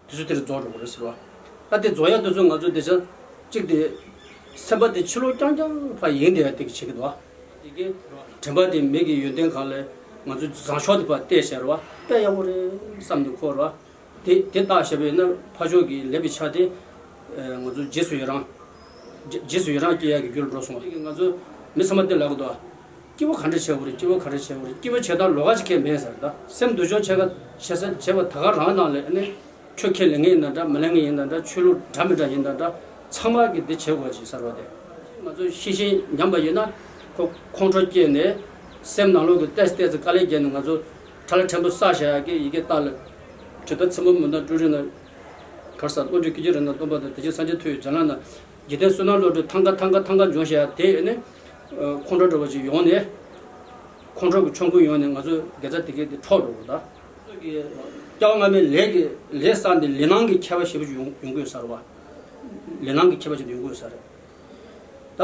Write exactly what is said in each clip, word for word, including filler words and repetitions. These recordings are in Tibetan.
དུས་ཚོད་དེར་རྫོགས་འགྲོ་གི་རེད་ཟེར་བ། ད་དེ་རྫོགས་ཡ་དུས་ཚོད་ང་ཚོ་དེ་ཆ་གཅིག་དེ་སེམས་པ་དེ་ཕྱི་ལོགས་རྐྱང་རྐྱང་ཕར་ཡེངས་བསྡད་ཡ་དེ་གི་བྱེད་ཀྱི་འདུག་ཨ། དེ་གི་དྲན་པ་དེ་མི་གི་ཡོན་ཏན་སྒང་ལ་ང་ཚོ་བཟང་ཕྱོགས་དེ་ཕར་བལྟས་བྱས་རེད་བ། དཔེ་ཡག་པོ་རེད་བསམ་དུ་འཁོར་བ། དེ་དེ་བརྟག་བྱས་པ་ཡིན་ན་ཕར་ཕྱོགས་ཀྱི་ལེགས་པའི་ཆ་དེ་ང་ཚོ་རྗེས་སུ་ཡི་རང་། རྗེས་རྗེས་སུ་ཡི་རང་སྐྱེ་ཡག་གི་རྒྱུ་ལ་འགྲོ་སོང་བ། དེ་གི་ང་ཚོ་མི་ཚང་མ་དེ་ལབ་གི་འདུག་ཨ། སྐྱིད་པོ་ག་འདྲ་བྱེད་དགོས་རེད། སྐྱིད་པོ་ག་འདྲ་བྱེད་དགོས་རེད། སྐྱིད་པོ་བྱེད་སྟངས་ལོགས་ཀ་ཅིག་གང་མེད་ཟེར། ད་སེམས་སྡུག་སྦྱོང་བྱེད་ཀ་བྱེད་ས་བྱེད་པ་ད་ག་རང་ནང་ལ་ཨ་ནི་ཆོས་ཁས་ལེན་མཁན་ཡིན་ན་འདྲ། མི་ལེན་མཁན་ཡིན་ན་འདྲ། ཆོས་ལུགས་འདྲ་མི་འདྲ་ཡིན་ན་འདྲ། ཚང་མ་གིས་འདི་བྱེད་དགོས་ཅིག་ཟེར་བ་དེ། ང་ཚོ་ཤེས་བཞིན་ཉམས་པ་ཡིན་ན་ཁོ་ཁོང་ཁྲོ་སྐྱེས་ནས་སེམས་ནང་ལོགས་ཀྱི་ཏོག་ཙམ་ཏོག་ཙམ་དཀའ་ལས་བརྒྱབ་ནས་ང་ཚོ་ཁྲ་ལ་ཕྲན་བུ་བསགས་བཞག་ཡག་གི་ཡི་གེ་ལྟ་ལ། ཇི་ལྟར་ཚེ་འབུམ་མི་འདའ་སྤྲུལ་རིགས་ན། གར་ས་བློ་གྲོས་ཀྱི་ཀྱི་རེ་ན་སྟོན་པ་དང་། དེ་བཞིན་སངས་རྒྱས་མཐུ་ཡི་རྒྱ་ལ་ན། འཇིག་རྟེན་བསོད་ནམས་བློ་གྲོས་ཐང་ག་ཐང་ག་ཐང་ག་འབྱོན་བྱས་དེ་ནི་ཁོང་ཁྲོ་འདྲ་བ་ཅིག་ཡོང་ནས། ཁོང་ཁྲོ་གི་ཆོམ་རྐུན་ཡོང་ནས་ང་ཚོ་དགེ་རྩ་དེ་གའི་དེ་འཕྲོག་འགྲོ་གི་ད། སྐྱེ་བ་སྔ་མའི་ལས་ཀྱི་ལས་བསགས་ནས་ལས་སྣང་གི་ཁྱད་པར་ཞེ་པོ་ཅིག་ཡོང་ཡོང་གི་ཡོད་ས་རེད་བ། ལས་སྣང་གི་ཁྱད་པར་ཅིག་ཡོང་གི་ཡོད་ས་རེད། ད་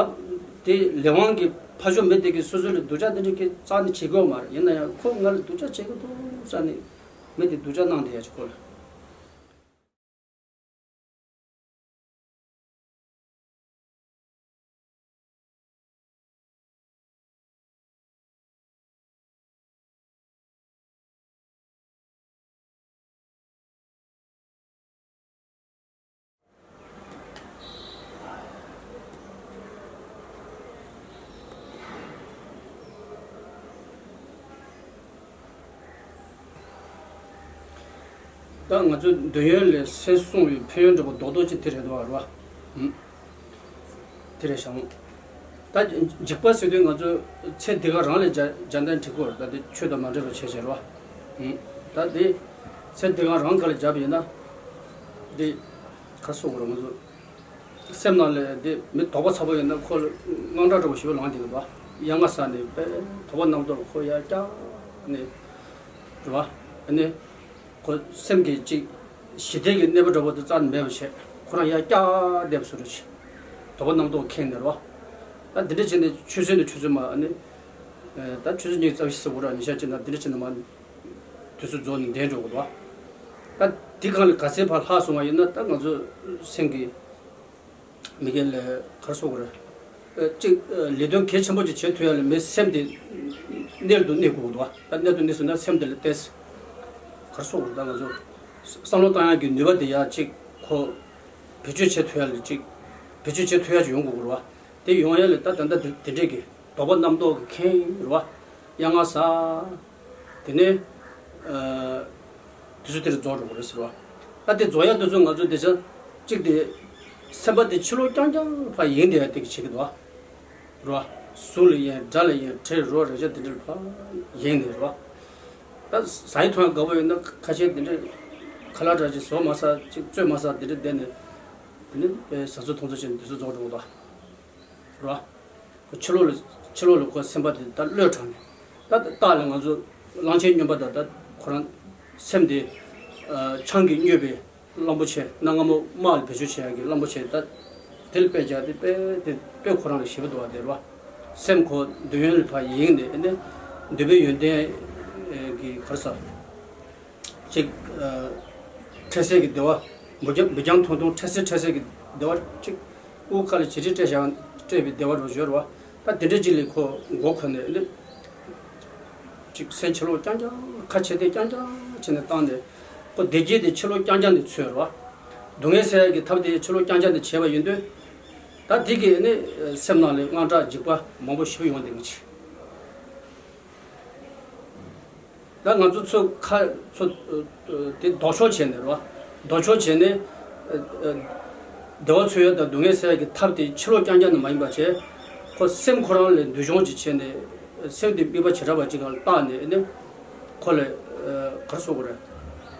དེ་ལས་དབང་གི་ཕ་ཤོག་མི་དེ་གིས་སོ་སོ་ལ་སྡུག་ཅག་དེ་འདྲ་གི་རྩ་ནས་བྱེད་དགོས་མ་རེད། ཡིན་ན་ཡང་ཁོ་ང་ལ་སྡུག་ཅག་བྱེད་ཀྱི་འདུག་རྩ་ནས་མི་དེ་སྡུག་ཅག་གནང་བསྡད་ཡ་ཅིག་ཁོ་ལ། ད་ང་ཚོའི་འདོད་ཡོན་ལས་སེམས་བསྲུང་བའི་ཕན་ཡོན་འདྲ་པོ་རྡོག་རྡོག་ཅིག་དེ་རེད་འདུག་བ། རེད་བ། ཨུམ། དེ་རེད་བཞག་འོང་། ད་འཇིགས་པ་ཟེར་དུས་ང་ཚོ་ཚེ་འདི་ག་རང་ལ་སྦྱར་སྦྱར་ན་འགྲིག་གི་རེད། ད་དེ་ཆོས་དང་མ་འདྲེས་པ་བྱས་བྱས་རེད་བ། ཨུམ། ད་དེ་ཚེ་འདི་ག་རང་ག་ལ་སྦྱར་བ་ཡིན་ན་དེ་ག་སོགས་རེད། ང་ཚོ་སེམས་ནང་ལ་དེ་མི་དོགས་པ་ཚ་པོ་ཡིན་ན་ཁོ་ལ་དངངས་སྐྲག་འདྲ་པོ་ཞེ་པོ་ལངས་བསྡད་འདུག་བ། གཡང་ང་ཟ་ནས་དཔེ་དོགས་པ་རྣམ་རྟོག་ཁོ་ཡར་བཀྱག་ནས་རེད་བ། ཨ་ནི། ཁོ་སེམས་ཀྱི་ཅིག་ཞི་བདེ་གི་གནས་པ་འདྲ་པོ་དེ་རྩ་ནས་མེད་པ་བྱས། ཁོ་རང་ཡར་བཀྱག་བསྡད་པ་བཟོ་འདྲ་ཞིག་དོགས་པ་རྣམ་རྟོག་ཁེངས་ནས་རོ། ད་འདི་འདྲ་བྱས་ནས་ཆུ་ཚོད་ནས་ཆུ་ཚོད་མ་ནི། ད་ཆུ་ཚོད་གཉིས་རྩ་བཞི་ཟེར་བ་ར་ཉི་ཤར་ཅིག་ན་འདི་འདྲ་བྱས་ནས་མ། དུས་ཚོད་རྫོགས་ནས་འདས་འགྲོ་གི་འདུག་ད་འདི་གང་ལ་ག་ཚད་ཕར་ལྷག་སོང་བ་ཡིན་ན། ད་ང་ཚོ་སེམས་ཀྱི། མི་སྒེར་ལ་ག་རེ་ཟེར་དགོས་རེད། ཨ། གཅིག་ཨ། ལས་དོན་གལ་ཆེན་པོ་ཅིག་བྱེད་ཐུབ་ཡ་ལ་མི་སེམས་དེ་གནད་དུ་གནས་དགོས་ཀྱི་འདུག་ད་གནད་དུ་གནས་སོང་ན་སེམས་དེ་ལ་ཏོག་ཙམ་ག་རེ་ཟེར་དགོས་རེད། ད་ང་ཚོ་བསམ་བློ་བཏང་ཡ་གི་ནུས་པ་དེ་ཡ་གཅིག་ཁོ་བེད་སྤྱོད་བྱེད་ཐུབ་ཡ་ལ་གཅིག་བེད་སྤྱོད་བྱེད་ཐུབ་ཡ་ཅིག་ཡོང་དགོས་ཀྱི་རེད་བ། དེ་ཡོང་ཡ་ལ་ད་ད་ལྟ་དེ་དེ་འདྲས་ཀྱི་དོགས་པ་རྣམ་རྟོག་གི་ཁེངས་རེད་བ། གཡང་ང་ཟ། དེ་ནས་ཨ། དུས་ཚོད་དེར་རྫོགས་འགྲོ་གི་རེད་ཟེར་བ། ད་དེ་རྫོགས་ཡ་དུས་ཚོད་ང་ཚོ་དེ་ཆ་གཅིག་དེ་སེམས་པ་དེ་ཕྱི་ལོགས་རྐྱང་རྐྱང་ཕར་ཡེངས་བསྡད་ཡ་དེ་གི་བྱེད་ཀྱི་འདུག་བ། རེད་བ། གཟུགས་ལ་ཡེངས། སྒྲ་ལ་ཡེངས། དྲི་རོ་རེག་བྱ་དེ་འདྲ་ལ་ཕར་ཡེངས་ནས་རེད་བ། ད་ཟ་ཡི་འཐུང་ཡ་དགའ་པོ་ཡོད་ན་ཁ་ཤས་དེ་འདྲ་ཁ་ལག་འདྲ་ཅིག་ཟོ་མ་ཟ་ཅིག་བཙོས་མ་ཟ་དེ་འདྲ་བསྡད་ནས་དེ་ནས་ཨེ་ཟ་ཚོད་འཐུང་ཚོད་བྱས་ནས་དུས་ཚོད་རྫོགས་འགྲོ་གི་འདུག་བ། རེད་བ། ཁོ་ཕྱི་ལོགས་ལ་ཕྱི་ལོགས་ལ་ཁོ་སེམས་པ་དེ་ད་གློད་དྲགས་ནས། ད་རྟགས་ལ་ང་ཚོ་གླང་ཆེན་སྨྱོན་པ་དང་ད་ཁོ་རང་སེམས་དེ་ཨ། ཆང་གིས་སྨྱོས་པའི་གླང་པོ་ཆེ། གནའ་སྔ་མོ་དམག་ལ་བེད་སྤྱོད་བྱེད་ཡག་གི་གླང་པོ་ཆེ། ད་དེ་ལ་དཔེ་བཞག་དེ་དཔེ་དེ་དཔེ་ཁོ་རང་ལ་ཞེ་པོ་འདུག་བ། དེ་རེད་བ། སེམས་ཁོ་འདོད་ཡོན་ལ་ཕར་ཡེངས་ནས་ཨ་ནི་འདོད་པའི་ཡོན་ཏན་གྱི་ག་རེ་ཟེར། ཅིག་ཨ། འཕྲལ་སེལ་གྱི་བདེ་བ། མི་འགྱང་མི་འགྱང་ཐུང་ཐུང་འཕྲལ་སེལ་འཕྲལ་སེལ་གྱི་བདེ་བ་ཅིག་དབུགས་ཁ་ལ་བྱི་རིལ་སྤྲད་བཞག་སྤྲད་པའི་བདེ་བ་རུ་སྦྱོར་བ། ད་དེ་འདྲ་ཅིག་ལ་ཁོ་མགོ་འཁོར་ནས་ཨ་ནི། ཅིག་སེམས་ཕྱི་ལོགས་རྐྱང་རྐྱང་ཁ་ཕྱེ་བདེ་རྐྱང་རྐྱང་བྱས་ནས་བཏང་ནས། ཁོ་བདེ་སྐྱིད་དེ་ཕྱི་ལོགས་རྐྱང་རྐྱང་ནས་འཚོལ་བ། སྡུག་བསྔལ་སེལ་ཡག་གི་ཐབས་དེ་ཕྱི་ལོགས་རྐྱང་རྐྱང་ནས་བྱས་པ་ཡིན་དུས། ད་དེ་གིས་ཨ་ནི་སེམས་ནང་ལ་དངངས་སྐྲག་འཇིགས་པ་མང་པོ་ཞིག་ཡོང་བསྡད་མི་ཆེ། ད་ང་ཚོ་ཚོ་ཁ་ཚོ་དེ་ལྡོག་ཕྱོགས་བྱས་ནས་རེད་བ། ལྡོག་ཕྱོགས་བྱས་ནས་བདེ་བ་འཚོལ་ཡ་དང་སྡུག་བསྔལ་སེལ་ཡ་གི་ཐབས་དེ་ཕྱི་ལོགས་རྐྱང་རྐྱང་ནས་མ་ཡིན་པ་བྱས། ཁོ་སེམས་ཁོ་རང་ལ་འདུ་ཤེས་ཅིག་བྱས་ནས་སེམས་དེ་དམིགས་པ་བྱེ་བྲག་པ་ཅིག་སྒང་ལ་བཏགས་ནས་ཨ་ནི་ཁོ་ལ་ག་རེ་ཟེར་དགོས་རེད།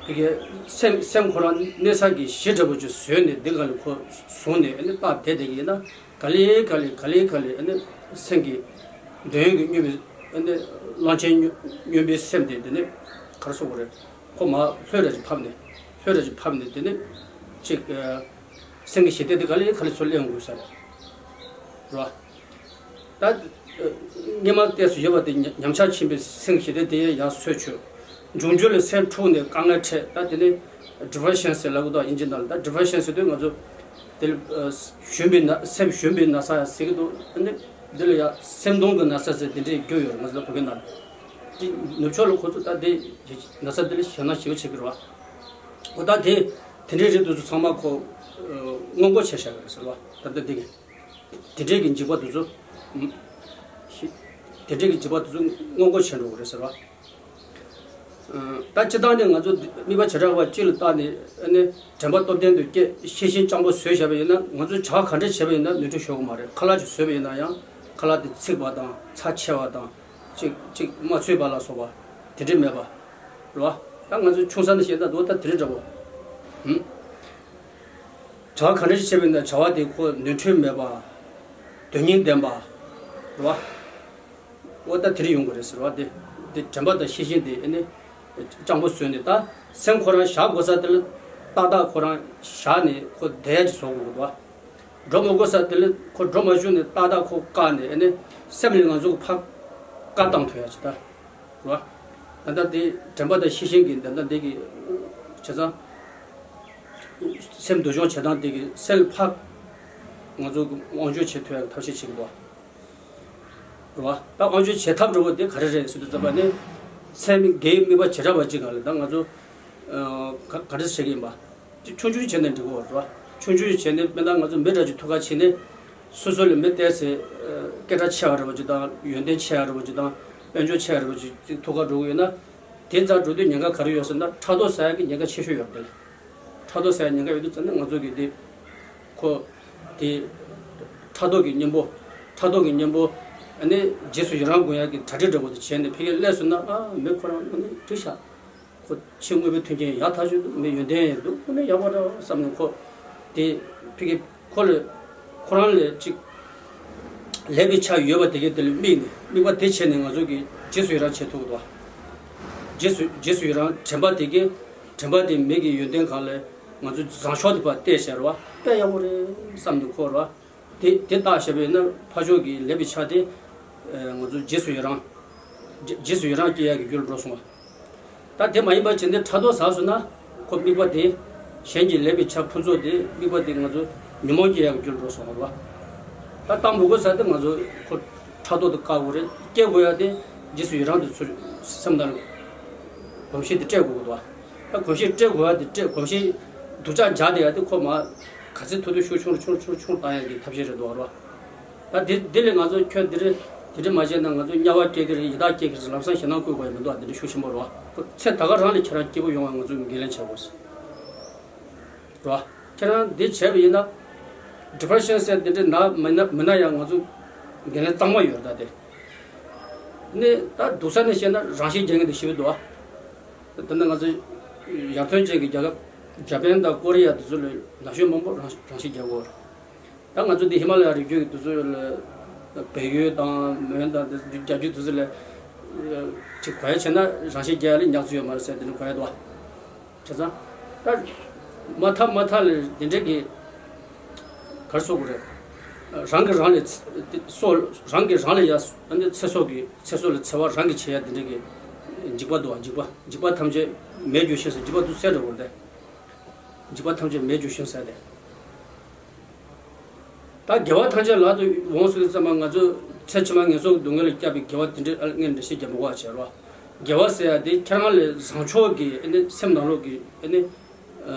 དེ་གའི་སེམས་སེམས་ཁོ་རང་གནས་ས་གི་གཞི་འདྲ་པོ་ཅིག་བཟོས་ནས་འདི་སྒང་ལ་ཁོ་བཟུང་ནས་ཨ་ནི་བཏགས་བསྡད་བསྡད་ཀྱི་ཡིན་ན། ག་ལེ་ག་ལེ་ག་ལེ་ག་ལེ་ཨ་ནི་སེམས་ཀྱི་འདོད་ཡོན་གྱི་སྨྱོན་པའི་ཨ་ནི་གླང་ཆེན་སྨྱོ་སྨྱོན་པའི་སེམས་དེ་དེ་ནི་ག་རེ་ཟེར་དགོས་རེད། ཁོ་མར་ལྷོད་ར་ཅིག་ཕབ་ནས་ལྷོད་ར་ཅིག་ཕབ་ནས་དེ་ནི་ཅིག་ཨ། སེམས་ཀྱི་ཞི་བདེ་དེ་ག་ལེ་ག་ལེ་ཚུར་སླེབས་འོང་དགོས་ས་རེད། རེད་བ། ད་ཨ། སྔོན་མ་བལྟས་སུ་ཡོད་པ་དེ་ཉམས་ཆག་ཕྱིན་པའི་སེམས་ཀྱི་ཞི་བདེ་དེ་ཡང་སོས་ཆོད། འབྱུང་འགྱུར་ལ་སེམས་འཁྲུགས་ནས་དཀའ་ངལ་འཕྲད། ད་དེ་ནི་ depression ཟེར་ལབ་གི་འདུག་དབྱིན་ཇི་ནང་ལ། ད་depression ཟེར་དུས་ང་ཚོ་དེ་ལ་ཨ་ཞུམ་པའི་ན་སེམས་ཞུམ་པའི་ན་ཚ་ཟེར་གི་འདུག་ཨ་ནི་འདི་ལ་ཡ་སེམས་གདུང་གི་ན་ཚ་ཟེར་དེ་འདྲའི་རྒྱུ་ཡོད་རེད། ང་ཚོ་ལ་བོད་སྐད་ནང་ལ། དེ་ནུབ་ཕྱོགས་ལ་ཁོ་ཚོ་ད་དེ་ན་ཚ་འདི་ལ་ཞེད་སྣང་ཞེ་པོ་བྱེད་ཀྱི་རེད་བ། འོ་ད་དེ་དེ་འདྲའི་རིགས་དེ་ཚོ་ཚང་མ་ཁོ་ཨ་སྔོན་འགོག་བྱས་བཞག་གི་རེད་ཟེར་བ། ད་ལྟ་འདི་གི་དེ་འདྲའི་གི་འཇིགས་པ་དེ་ཚོ་ཨ་ཤི་དེ་འདྲའི་གི་འཇིགས་པ་དེ་ཚོ་སྔོན་འགོག་བྱས་འགྲོ་གི་རེད་ཟེར་བ། ད་སྤྱིར་བཏང་ནས་ང་ཚོ་དམིགས་པ་བྱེ་བྲག་པ་གཅིག་ལ་བལྟས་ནས་ཨ་ནི་དྲན་པ་སྟོབས་ལྡན་དུ་བསྐྱེད། ཤེས་བཞིན་སྤྱང་པོ་བཟོས་བཞག་པ་ཡིན་ན། ང་ཚོས་བྱ་བ་ག་འདྲ་བྱས་པ་ཡིན་ན་ནོར་འཁྲུལ་ཤོར་གི་མ་རེད། ཁ་ལག་ཅིག་བཟོས་པ་ཡིན་ན་ཡང་ཁ་ལག་དེ་ཚིག་པ་དང་ཚྭ་ཆེ་བ་དང་ཅིག་ཅིག་མ་ཚོས་པ་ལ་སོགས་པ་དེ་འདྲ་མེད་པ་རེད་བ། ད་ང་ཚོ་ཆུང་ས་ནས་བཤད་ན་འདུག་ད་དེ་འདྲ་འདྲ་པོ། ཧུམ། བྱ་བ་ག་འདྲ་ཞིག་བྱས་པ་ཡིན་ན་བྱ་བ་དེ་ཁོ་ནོར་འཁྲུལ་མེད་པ། དོན་སྙིང་ལྡན་པ་རེད་བ། འོ་ད་དེ་རིགས་ཡོང་གི་རེད་ཟེར་བ། དེ་དེ་དྲན་པ་དང་ཤེས་བཞིན་དེ་ཨ་ནི་སྤྱང་པོ་བཟོས་ནས། ད་སེམས་ཁོ་རང་བཞག་དགོས་ས་དེ་ལ་ཏག་ཏག་ཁོ་རང་བཞག་ནས་ཁོ་བསྡད་ཡ་ཅིག་བཟོ་དགོས་ཀྱི་འདུག་བ། འགྲོ་མི་དགོས་ས་དེ་ལ་ཁོ་འགྲོ་མ་བཅུག་ནས་ཏག་ཏག་ཁོ་བཀག་ནས་ཨ་ནི་སེམས་ལ་ང་ཚོ་གི་ཕར་བཀག་བཏང་ཐུབ་ཡ་ཅིག་ད་རེད་བ། ད་ལྟ་དེ་དྲན་པ་དང་ཤེས་བཞིན་གྱི་ད་ལྟ་འདི་གི་བྱས་ཙང་སེམས་སྡུག་སྦྱོང་བྱེད་སྟངས་དེ་གི་སེམས་ཕར་ང་ཚོ་གི་དབང་སྒྱུར་བྱེད་ཐུབ་ཡ་གི་ཐབས་ཤེས་བྱེད་དགོས་པ། རེད་བ། ད་དབང་སྒྱུར་བྱེད་ཐབས་འདྲ་པོ་དེ་ག་རེ་རེད་ཟེར་དུས་ཙམ་པ་ནི། སེམས་དགེ་བའི་དམིགས་པ་བྱེ་བྲག་པ་གཅིག་ག་ལ་ད་ང་ཚོ་ཨ་ག་ག་འདྲ་བྱེད་ཀྱི་ཡིན་པ། དེ་ཆུང་ཆུང་བྱས་ནས་འགྲིག་གོ་རེད་བ། ཆུང་ཆུང་བྱས་ནས་དཔེར་ན་ང་ཚོ་མི་འདྲ་ཅིག་ཐུག་ག་ཕྱིན་ནས་སོ་སོ་ལས་མི་བལྟས་ཚེ་ཨ་སྐད་གྲགས་ཆེ་བ་འདྲ་པོ་ཅིག་དང་ཡོན་ཏན་ཆེ་བ་འདྲ་པོ་ཅིག་དང་དཔལ་འབྱོར་ཆེ་བ་འདྲ་པོ་ཅིག་ཐུག་ག་འགྲོ་གི་ཡོད་ན། དེ་རྩར་འགྲོ་དུས་ཉེན་ཁ་ག་རེ་ཡོད་ཟེར་ན་ཕྲག་དོག་ཟ་ཡ་གི་ཉེན་ཁ་ཆེ་ཤོས་ཡོད་རེད། ཕྲག་དོག་ཟ་ཡ་ཉེན་ཁ་ཡོད་དུས་ཙམ་ནས་ང་ཚོ་གི་དེ་ཁོ་དེ་ཕྲག་དོག་གི་གཉེན་པོ། ཕྲག་དོག་གི་གཉེན་པོ་ཨ་ནི་རྗེས་སུ་ཡི་རང་དགོས་ཡ་གི་གྲ་སྒྲིག་འདྲ་པོ་དེ་བྱས་ནས་ཕ་གིར་སླེབས་སོང་ན། ཨ་མི་ཁོ་རང་ཨ་ནི་འགྲིག་ཤག་ཁོ་ཕྱི་དངོས་པོའི་མཐུན་རྐྱེན་ཡག་ཐག་ཆོད་འདུག་མི་ཡོན་ཏན་ཡང་འདུག་ཨ་ནི་ཡག་པོ་འདྲ་བསམ་ནས་ཁོ་དེ་ཕ་གི་ཁོ་ལ་ཁོ་རང་ལ་ཅིག་ལེགས་པའི་ཆ་ཡོད་པ་དེ་གའི་དེ་ལ་དམིགས་ནས། དམིགས་པ་དེ་བྱས་ནས་ང་ཚོ་གི་རྗེས་སུ་ཡི་རང་བྱེད་ཐུབ་ཀྱི་འདུག་རྗེས་སུ་རྗེས་སུ་ཡི་རང་དྲན་པ་དེ་གའི་དྲན་པ་དེ་མི་གི་ཡོན་ཏན་སྒང་ལ་ང་ཚོ་བཟང་ཕྱོགས་དེ་ཕར་བལྟས་བྱས་རེད་བ། དཔེ་ཡག་པོ་རེད་བསམ་ནས་ཁོ་རེད་བ། དེ་དེ་བལྟས་བྱས་པ་ཡིན་ན་ཕར་ཕྱོགས་ཀྱི་ལེགས་པའི་ཆ་དེ་ང་ཚོ་རྗེས་སུ་ཡི་རང་རྗེས་རྗེས་སུ་ཡི་རང་སྐྱེ་ཡག་གི་རྒྱུ་ལ་འགྲོ་སོང་བ། ད་དེ་མ་ཡིན་པ་བྱས་ནས་ཕྲག་དོག་ཟ་སོང་ན། ཁོ་དམིགས་པ་དེ་གཞན་གྱི་ལེགས་པའི་ཆ་ཕུན་ཚོགས་དེ་དམིགས་པ་དེ་ང་ཚོ་ཉོན་མོངས་སྐྱེ་ཡག་གི་རྒྱུ་ལ་འགྲོ་སོང་བ། ད་བཏང་མི་དགོས་ས་དེ་ང་ཚོ་ཁོ་ཕྲག་དོག་དེ་བཀག་དགོས་རེད། སྐྱེ་དགོས་ཡ་དེ་རྗེས་སུ་ཡི་རང་དེ་ཚུར་སེམས་ནང་གོམས་གཤིས་དེ་སྤྲད་དགོས་ཀྱི་འདུག་ད་གོམས་གཤིས་སྤྲད་དགོས་ཡ་དེ་སྤྲད། གོམས་གཤིས་སྡུག་ཅག་འཇགས་བསྡད་ཡ་དེ་ཁོ་མར་ག་ཚོད་ཐུབ་ཐུབ་ཤུགས་ཆུང་རུ་ཆུང་རུ་ཆུང་རུ་ཆུང་རུ་བཏང་ཡ་གི་ཐབས་ཤེས་རེད་འདུག་བ། ད་དེ་དེ་ལས་ང་ཚོ་ཁྱོད་འདི་རེད་དེ་འདྲ་མ་བྱས་ན་ང་ཚོ་དམྱལ་བ་སྐྱེ་གི་རེད། ཡི་དྭགས་སྐྱེ་གི་རེད། ལམ་སང་ཞེད་སྣང་བསྐུལ་དགོས་ཡ་མི་འདུག་ཨ་འདི་འདྲ་ཤུགས་ཆེན་པོ་རེད་བ། ཁོ་ཚེ་ད་ག་རང་ལ་ཁྱེད་རང་སྐྱིད་པོ་ཡོང་བ་ང་ཚོས་འགན་ལེན་བྱ་དགོས་རེད་བ། ཁྱེད་རང་འདི་བྱས་པ་ཡིན་ན་depression ཟེར་འདི་འདྲ་ན་མི་ན་མི་ན་ཡང་ང་ཚོ་འགན་ལེན་གཙང་མ་ཡོད་རེད། ད་དེ་ནི་ད་སྡུག་ས་ནས་བཤད་ན་རང་ཤི་རྒྱག་མཁན་དེ་ཞེ་པོ་འདུག་ཨ། དེ་ནི་ང་ཚོ་ཡར་ཐོན་ཅན་གྱི་རྒྱལ་ཁབ་ཇ་པན་དང་ཀོ་རི་ཡ་དེ་ཚོ་ལ་ན་གཞོན་མང་པོ་རང་རང་ཤི་རྒྱག་གི་ཡོད་རེད། ད་ང་ཚོ་འདི་ཧི་མ་ལ་ཡ་རི་རྒྱུད་ཀྱི་དུས་ཚོད་ལ་བལ་ཡུལ་དང་མོན་དང་འདི་རྒྱ་རྒྱུད་དུས་ཚོད་ལ་ཅིག་གོ་ཡ་བྱས་ན་རང་ཤི་རྒྱག་ཡ་ལ་ཉག་ཚོད་ཡོད་མ་རེད་ཟེར། དེ་ནི་གོ་ཡ་འདུག་བ། བྱས་ཙང་ད་མ་ཐག་མ་ཐག་ལ་དེ་འདྲ་གི་གར་སོག་གི་རེད། རང་གིས་རང་ལ་སོ་རང་གིས་རང་ལ་ཡ་ཚེ་སྲོག་གི་ཚེ་སྲོག་ལ་འཚེ་བ་རང་གིས་བྱེད་ཡ་དེ་འདྲ་གི་འཇིགས་པ་འདུག་བ། འཇིགས་པ་འཇིགས་པ་ཐམས་ཅད་མེད་འགྱུར་ཞིང་ཟེར། འཇིགས་པ་དུ་སེལ་འགྲོ་བར་འདས། འཇིགས་པ་ཐམས་ཅད་མེད་འགྱུར་ཞིང་ཟེར་ཏེ། ད་དགེ་བ་ཐམས་ཅད་ལག་ཏུ་འོང་ཟེར་དུས་ཙམ་པ་ང་ཚོ་ཚེ་ཕྱི་མ་ངན་སོང་གི་སྡུག་བསྔལ་ལ་བསྐྱབ་པའི་དགེ་བ་དེ་འདྲའི་ཨ་ལ་ངས་འགྲེལ་བཤད་རྒྱག་མི་དགོས་པ་བྱས་རོགས། དགེ་བ་ཟེར་ཡ་དེ་ཁྱེད་རང་ལས་བཟང་ཕྱོགས་ཀྱི་ཨ་ནི་སེམས་ནང་ལོགས་ཀྱི་ཨ་ནི་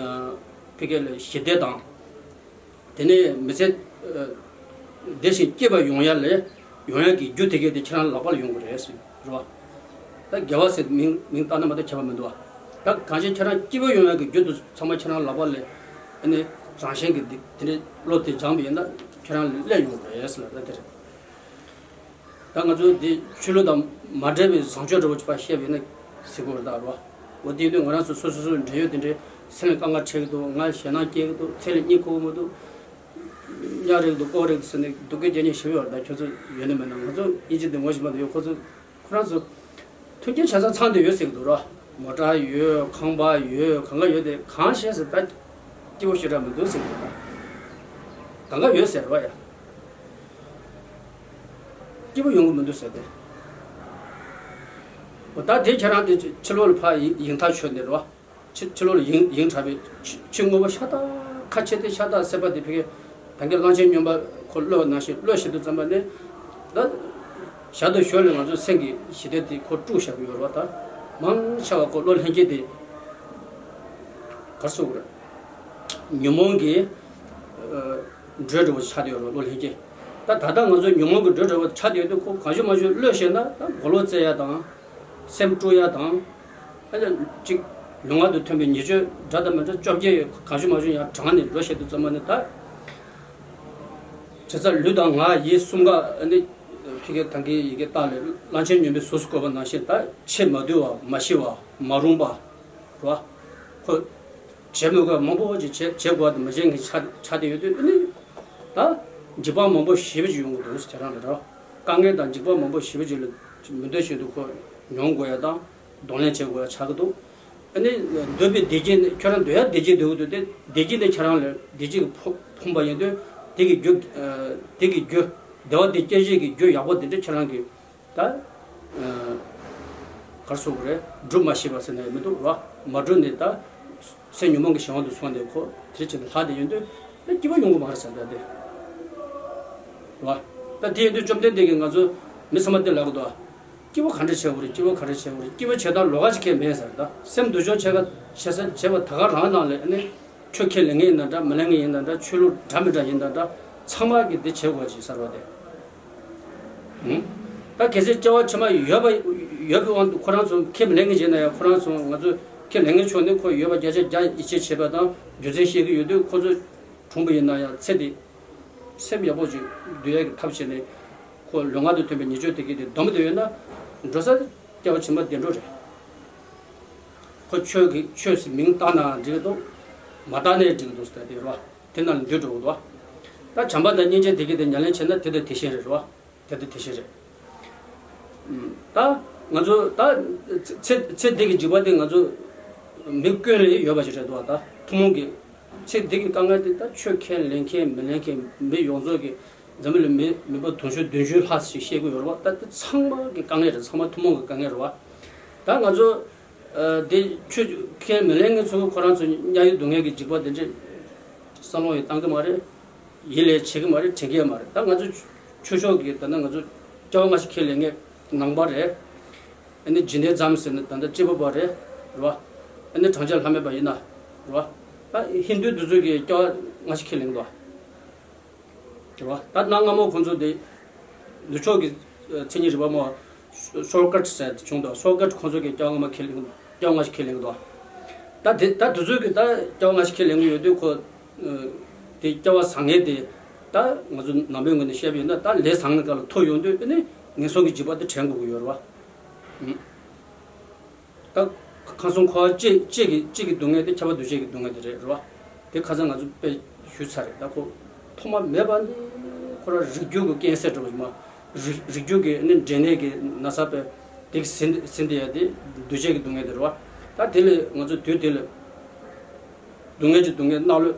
ཕ་གི་ལ་ཞི་བདེ་དང་། དེ་ནས་མི་ཚེ་བདེ་ཞིང་སྐྱིད་པ་ཡོང་ཡ་ལས་ཡོང་ཡ་གི་རྒྱུ་དེ་གས་དེ་ཁྱེད་རང་ལག་པ་ལ་ཡོང་གི་རེད་ཟེར་རོ། ད་དགེ་བ་ཟེར་མིང་མིང་བཏགས་ན་མ་གཏོགས་ཁྱད་པར་མི་འདུག་བ། ད་གང་ཅི་ཁྱེད་རང་སྐྱིད་པོ་ཡོང་ཡ་གི་རྒྱུ་དེ་ཚང་མ་ཁྱེད་རང་ལག་པ་ལ་ཨ་ནི་རང་བཞིན་གྱི་འདི་དེ་འདྲའི་བློ་དེ་སྦྱངས་པ་ཡིན་ན་ཁྱེད་རང་ལ་སླེབས་ཡོང་གི་རེད་ཟེར་ལ་ད་དེ་རེད། ད་ང་ཚོ་འདི་ཆོས་ལུགས་དང་མ་འབྲེལ་བའི་བཟང་སྤྱོད་འདྲ་བོ་ཅིག་ཕར་བཤད་པ་ཡིན་ན་ཟེར་དགོས་རེད་ད་རོ། འོ་དེ་དུས་ང་རང་ཚོ་སོ་སོ་སོའི་འབྲེལ་ཡོད་དེ་འདྲའི་སེམས་ལ་དཀའ་ངལ་འཕྲད་ཀྱི་འདུག་ང་ཞེད་སྣང་སྐྱེ་གི་འདུག་ཚེ་ལ་གཉིད་ཁུག་གི་མི་འདུག་ཉལ་རེད་འདུག་ལྐོག་རེད་འདུག་ཟེར་ནས་སྡུག་སྐད་རྒྱག་མཁན་ཞེ་པོ་ཡོད་རེད། ད་ཁྱོད་ཚོ་ཡོད་ནི་མེད་ན། ང་ཚོ་དབྱིན་ཇི་འདི་ངོ་ཤེས་པ་འདི་ཡོད། ཁོ་ཚོ་ཁོ་རང་ཚོ་མཐུན་རྐྱེན་ཆ་ཚང་ཚང་བསྡད་ཡོད་ཟེར་གི་འདུག་ར། མོ་ཊ་ཡོད། ཁང་པ་ཡོད། གང་ག་ཡོད་དེ་གང་བྱས་ཟེར། ད་སྐྱིད་པོ་ཞེ་དྲག་མི་འདུག་ཟེར་གི་འདུག་ར། གང་ག་ཡོད་ཟེར་བ་ཡ། སྐྱིད་པོ་ཡོང་གི་མི་འདུག་ཟེར་ཏེ། འོ་ད་དེ་ཁྱེད་རང་དེ་ཕྱི་ལོགས་ལ་ཕར་ཡིན་ཡིན་ཐག་ཆོད་ནས་རོ། ཕྱི་ཕྱི་ལོགས་ལ་ཡིན་ཡིན་དྲགས་པའི་ཕྱི་ཕྱི་དངོས་པོ་ཤ་སྟག་ཁ་ཕྱེ་སྟེ་ཤ་སྟག་སེམས་པ་དེ་ཕ་གི་ད་གིན་གླང་ཆེན་སྨྱོན་པ་ཁོ་གློད་ནང་བཞིན་གློད་བྱེད་དུ་བརྩམས་པ་ནི། ད་ཞར་དང་ཞོར་ལ་ང་ཚོ་སེམས་ཀྱི་ཞི་བདེ་དེ་ཁོ་དཀྲུགས་བཞག་གི་ཡོད་རེད་བ། ད་མང་ཆེ་བ་ཁོ་བློ་ལྷན་སྐྱེས་དེ་ག་རེ་ཟེར་དགོས་རེད། ཉོན་མོངས་ཀྱི་ཨ་འགྲོས་འདྲ་བོ་ཆགས་བསྡད་ཡོད་རེད་བློ་ལྷན་སྐྱེས། ད་ད་ལྟ་ང་ཚོ་ཉོན་མོངས་ཀྱི་འགྲོས་འདྲ་བོ་ཆགས་བསྡད་ཡོད་དུས་ཁོ་གང་བྱུང་མང་བྱུང་གློད་བྱས་ན་ད་མགོ་ལོག་བཙལ་ཡ་དང་། སེམས་དཀྲུག་ཡ་དང་། ཨ་ནི་གཅིག་ལུས་ངག་ཏུ་ཐོན་པའི་ཉེས་སྤྱོད་འདྲ་དང་མི་འདྲ་བཅོ་བརྒྱད་གང་བྱུང་མང་བྱུང་ཡང་དྲངས་ནས་འགྲོ་བྱེད་དུ་བརྩམས་པ་ནི་ད། བྱས་ཙང་ལུས་དང་ངག་ཡིད་གསུམ་ཀ་ཨ་ནི་ཕ་གི་ད་གིན་ཡི་གེ་བཏགས་ལས་གླང་ཆེན་སྨྱོན་པའི་གཟུགས་སུ་བཀོད་པ་ནང་བཞིན་ད་ཆེས་མ་དུལ་བ་མ་ཞི་བ་མ་རུངས་པ་རེད་བ། ཁོ་བྱེད་མི་དགོས་མང་པོ་ཅིག་བྱེད་བྱེད་དགོས་པ་དང་མི་བྱེད་མཁན་ཆགས་ཆགས་བསྡད་ཡོད་དུས་ཨ་ནི་ད་འཇིགས་པ་མང་པོ་ཞེ་པོ་ཅིག་ཡོང་གི་འདུག་ཟེར་ཁྱེད་རང་ལ་རེད་བ། དཀའ་ངལ་དང་འཇིགས་པ་མང་པོ་ཞེ་པོ་ཅིག་ལ་མི་འདོད་བཞིན་དུ་ཁོ་མྱོང་དགོས་ཡ་དང་གདོང་ལེན་བྱེད་དགོས་ཡ་ཆགས་ཀྱི་འདུག་ཨ་ནི་འདོད་པའི་བདེ་སྐྱིད་ནི་ཁྱོད་རང་འདོད་ཡ་བདེ་སྐྱིད་འདོད་ཀྱི་འདུག་སྟེ་བདེ་སྐྱིད་ནི་ཁྱེད་རང་ལ་བདེ་སྐྱིད་ཀྱིས་ཕོངས་ཕོངས་པ་ཡིན་དུས་དེ་གི་རྒྱུ་ཨ་དེ་གི་རྒྱུ་བདེ་བ་དེ་སྐྱེད་བྱེད་ཀྱི་རྒྱུ་ཡག་པོ་དེ་འདྲ་ཁྱེད་རང་གིས་ད་ཨ་ག་རེ་ཟེར་དགོས་རེད། སྒྲུབ་མ་ཤེས་པ་ཟེར་ན་ཡང་མི་འདུག་ར། མ་བསྒྲུབས་ནས་ད་སེམས་ཉོན་མོངས་ཀྱི་གཞན་དབང་དུ་སོང་ནས་ཁོ་དེ་བྱས་ནས་ལྷག་བསྡད་ཡོད་དུས་ད་སྐྱིད་པོ་ཡོང་གི་མ་རེད་ཟེར་ད་དེ་ར། ད་དེ་ཡིན་དུས་བཅོམ་ལྡན་འདས་ཀྱིས་ང་ཚོ་མི་ཚང་མ་དེ་ལབ་གི་འདུག་སྐྱིད་པོ་ག་འདྲ་བྱེད་དགོས་རེད། སྐྱིད་པོ་ག་འདྲ་བྱེད་དགོས་རེད། སྐྱིད་པོ་བྱེད་སྟངས་ལོགས་ཀ་ཅིག་ཁས་མེད་ཟེར། ད་སེམས་སྡུག་སྦྱོང་བྱེད་ག་བྱེད་ས་བྱེད་པ་ད་ག་རང་ནང་ལས་ཨ་ནི་ཆོས་ཁས་ལེན་མཁན་ཡིན་ན་འདྲ་མི་ལེན་མཁན་ཡིན་ན་འདྲ་ཆོས་ལུགས་འདྲ་མི་འདྲ་ཡིན་ན་འདྲ་ཚང་མ་གིས་འདི་བྱེད་དགོས་ཅིག་ཟེར་བ་དེ། ཨུམ། ད་གལ་སྲིད་སྐྱེ་བ་ཕྱི་མ་ཡོད་པ་ཡོད་པའི་དབང་དུ་ཁོ་རང་ཚོ་ཁས་མི་ལེན་མཁན་བྱས་ན་ཡང་ཁོ་རང་ཚོ་ང་ཚོ་ཁས་ལེན་མཁན་ཕྱོགས་ནས་ཁོ་ཡོད་པ་བརྒྱ་ཆ་བརྒྱ་ཡིད་ཆེས་བྱེད་པ་དང་རྒྱུ་མཚན་བཤད་ཀྱི་ཡོད་དུས་ཁོ་ཚོ་གྲོངས་པ་ཡིན་ན་ཡང་ཚེ་འདི་སེམས་ཡག་པོ་ཅིག་སྡུག་ཡག་གི་ཐབས་བྱས་ནས་ཁོ་ལུས་ངག་ཏུ་ཐོན་པའི་ཉེས་སྤྱོད་དེ་གས་དེ་སྡོམ་བསྡད་ཡོད་ན་འགྲོ་ས་སྐྱེ་བ་ཕྱི་མ་བདེ་འགྲོ་རེད། ཁོ་ཆོས་ཀྱི་ཆོས་སུ་མིང་བཏགས་ནའང་འགྲིག་གི་འདུག་མ་བཏགས་ནའི་འགྲིག་གི་འདུག་ཟེར་དེ་རེད་བ། དེ་ནང་ལ་འདུས་འགྲོ་གི་འདུག་བ། ད་བྱམས་པ་དང་སྙིང་རྗེ་དེ་གས་དེ་ཉམས་ལེན་བྱས་ན་དེ་དང་དེ་བཞིན་རེད་བ། དེ་དང་དེ་བཞིན་རེད། ད་ང་ཚོ་ད་ཚེ་ཚེ་འདི་གི་འཇིགས་པ་དེ་ང་ཚོ་མི་ཀུན་ལ་ཡོད་པ་ཞིག་རེད་འདུག་བ། ད་ཐུན་མོང་གི་ཚེ་འདི་གི་དཀའ་ངལ་དེ་ད་ཆོས་ཁས་ལེན་མཁན་མི་ལེན་མཁན་མི་ཡོངས་རྫོགས་ཀྱི་འཛམ་བུ་གླིང་མི་མི་འབོར་དུང་ཕྱུར་བདུན་ཅུ་ལྷག་ཞིག་བཤད་ཀྱི་ཡོད་རེད་བ། ད་དེ་ཚང་མ་གི་དཀའ་ངལ་རེད། ཚང་མ་ཐུན་མོང་གི་དཀའ་ངལ་རེད་བ། ད་ང་ཚོ་ཨ་དེ་ཆོས་ཁས་མི་ལེན་མཁན་ཚོ་ཁོ་རང་ཚོ་དམྱལ་བའི་སྡུག་བསྔལ་གྱི་འཇིགས་པ་དེ་འདྲ་བསམ་བློ་ཡང་བཏང་གི་མ་རེད། ཡིད་ལ་བྱེད་ཀྱི་མ་རེད། དྲན་གྱི་ཡང་མ་རེད། ད་ང་ཚོ་ཆོས་ཕྱོགས་ཀྱི་ད་ནི་ང་ཚོ་སྐྱེ་བ་སྔ་ཕྱི་ཁས་ལེན་མཁན་ནང་པ་རེད། ཨ་ནི་འཇིག་རྟེན་ཙམ་ཟེར་ན་ད་ལྟ་སྐྱེས་བུ་པ་རེད་རེད་བ། ཨ་ནི་བགྲང་བྱ་ལྷག་མེད་པ་ཡིན་ན་རེད་བ། ད་ཧིན་དུ་འདི་ཚོ་གིས་སྐྱེ་བ་སྔ་ཕྱི་ཁས་ལེན་གྱི་འདུག་བ། རེད་བ། ད་གནའ་སྔ་མོ་ཁོང་ཚོ་དེ་ནུབ་ཕྱོགས་ཀྱི་ཨ་མཚན་ཉིད་རིག་པ་སྨྲ་བ་སོ་ཀྲ་ཏི་ཟེར་དེ་བྱུང་འདུག་སོ་ཀྲ་ཏི་ཁོང་ཚོ་གིས་སྐྱེ་བ་སྔ་མ་ཁས་ལེན་སྐྱེ་བ་སྔ་ཕྱི་ཁས་ལེན་གྱི་འདུག་ད་དེ་ད་དེ་ཚོ་གིས་ད་སྐྱེ་བ་སྔ་ཕྱི་ཁས་ལེན་གྱི་ཡོད་དུས་ཁོ་ཨ་དེ་སྐྱེ་བ་བཟང་ངན་དེ་ད་ང་ཚོ་ནང་པའི་ངོས་ནས་བཤད་པ་ཡིན་ན་ད་ལས་བཟང་ངན་སྒང་ལ་ཐུག་ཡོང་དུས་ཨ་ནི་ངན་སོང་གི་འཇིགས་པ་དེ་དྲན་དགོས་ཀྱི་ཡོད་རེད་བ། ཨུ། ད་ཁམས་གསུམ་འཁོར་བ་སྤྱི་སྤྱི་གི་སྤྱི་གི་སྡུག་བསྔལ་དེ་ཁྱབ་པ་འདུ་བྱེད་ཀྱི་སྡུག་བསྔལ་དེ་རེད་རེད་བ། དེ་ཁ་སང་ང་ཚོ་དཔེ་ཞུས་ཚར་རེད། ད་ཁོ་ཐོག་མ་མེད་པ་ནས་ཁོ་རང་རིགས་རྒྱུད་ཀྱི་ཀན་སར་འདྲ་བོ་ཞིག་མ་རིགས་རིགས་རྒྱུད་ཀྱི་ནི་འབྲས་ནད་ཀྱི་ན་ཚ་དཔེ་དེ་ཟིན་ཟིན་དེ་ཡ་དེ་འདུ་བྱེད་ཀྱི་སྡུག་བསྔལ་དེ་རེད་བ། ད་དེ་ལས་ང་ཚོ་དུས་དེ་ལ་སྡུག་བསྔལ་གྱི་སྡུག་བསྔལ་གནག་ལོས་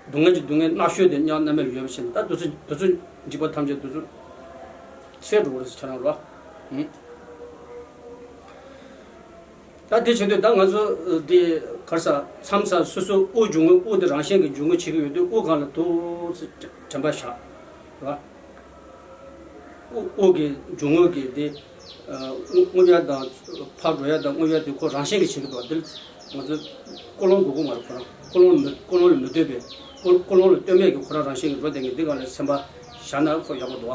སྡུག་བསྔལ་གྱི་སྡུག་བསྔལ་གནག་ཤོས་དེ་གཉའ་གནམ་མེད་ལ་ཡོད་པ་བཞིན་ད་དུས་ཚོད་དུས་ཚོད་འཇིགས་པ་ཐམས་ཅད་དུས་ཚོད་སེལ་འགྲོ་བ་རེད་ཟེར་ཁྱེད་རང་རེད་བ། ད་དེ་བྱེད་དུས་ད་ང་ཚོ་འདི་གར་ས་མཚམས་ས་སོ་སོ་དབུགས་འབྱུང་རྔུབ་དབུགས་དེ་རང་བཞིན་གྱི་འབྱུང་རྔུབ་བྱེད་ཀྱི་ཡོད་དུས་དབུགས་སྒང་ལ་འདུག་སེ་དྲན་པ་བཞག་ར། དབུགས་དབུགས་ཀྱི་འབྱུང་རྔུབ་ཀྱི་དེ་རྔུབ་ཡ་དང་ཕར་འགྲོ་ཡ་དང་རྔུབ་ཡ་དེ་ཁོ་རང་བཞིན་གྱིས་བྱེད་ཀྱི་འདུག་འདི་ང་ཚོ་ཀུན་སློང་དགོས་ཀྱི་མ་རེད། ཁོ་རང་ཀུན་སློང་མི་ཀུན་སློང་ལ་མི་ལྟོས་པའི་ཀུན་ཀུན་སློང་ལ་ལྟོས་མེད་ཀྱི་ཁོ་རང་རང་བཞིན་གྱིས་འགྲོ་བསྡད་མཁན་འདི་སྒང་ལ་སེམས་པ་བཞག་ན་ཁོ་ཡག་པོ་འདུག་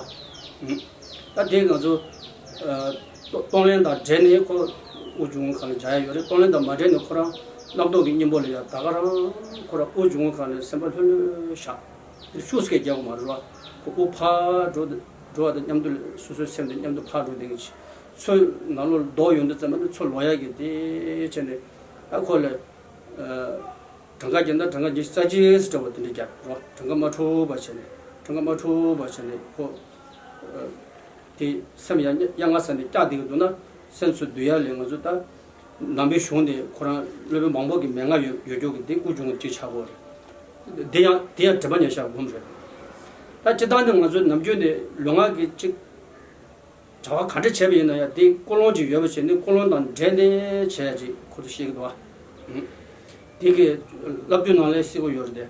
བ། ད་དེ་ང་ཚོ་ཨ་གཏོང་ལེན་དང་འབྲེལ་ནས་ཁོ་དབུགས་འབྱུང་རྔུབ་སྒང་ལ་འཇགས་ཡ་ཡོད་རེད། གཏོང་ལེན་དང་མ་འབྲེལ་ནས་ཁོ་རང་རྣམ་རྟོག་གི་གཉེན་པོ་ལ་ཡ་ད་ག་རང་ཁོ་རང་དབུགས་འབྱུང་རྔུབ་སྒང་ལ་སེམས་པ་ལྷོད་ལྷོད་བཞག་དེ་ཤུགས་སྐྱེད་རྒྱག་དགོས་མ་རེད་བ། ཁོ་དབུགས་ཕར་འགྲོ་འགྲོ་བ་དང་མཉམ་དུ་སོ་སོའི་སེམས་དང་མཉམ་དུ་ཕར་འགྲོ་བསྡད་མཁན་ཅིག་ཚུར་ནང་ལོགས་ལྡོག་ཡོང་དུས་ཙམ་པ་ནི་ཚུར་ལོག་ཡ་གི་དེ་བྱས་ནས་ད་ཁོ་ལ་ཨ། གྲངས་ཀ་བརྒྱབ་ན་གྲངས་ཀ་ཉི་ཤུ་རྩ་གཅིག་ཙམ་འདྲ་བོ་དེ་འདྲ་བརྒྱབ་རོ། གྲངས་ཀ་མ་འཁྲུགས་པ་བྱས་ནས་གྲངས་ཀ་མ་འཁྲུགས་པ་བྱས་ནས་ཁོ། ཨ། དེ་སེམས་ཡང་གཡང་ང་ས་ནས་བཀྱག་བསྡད་ཀྱི་འདུག་ན་སེམས་སུ་འདུལ་ཡ་ལས་ང་ཚོ་ད་ནང་པའི་གཞུང་ནས་ཁོ་རང་སློབ་དཔོན་མང་པོ་གི་མན་ངག་ཡོད་ཡོད་རྒྱུ་གི་དེ་དབུགས་འབྱུང་རྔུབ་གཅིག་ཆགས་ཀྱི་ཡོད་རེད། དེ་ཡང་དེ་ཡང་དྲན་པ་ཉེར་བཞག་སྒོམ་རེད། ད་སྤྱིར་བཏང་ནས་ང་ཚོ་ནམ་རྒྱུན་ནས་ལུས་ངག་གི་གཅིག་བྱ་བ་ག་འདྲ་བྱས་པ་ཡིན་ན་ཡང་དེ་ཀུན་སློང་ཅིག་ཡོད་པ་བྱས་ནས་ཀུན་སློང་དང་འབྲེལ་ནས་བྱས་ཡ་ཅིག་ཁོ་ཚོ་བཤད་ཀྱི་འདུག་བ། ཨུམ། དེ་གི་བསླབ་བཏུས་ནང་ལས་སྲིད་པོ་ཡོད་རེད་དེ།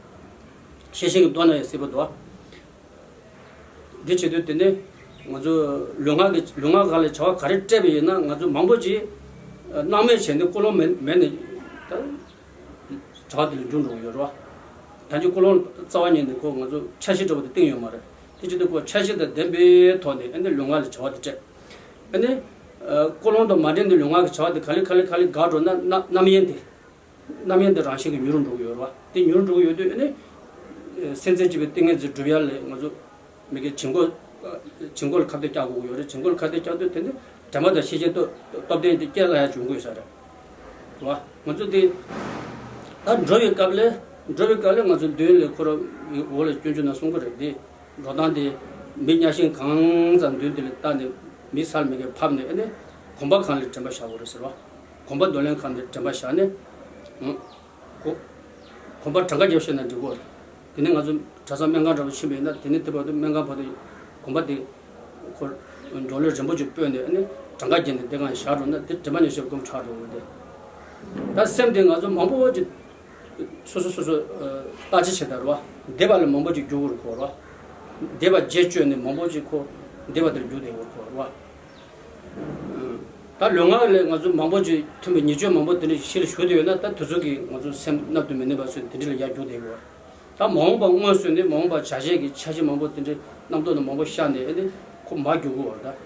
ཤེས་བཞིན་གྱི་མདོ་ནང་ཡང་སྲིད་པོ་འདུག་འདི་བྱེད་དུས་དེ་ནི་ང་ཚོ་ལུས་ངག་གི་ལུས་ངག་ག་ལས་བྱ་བ་ག་རེ་སྤྲད་པ་ཡིན་ན། ང་ཚོ་མང་པོ་ཅིག་སྣང་མེད་བྱས་ནས་ཀུན་སློང་མེད་མེད་ནས་ད་བྱ་བ་དེ་ལ་འཇུག་འགྲོ་གི་ཡོད་རེད་བ། ད་ཅི་ཀུན་སློང་རྩ་བ་ཉིད་ནས་ཁོ་ང་ཚོ་འཆར་གཞི་འདྲ་པོ་དེ་བཏིང་ཡོད་མ་རེད། དེ་བྱེད་དུས་ཁོ་འཆར་གཞི་དང་ལྡན་པའི་ཐོག་ནས་ཨ་ནི་ལུས་ངག་ལ་བྱ་བ་དེ་སྤྲད། ཨ་ནི་ཀུན་སློང་དང་མ་འབྲེལ་ནས་ལུས་ངག་གི་བྱ་བ་དེ་ག་ལེ་ག་ལེ་ག་ལེ་འགག་འགྲོ་ན་རྣམ་རྣམ་གཡེང་དེ། རྣམ་གཡེང་དེ་རང་བཞིན་གྱིས་མྱུར་འགྲོ་གི་ཡོད་རེད་བ། དེ་མྱུར་འགྲོ་གི་ཡོད་དུས་ཨ་ནི་སེམས་ཅན་གཅིག་པའི་ཏིང་ངེ་འཛིན་སྒྲུབ་ཡ་ལས་ང་ཚོ་མི་གི་བྱིང་རྒོད་བྱིང་རྒོད་ལ་ཁ་གཏད་བཀྱག་དགོས་ཀྱི་ཡོད་རེད། བྱིང་རྒོད་ལ་ཁ་གཏད་བཀྱག་དུས་དེ་ནི་དྲན་པ་དང་ཤེས་བྱའི་སྟོབས་སྟོབས་ལྡན་དེ་སྐྱེ་ལ་ཡ་འབྱུང་དགོས་ས་རེད་བ། ང་ཚོ་དེ་ད་འགྲོ་བའི་སྐབས་ལས་འགྲོ་བའི་སྐབས་ལས་ང་ཚོ་མདུན་ལས་ཁོ་ར་འོག་ལ་སྐྱོན་བརྗོད་ན་གསུང་གི་རེད་དེ། འགྲོ་སྟངས་དེ་མི་གཉའ་ཤིང་གང་ཙམ་མདུན་དེ་ལ་བལྟས་ནས་མི་སལ་མི་གས་ཕབ་ནས་ཨ་ནི་གོམ་པ་གང་ལ་དྲན་པ་བཞག་དགོས་རེད་ཟེར་བ། གོམ་པ་འདོར་ལེན་གང་ལ་དྲན་པ་བཞག་ནས། གོ་གོམ་པ་གྲངས་ཀ་རྒྱབ་བཤད་ན་འགྲིག་གོ། དེ་ནས་ང་ཚོ་གྲྭ་ཚང་སྨན་ཁང་འདྲ་པོ་ཕྱིན་པ་ཡིན་ན་དེ་ནས་དེ་བར་དུ་སྨན་ཁང་བར་དུ་གོམ་པ་དེ་ཁོ་འགྲོ་ལུགས་རིམ་པ་ཅིག་སྤོས་ནས་ཨ་ནི་གྲངས་ཀ་བརྒྱབ་ནས་དེ་གང་བཞག་འགྲོ་ན་དེ་དྲན་པ་ཉེར་ཞིབ་སྒོམ་ཁྲག་འགྲོ་གི་རེད། ད་སེམས་དེ་ང་ཚོ་མང་པོ་ཅིག་སོ་སོ་སོ་སོ་བརྟག་དཔྱད་བྱེད་ད་རེད་བ། བདེ་བ་ལ་མང་པོ་ཅིག་རྒྱུག་གི་རེད་ཁོ་རེད་བ། བདེ་བ་བརྗེད་བཅོས་ནས་མང་པོ་ཅིག་ཁོ་བདེ་བ་དེར་རྒྱུག་བསྡད་ཡོད་ཁོ་རེད་བ། ད་ལུས་ངག་ལས་ང་ཚོ་མང་པོ་ཅིག་མཐུན་པའི་ཉེས་སྤྱོད་མང་པོ་དེ་འདྲ་ཞིག་ཤི་ལ་ཞུགས་བསྡད་ཡོད་ན་ད་དེ་ཚོ་གིས་ང་ཚོ་སེམས་མནར་དུ་མི་གནས་པ་སོགས་དེ་འདྲ་ལ་ཡར་རྒྱུག་བསྡད་ཡོད། ད་མ་འོངས་པ་མངོན་སུམ་ནས་མ་འོངས་པ་བྱ་བྱེད་ཀྱི་འཆར་གཞི་མང་པོ་དེ་འདྲའི་རྣམ་རྟོག་ནི་མང་པོ་ཤར་ནས་ཨེ་ནི་ཁོ་མར་རྒྱུག་གི་ཡོད་རེད།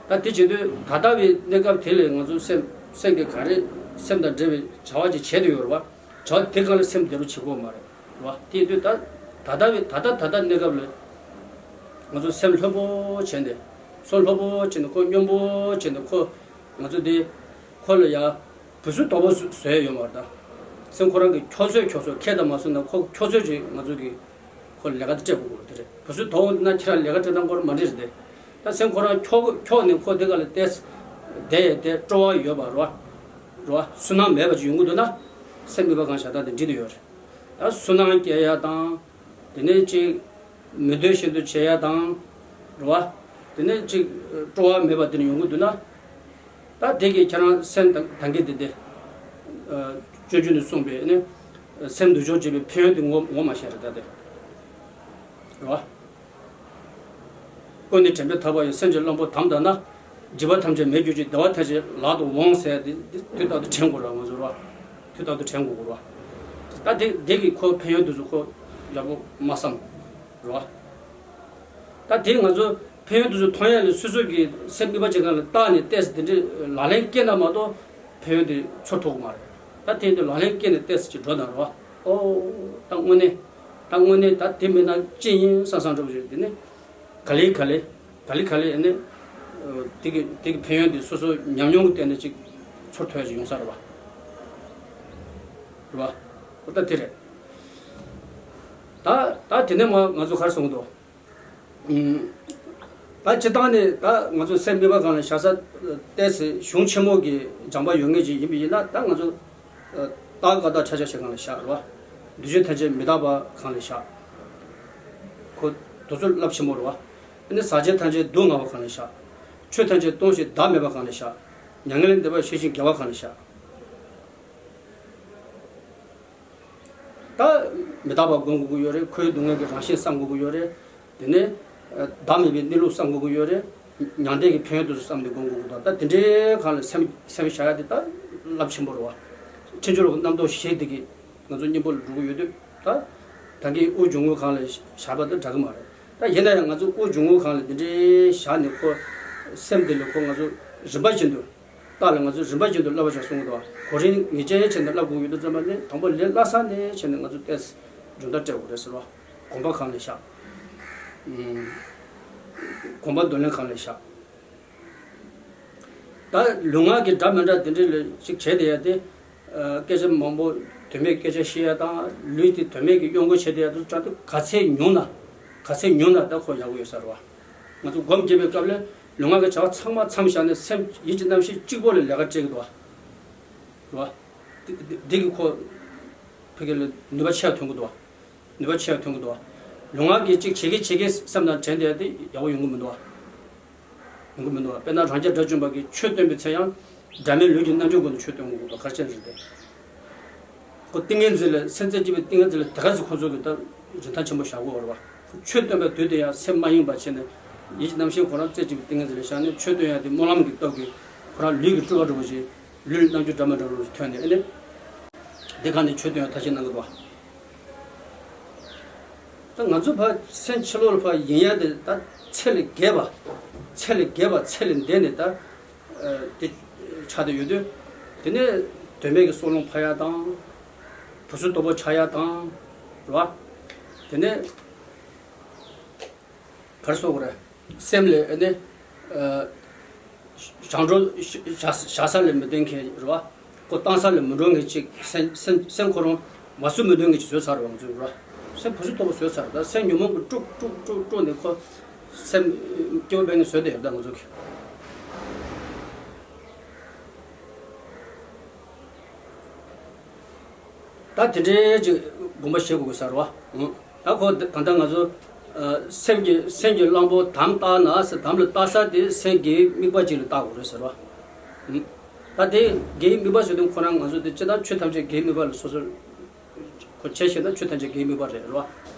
ད་དེ་བྱེད་དུས་ད་ལྟ་བའི་གནས་སྐབས་དེ་ལས་ང་ཚོ་སེམས་སེམས་ཀྱི་ག་རེ་སེམས་དང་འབྲེལ་བའི་བྱ་བ་ཅིག་བྱེད་དུ་ཡོད་རེད་བ། བྱ་བ་དེ་གང་ལ་སེམས་བདེ་རུ་བྱེད་དགོས་མ་རེད་བ། དེ་ཡིན་དུས་ད་ད་ལྟ་བའི་ད་ལྟ་ད་ལྟ་གནས་སྐབས་ལ་ང་ཚོ་སེམས་ལྷོད་པོ་བྱས་ནས་སོ་ལྷོད་པོ་བྱས་ནས་ཁོ་སྙོམས་པོ་བྱས་ནས་ཁོ་ང་ཚོ་དེ་ཁོ་ལ་ཡ། བུ་སུ་དོ་པོ་བཟོས་ཡོད་མ་རེད་ད། སེམས་ཁོ་རང་གི་འཁྱོག་བཟོས་འཁྱོག་བཟོས་ཁྱེད་དང་མ་བཟོས་ན་ཁོ་འཁྱོག་བཟོས་ཅིག་ང་ཚོ་གི་ཁོ་ལས་ཀ་དེ་སྤྲད་དགོས་དགོས་དེ་རེད། བུ་སུ་དོ་པོ་ན་ཁྱེད་རང་ལས་ཀ་སྤྲད་སྟངས་སྐོར་མ་འདྲི་རེད་དེ། ད་སེམས་ཁོ་རང་འཁྱོག་འཁྱོག་ནས་ཁོ་དེ་ག་ལ་བལྟས་བསྡད་ཡས་དེ་སྤྲོ་བ་ཡོད་པ་རེད་བ། རེད་བ། སུན་སྣང་མེད་པ་ཅིག་ཡོང་གི་འདུག་ན། སེམས་མི་པ་གང་བྱ་སྟངས་དེ་འགྲིག་དུ་ཡོད་རེད། ད་སུན་སྣང་སྐྱེ་ཡ་དང་། དེ་ནས་ཅིག་མི་འདོད་བཞིན་དུ་བྱེད་ཡ་དང་། རེད་བ། དེ་ནས་ཅིག་སྤྲོ་བ་མེད་པ་དེ་འདྲ་ཡོང་གི་འདུག་ན། ད་དེ་གིས་ཁྱེད་རང་སེམས་དང་དང་གི་དེ་དེ། སྤྱོད་འཇུག་ནས་གསུངས་པའི་ནི། སེམས་སྡུག་སྦྱོང་བྱེད་པའི་ཕན་ཡོན་དེ་ངོ་ངོ་མ་ཤེས་རེད་ད་དེ། རེད་བ། ཀུན་ནས་དྲན་པས་ཐར་པ་ཡི། སེམས་ཀྱི་གླང་པོ་དམ་བཏགས་ན། སྒྱིད་པ་ཐམས་ཅད་མེད་གྱུར་ཅིག་བདེ་བ་ཐམས་ཅད་ལག་ཏུ་འོང་ཟེར་ཏེ་དུས་རྟག་ཏུ་དྲན་དགོས་ར་ང་ཚོ་ར། དུས་རྟག་ཏུ་དྲན་དགོས་ར། ད་དེ་དེ་གི་ཁོ་ཕན་ཡོན་དེ་ཚོ་ཁོ་ཡག་པོ་མ་བསམ་ར། ད་དེ་ང་ཚོ་ཕན་ཡོན་དེ་ཚོ་མཐོང་ཡ་ལས་སོ་སོ་གི་སེམས་ནུས་པ་ཅན་གང་ལ་བརྟགས་ནས་བལྟས་ཏེ་དེ་འདྲའི་ལག་ལེན་བཀལ་ན་མ་གཏོགས་ཕན་ཡོན་དེ་ཚོར་ཐུབ་ཀྱི་མ་རེད། ད་དེ་འདྲ་ལག་ལེན་བཀལ་ནས་བལྟས་ཏེ་ཅིག་འགྲོ་ན་ར། ཨོ། ད་དངོས་གནས་ད་དངོས་གནས་ད་དེ་མིན་ན་ཅི་ཡིན་བསམ་བསམ་འདྲ་པོ་ཞིག་དེ་ནི། ག་ལེ་ག་ལེ། ག་ལེ་ག་ལེ་ནི། དེ་གི་དེ་གི་ཕན་ཡོན་དེ་སོ་སོ་ཉམས་མྱོང་གི་སྟེང་ནས་ཅིག་ཚོར་ཐུབ་ཡ་ཅིག་ཡོང་ས་རེད་བ། རེད་བ། འོ་ད་དེ་རེད། ད་ད་དེ་ནས་མ་ང་ཚོ་ག་རེ་གསུང་གི་འདུག་ད་སྤྱིར་བཏང་ནས་ད་ང་ཚོ་སེམས་ནུས་པ་གང་ལ་བཞག་ས་ཏོག་ཙམ་གཞུང་ཆེན་མོ་གི་སྦྱངས་པ་ཡོད་མཁན་ཅིག་ཡིན་པ་ཡིན་ན་ད་ང་ཚོ། རྟགས་ཀ་དག་ཆ་ཆ་ཞིག་གང་ལ་བཞག་རེད་བ། འདུས་བྱས་ཐམས་ཅད་མི་རྟག་པ་གང་ལ་བཞག་ཁོ་དེ་ཚོ་རླབས་ཆེན་པོ་རེད་བ། ཨ་ནི་ཟག་བཅས་ཐམས་ཅད་སྡུག་བསྔལ་བ་གང་ལ་བཞག་ཆོས་ཐམས་ཅད་སྟོང་ཞིང་བདག་མེད་པ་གང་ལ་བཞག་མྱ་ངན་ལས་འདས་པ་ཤེས་བཞིན་དགེ་བ་གང་ལ་བཞག་ད་མི་རྟག་པ་སྒོམ་དགོས་ཀྱི་ཡོད་རེད། ཁོའི་སྡུག་བསྔལ་གྱི་རང་བཞིན་བསམ་དགོས་ཀྱི་ཡོད་རེད། དེ་ནས་བདག་མེད་པའི་གནས་ལུགས་བསམ་དགོས་ཀྱི་ཡོད་རེད། མྱང་འདས་ཀྱི་ཕན་ཡོན་དེ་ཚོ་བསམ་ནས་སྒོམ་དགོས་ཀྱི་འདུག་ད་དེ་འདྲའི་སྒང་ལ་སེམས་སེམས་བཞག་ཡ་དེ་ད་རླབས་ཆེན་པོ་རེད་བ། ཕྱིན་ཅི་ལོག་གི་རྣམ་རྟོག་བཞི་དེ་གིས་ང་ཚོ་གཉེན་པོ་ལ་འགྲོ་གི་ཡོད་དུས་ད་ད་གིན་དབུགས་འབྱུང་རྔུབ་སྒང་ལ་བཞག་པ་དང་འདྲ་གི་མ་རེད། ད་ཡིན་ན་ཡང་ང་ཚོ་དབུགས་འབྱུང་རྔུབ་སྒང་ལ་དེ་འདྲའི་བཞག་ནས་ཁོ་སེམས་དེ་ལ་ཁོ་ང་ཚོ་རིམ་པ་བཞིན་དུ། རྟགས་ལ་ང་ཚོས་རིམ་པ་བཞིན་དུ་བསླབ་པ་བྱ་གསུང་གི་འདུག་གོ་རིམ་ངེས་ཅན་བྱས་ནས་བསླབ་དགོས་ཡོད་དུས་ཙམ་པ་ནི་དང་པོ་ལས་སླ་ས་ནས་བྱས་ནས་ང་ཚོས་ཏོག་ཙམ་སྦྱོང་བརྡར་སྤྲད་དགོས་རེད་ཟེར་བ། གོམས་པ་གང་ལ་བཞག་གོམས་པ་འདོར་ལེན་གང་ལ་བཞག་ད་ལུས་ངག་གི་འདྲ་མི་འདྲ་དེ་འདྲ་ལ་ཅིག་བྱས་བསྡད་ཡ་དེ། སྐད་ཆ་མང་པོ་དོན་མེད་སྐད་ཆ་བཤད་ཡ་དང་ལུས་དེ་དོན་མེད་ཀྱི་གཡོ་འགུལ་བྱས་བསྡད་ཡ་དེ་ཚོ་དྲག་ཏུ་ག་ཚད་ཉུང་ན་ག་ཚད་ཉུང་ན་ད་ཁོ་ཡག་པོ་ཡོད་ས་རེད་བ། ང་ཚོ་སྒོམ་རྒྱབ་པའི་སྐབས་ལ་ལུས་ངག་གི་བྱ་བ་ཚང་མ་མཚམས་བཞག་ནས་སེམས་ཡིད་ཀྱི་རྣམ་ཤེས་གཅིག་པོ་ལ་ལས་ཀ་སྤྲད་ཀྱི་འདུག་བ། རེད་བ། འདི་འདི་འདི་གི་ཁོ་ཕ་གི་ལ་ནུས་པ་ཆེ་བ་ཐོན་གྱི་འདུག་བ། ནུས་པ་ཆེ་བ་ཐོན་གྱི་འདུག་བ། ལུས་ངག་གི་གཅིག་བྱེད་ཀྱི་བྱེད་ཀྱི་བསམ་དང་དྲན་བསྡད་དེ་ཡག་པོ་ཡོང་གི་མི་འདུག་བ། ཡོང་གི་མི་འདུག་བ། དཔེར་ན་རང་རྒྱལ་དགྲ་བཅོམ་པ་གིས་ཆོས་སྟོན་པའི་ཚེ་ཡང་སྒྲ་མེད་ལུས་ཀྱི་རྣལ་འབྱོར་སྒོ་ནས་ཆོས་སྟོན་དགོས་འདུག་ག་རེ་བྱས་ནས་རེད་དེ། ཁོ་ཏིང་ངེ་འཛིན་ལ་སེམས་རྩེ་གཅིག་པའི་ཏིང་ངེ་འཛིན་ལ་དེ་ག་ཚོད་ཁོ་ཚོ་གི་ད་འཇོན་ཐང་ཆེན་པོ་བཞག་དགོས་པ་རེད་བ། ཆོས་སྟོན་པའི་དུས་དེ་ཡང་སེམས་མ་ཡེངས་པ་བྱས་ནས་ཡིད་ཀྱི་རྣམ་ཤེས་ཁོ་རང་རྩེ་གཅིག་པའི་ཏིང་ངེ་འཛིན་ལ་བཞག་ནས་ཆོས་སྟོན་ཡག་དེ་སྨོན་ལམ་གྱི་སྟོབས་ཀྱིས་ཁོ་རང་ལུས་ཀྱི་སྤྲུལ་པ་འདྲ་བོ་ཞིག་ལུས་ལ་རྣམ་འགྱུར་འདྲ་མི་འདྲ་བོ་ཞིག་ཐོན་ནས་ཨེ་ནས་དེ་ག་ནས་ཆོས་སྟོན་ཡག་ཐབས་ཤེས་གནང་གི་འདུག་བ། ད་ང་ཚོ་ཕ་སེམས་ཕྱི་ལོགས་ལ་ཕ་ཡེངས་ཡག་དེ་ད་ཚད་ལས་བརྒལ་བ། ཚད་ལས་བརྒལ་བ་ཚད་ལས་འདས་ནས་ད་དེ་ཆགས་བསྡད་ཡོད་དུས། དེ་ནས་དོན་མེད་ཀྱི་སྲོག་རླུང་འཕར་ཡག་དང་། བུ་སུ་དོ་པོ་ཆགས་ཡག་དང་། རེད་བ། དེ་ནས་ག་རེ་ཟེར་དགོས་རེད། སེམས་ལ་ཨ་ནི་བྱང་འགྲོ་བཞག་ས་ལ་མི་འདོད་མཁན་རེད་བ། ཁོ་བཏང་ས་ལ་མི་འགྲོ་མཁན་ཅིག་སེམས་སེམས་སེམས་ཁོ་རང་མ་སུ་མི་འདོད་མཁན་ཅིག་བཟོས་ཚར་བ་ང་ཚོས་རེད་བ། སེམས་བུ་སུ་དོ་པོ་བཟོས་ཚར། ད་སེམས་ཉོན་མོངས་ཀྱིས་དཀྲུག་དཀྲུག་དཀྲུག་དཀྲུག་ནས་ཁོ་སེམས་སྐྱོ་བོ་འབད་མཁན་བཟོས་བསྡད་ཡོད་ད་ང་ཚོ་གི། ད་དེ་འདྲའི་ཅིག་དགོངས་པ་བཞེས་དགོས་ཀྱི་ས་རེད་བ། ད་ཁོ་ད་ལྟ་ང་ཚོ་སེམས་ཀྱི་སེམས་ཀྱི་གླང་པོ་དམ་བཏགས་ན་ཟེར། དམ་ལ་བཏགས་ས་དེ་སེམས་ཀྱི་དམིགས་པ་ཅིག་ལ་བཏགས་དགོས་རེད་ཟེར་བ། ད་དེ་དགེ་བའི་དམིགས་པ་ཟེར་དུས་ཁོ་རང་ང་ཚོ་དེ་སྤྱིར་བཏང་ཆོས་ཐམས་ཅད་དགེ་བའི་དམིགས་པ་ལ་སོ་སོར་ཁོ་ཁྱེར་ཤེས་ན་ཆོས་ཐམས་ཅད་དགེ་བའི་དམིགས་པ་རེད་རེད་བ།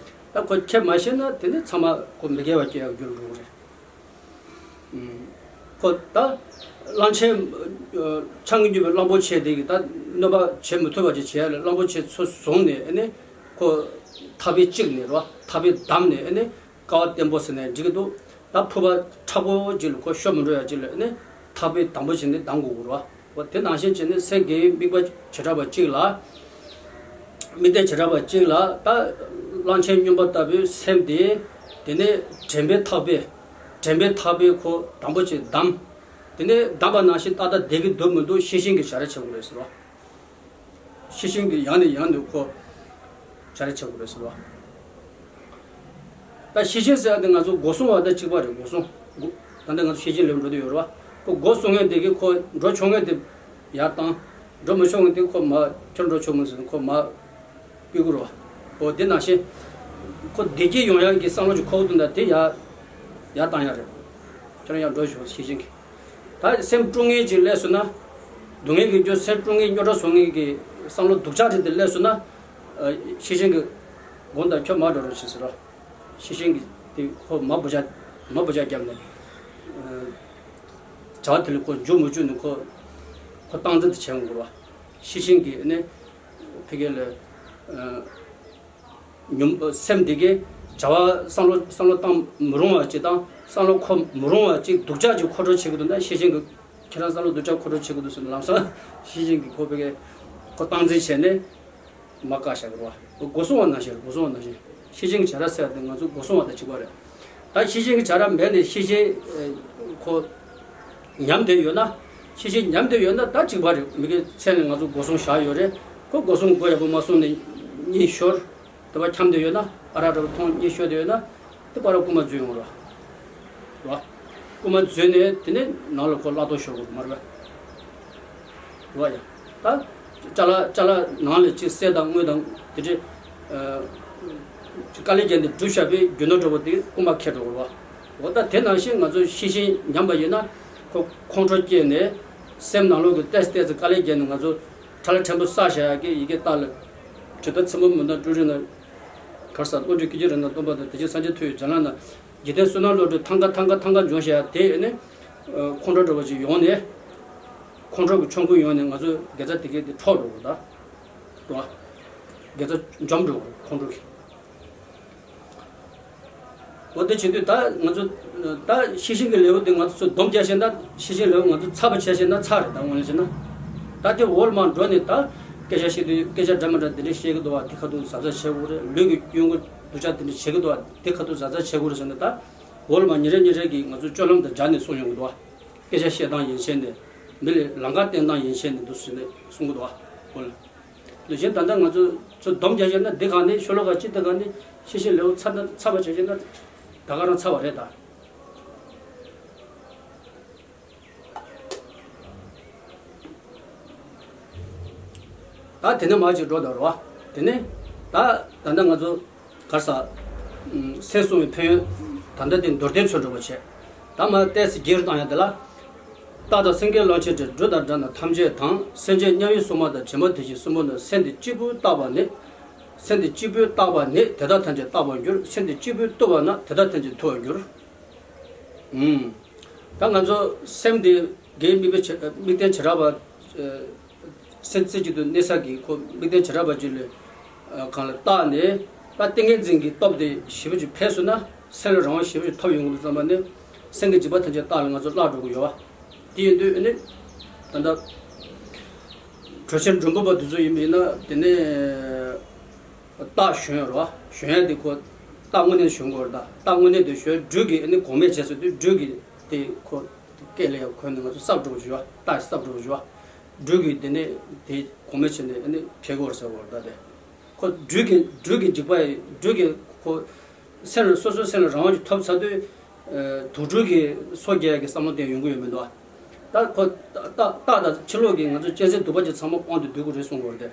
ད་ཁོ་ཁྱེར་མ་ཤེས་ན་དེ་ནི་ཚང་མ་ཁོ་མི་དགེ་བ་སྐྱེ་ཡག་རྒྱུ་རུ་འགྲོ་གི་རེད། ཁོ་ད་གླང་ཆེན་ཆང་གིས་མྱོས་པའི་གླང་པོ་ཆེ་དེ་གིས་ད་གནོད་པ་བྱེད་མི་ཐུབ་པ་ཅིག་བྱས་ལ་གླང་པོ་ཆེ་ཚུར་བཟུང་ནས་ཨ་ནི་ཁོ་ཐག་པས་བཅིངས་ནས་རོ། ཐག་པས་བསྡམས་ནས་ཨ་ནི་ཀ་བ་བརྟན་པོ་ཟེར་ནས་འགྲིག་གི་འདུག་ད་ཕུར་པ་མཁྲེགས་པོ་ཅིག་ལ་ཁོ་ཤོར་མི་འགྲོ་ཡ་ཅིག་ལ་ཨ་ནི་ཐག་པས་དམ་པོ་བྱས་ནས་བསྡམ་དགོས་རོ། འོ་དེ་ནང་བཞིན་བྱས་ནས་སེམས་དགེ་བའི་དམིགས་པ་བྱེ་བྲག་པ་གཅིག་ལ། དམིགས་གཏད་བྱེ་བྲག་པ་གཅིག་ལ་ད་གླང་ཆེན་སྨྱོན་པ་ལྟ་བུའི་སེམས་དེ། དེ་ནས་དྲན་པའི་ཐག་པས། དྲན་པའི་ཐག་པས་ཁོ་དམ་པོ་བྱས་བསྡམས། དེ་ནས་བསྡམས་པ་ནང་བཞིན་ཏག་ཏག་བསྡད་ཀྱི་འདུག་མི་འདུག་ཤེས་བཞིན་གྱིས་བྱ་ར་བྱེད་དགོས་རེད་ཟེར་བ། ཤེས་བཞིན་གྱིས་ཡང་ནས་ཡང་ནས་ཁོ་བྱ་ར་བྱེད་དགོས་རེད་ཟེར་བ། ད་ཤེས་བཞིན་ཟེར་བ་དེ་ང་ཚོ་སྒོ་སྲུང་བ་དང་གཅིག་པ་རེད། སྒོ་སྲུང་། སྒོ། ད་ལྟ་ང་ཚོ་ཤེས་བཞིན་ལས་འགྲོ་དུས་ཡོད་རེད་བ། ཁོ་སྒོ་སྲུང་མཁན་དེ་གིས་ཁོ་འགྲོ་ཆོག་མཁན་དེ་ཡར་བཏང་། འགྲོ་མི་ཆོག་མཁན་དེ་ཁོ་མར་ཁྱོད་འགྲོ་ཆོག་མིན་ཟེར་ནས་ཁོ་མར་ཕུད་དགོས་རེད་བ། འོ་དེ་ནང་བཞིན་ཁོ་བདེ་སྐྱིད་ཡོང་ཡག་གི་བསམ་བློ་ཅིག་འཁོར་འདུག་ན་དེ་ཡར་ཡར་བཏང་ཡག་རེད། ཁྱོད་རང་ཡར་འགྲོ་ཆོག་ཤེས་བཞིན་གྱིས། ད་སེམས་དཀྲུག་མཁན་ཅིག་སླེབས་སོང་ན། སྡུག་བསྔལ་གྱི་རྒྱུ་སེམས་དཀྲུག་མཁན་རྙོག་དྲ་བཟོ་མཁན་གྱི་བསམ་བློ་སྡུག་ཅག་ཅིག་དེ་སླེབས་སོང་ན། ཤེས་བཞིན་གྱིས་དགོངས་དག་ཁྱོད་མར་འགྲོ་རོགས་བྱེད་ཟེར་རོ། ཤེས་བཞིན་གྱིས་དེ་ཁོ་མར་འབུ་ཅག་མར་འབུ་ཅག་བརྒྱབ་ནས། བྱ་བ་དེ་ལ་ཁོ་འཇུ་མི་འཇུ་ནས་ཁོ་ཁོ་སྟངས་འཛིན་དེ་བྱེད་དགོས་རོ། ཤེས་བཞིན་གྱིས་ནི་ཕ་གི་ལ། ཉོན། སེམས་དེ་གའི་བྱ་བ་བསམ་བློ་བསམ་བློ་བཏང་མི་རུང་བ་ཅིག་དང་བསམ་བློ་འཁོར་མི་རུང་བ་ཅིག་སྡུག་ཅག་ཅིག་མཁོ་སྤྲོད་བྱེད་ཀྱི་འདུག་ན་ཤེས་བཞིན་གྱིས་ཁྱེད་རང་བསམ་བློ་སྡུག་ཅག་མཁོ་སྤྲོད་བྱེད་ཀྱི་འདུག་ཟེར་ནས་ལམ་སང་ཤེས་བཞིན་གྱིས་ཁོ་ཕ་གའི་ཁོ་སྟངས་འཛིན་བྱས་ནས་མར་བཀག་བཞག་གི་རེད་བ། སྒོ་སྲུང་བ་ནང་བཞིན་རེད། སྒོ་སྲུང་བ་ནང་བཞིན། ཤེས་བཞིན་གྱི་བྱ་ར་ཟེར་བ་དེ་ང་ཚོ་སྒོ་སྲུང་བ་དང་གཅིག་པ་རེད། ད་ཤེས་བཞིན་གྱི་བྱ་ར་མེད་ནས་ཤེས་བཞིན་ཁོ་ཉམས་བསྡད་ཡོད་ན། ཤེས་བཞིན་ཉམས་བསྡད་ཡོད་ན་ད་གཅིག་པ་རེད། མི་དགེ་མཚན་ལ་ང་ཚོ་སྒོ་སྲུང་བཞག་ཡོད་རེད། ཁོ་སྒོ་སྲུང་སྒོ་ཡག་པོ་མ་སྲུང་ནས་གཉིད་ཤོར། དེ་བ་འཁྱམས་བསྡད་ཡོད་ན། ཨ་རག་འདྲ་བོ་འཐུང་གཉིད་ཤོར་བསྡད་ཡོད་ན། དེ་པར་རྐུན་མ་འཛུལ་ཡོང་ར། ར། རྐུན་མ་འཛུལ་ནས་དེ་ནས་ནང་ལ་ཁོ་བརླག་ཐོག་ཤོར་དགོས་མ་རེད་པས། རེད་བ་ཡ། ད། ཅ་ལག་ཅ་ལག་ནང་ལ་ཅིག་གསེར་དང་དངུལ་དང་དེ་འདྲའི། ཨ། དཀའ་ལས་བརྒྱབ་ནས་བསྒྲུབས་བཞག་པའི་རྒྱུ་ནོར་འདྲ་བོ་དེ་རྐུན་མ་ཁྱེར་འགྲོ་གི་རེད་བ། འོ་ད་དེ་ནང་བཞིན་ང་ཚོ་ཤེས་བཞིན་ཉམས་པ་ཡིན་ན། ཁོ་ཁོང་ཁྲོ་སྐྱེས་ནས། སེམས་ནང་ལོགས་ཀྱི་ཏོག་ཙམ་ཏོག་ཙམ་དཀའ་ལས་བརྒྱབ་ནས་ང་ཚོ་ཁྲ་ལ་ཕྲན་བུ་བསགས་བཞག་ཡག་གི་ཡི་གེ་ལྟ་ལ། ཇི་ལྟར་ཚེ་འབུམ་མི་འདའ་སྤྲུལ་རིགས་ན། གར་ས་བློ་གྲོས་ཀྱི་རྒྱུད་རིགས་ན་སྟོན་པ་དང་། དེ་བཞིན་སངས་རྒྱས་མཐུ་ཡི་བྱིན་རླབས་ན། འཇིག་རྟེན་བསོད་ནམས་བློ་གྲོས་ཐང་ག་ཐང་ག་ཐང་ག་འབྱུང་བཞག་དེ་ནི། ཁོང་ཁྲོ་འདྲ་བ་ཞིག་ཡོང་ནས། ཁོང་ཁྲོ་གི་ཆོམ་རྐུན་ཡོང་ནས་ང་ཚོ་དགེ་རྩ་དེ་གའི་དེ་འཕྲོག་འགྲོ་གི་ད། རེད་བ། དགེ་རྩ་འཇོམས་འགྲོ་གི་ཁོང་ཁྲོ་གི། འོ་དེ་བྱེད་དུས་ད་ང་ཚོ་ད་ཤེས་བཞིན་གྱི་ལེའུ་དེ་ང་ཚོ་སྡོམ་རྒྱག་ཤེས་ན། ཤེས་བཞིན་ལེའུ་ང་ཚོ་ཚར་བ་བྱས་ཤེས་ན་ཚར་རེད། ད་དངོས་གནས་བྱས་ན། ད་དེ་འོག་ལ་མར་འགྲོ་ནས་ད་སྐད་ཆ་བཤད་དུས་སྐད་ཆ་འདྲ་མི་འདྲ་དེ་འདྲ་བཤད་ཀྱི་འདུག་བ། དེ་ཁ་ཐུག་གཟབ་གཟབ་བྱེད་དགོས་རེད། ལུས་ཀྱི་གཡོ་འགུལ་སྡུག་ཅག་དེ་འདྲ་བྱེད་ཀྱི་འདུག་བ། དེ་ཁ་ཐུག་གཟབ་གཟབ་བྱེད་དགོས་རེད་ཟེར་ནས། ད་འོག་ལ་མར་ཉིན་རེ་ཉིན་རེ་གི་ང་ཚོ་སྤྱོད་ལམ་དང་སྦྱར་ནས་གསུང་ཡོང་གི་འདུག་བ། སྐད་ཆ་བཤད་སྟངས་ཡན་ཆད་ནས། མི་ལ་ལམ་ཁ་བསྟན་སྟངས་ཡན་ཆད་ནས་འདུག་ཟེར་ནས་གསུང་གི་འདུག་བ། འོ་ལ། དེ་བཞིན་ད་ལྟ་ང་ཚོ་ཚོ་སྡོམ་རྒྱག་བྱས་ན་འདི་ག་ནས་ཤོ་ལོ་ཀ་གཅིག་དེ་ག་ནས་ཤེས་བཞིན་ལེའུ་ཚར་ན་ཚར་བ་བྱས་བྱས་ན་ད་ག་རང་ཚར་བ་རེད་ད། ད་དེ་ནས་མར་ཅིག་འགྲོ་དང་རོ། དེ་ནས་ད་ད་ལྟ་ང་ཚོ་གར་ས། སེམས་སྲུང་བའི་ཕན་ཡོན་ད་ལྟ་དེ་མདོར་བསྟན་ཚོ་འགྲོ་བ་བྱས། ད་མར་ཏོག་ཙམ་རྒྱས་རུ་བཏང་ཡ་དེ་ལ། རྟག་དང་སེང་གེ་གླང་ཆེན་འདྲ། འབྲུ་དང་སྒྲ་རྣམས་ཐམས་ཅད་དང་། སེམས་ཅན་དམྱལ་བའི་སྲུང་མ་དང་། བྱེ་མ་དེ་བཞིན་གསུམ་པོ་རྣམས། སེམས་དེ་གཅིག་པུས་བརྟགས་པ་ནི། སེམས་དེ་གཅིག་པུས་བརྟགས་པ་ནི་དེ་དག་ཐམས་ཅད་རྟག་པར་འགྱུར། སེམས་དེ་གཅིག་པུས་རྟོགས་པ་ན་དེ་དག་ཐམས་ཅད་ཐུབ་པར་འགྱུར། ཨུམ། ད་ང་ཚོ་སེམས་དེ་གའི་དམིགས་པའི་བྱེ་དམིགས་རྟེན་བྱེ་བྲག་པ། ཨ། སེམས་རྩེ་གཅིག་ཏུ་གནས་ས་གི་ཁོ་དམིགས་རྟེན་བྱེ་བྲག་པ་ཅིག་ལ་ཨ་གང་ལ་བརྟགས་ནས། ད་ཏིང་ངེ་འཛིན་གྱི་སྟོབས་དེ་ཞེ་པོ་ཅིག་འཕེལ་སོང་ན། སེམས་ལ་རང་དབང་ཞེ་པོ་ཅིག་ཐོབ་ཡོང་གི་འདུག་བསམ་པ་ནི། སེམས་ཀྱི་འཇིགས་པ་ཐམས་ཅད་རྟག་ལ་ང་ཚོ་བརླག་འགྲོ་གི་ཡོད་པ། དེ་ཡིན་དུས་ཨ་ནི་ད་ལྟ་གྲོལ་ཆེན་འབྲུག་འབུམ་པ་དེ་ཚོ་ཡིན་པ་ཡིན་ན། དེ་ནས་རྟགས་བཞོན་ཡོད་རེད་བ། བཞོན་ཡ་དེ་ཁོ་རྟགས་དངོས་གནས་བཞོན་དགོས་རེད། ད་རྟགས་དངོས་གནས་དེ་བཞོན། སྦྲུལ་གྱིས་ཨ་ནི་གོང་མས་བྱས་སོང་དུས། སྦྲུལ་གྱིས་དེ་ཁོ་སྐད་ལ་ཡང་གོ་ནས་ང་ཚོ་སྲབ་འགྲོ་གི་ཡོད་པ། རྟགས་སྲབ་འགྲོ་གི་ཡོད་པ། སྦྲུལ་གྱིས་དེ་ནས་དེ་གོང་མས་བྱས་ནས་ཨ་ནི་འཕེལ་གྱི་ཡོད་རེད་ཟེར་བ་རེད། ད་དེ་ཁོ་སྦྲུལ་གྱི་སྦྲུལ་གྱི་འཇིགས་པ་ཡིན། སྦྲུལ་གྱིས་ཁོ་སེམས་ལ་སོ་སོའི་སེམས་ལ་རང་དབང་ཅིག་ཐོབ་ཚར་དུས། ཨ། དུག་སྦྲུལ་གྱིས་སོ་རྒྱག་ཡག་གི་བསམ་བློ་དེ་ཡོང་གི་ཡོད་མི་འདུག་ཨ། ད་ཁོ་རྟགས་རྟགས་དང་ཕྱི་ལོགས་ཀྱི་ང་ཚོ་གཅན་གཟན་གདུག་པ་ཅིག་ཚང་མ་དབང་དུ་བསྡུ་དགོས་རེད་གསུང་གི་ཡོད་རེད་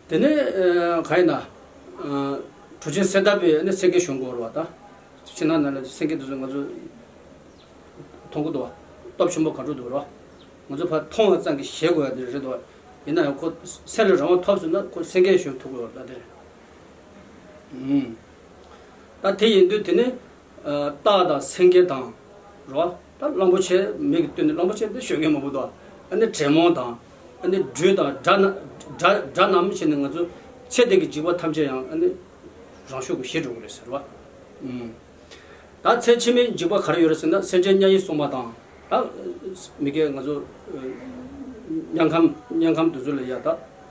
དེ། དེ་ནས་ཨ་གང་ཡིན་ན། ཨ། གྲུབ་ཆེན་གསེར་ལྟ་བུས་ནི་སེང་གེ་བཞོན་དགོས་རེད་བ། ད་ཕྱི་ནང་ནང་ལ་སེང་གེ་དེ་ཚོ་ང་ཚོ་མཐོང་གི་འདུག་བ། སྟོབས་ཆེན་པོ་ག་འདྲ་འདུག་རེད་བ། ང་ཚོ་ཕར་མཐོང་བ་ཙམ་གྱིས་ཞེད་དགོས་ཡ་དེ་རེད་འདུག་བ། ཡིན་ན་ཡང་ཁོ་སེམས་ལ་རང་དབང་ཐོབ་སོང་ན་ཁོ་སེང་གེ་བཞོན་ཐུབ་ཀྱི་ཡོད་རེད། ད་དེ་རེད། ཨུམ། ད་དེ་ཡིན་དུས་དེ་ནི། ཨ། སྟག་དང་སེང་གེ་དང་། རོ། ད་གླང་པོ་ཆེ་མིག་གིས་སྟོན་ནས། གླང་པོ་ཆེ་འདི་ཞོན་མཁན་མང་པོ་འདུག་ཨ་ནི་དྲེད་མོང་དང་། ཨ་ནི་སྦྲུལ་དང་། དགྲ་རྣམས། དགྲ་དགྲ་རྣམས་བྱས་ནས་ང་ཚོ་ཚེ་འདི་གི་འཇིགས་པ་ཐམས་ཅད་ཡང་ཨ་ནི་རང་ཤུགས་ཀྱིས་ཞི་འགྲོ་གི་རེད་ཟེར་བ། ཨུམ། ད་ཚེ་ཕྱི་མའི་འཇིགས་པ་ག་རེ་ཡོད་རེད་ཟེར་ན། སེམས་ཅན་དམྱལ་བའི་སྲུང་མ་དང་། ད་མི་དགེ་ང་ཚོ་དམྱལ་ཁམས་དམྱལ་ཁམས་དེ་ཚོ་ལ་ཡ། ད་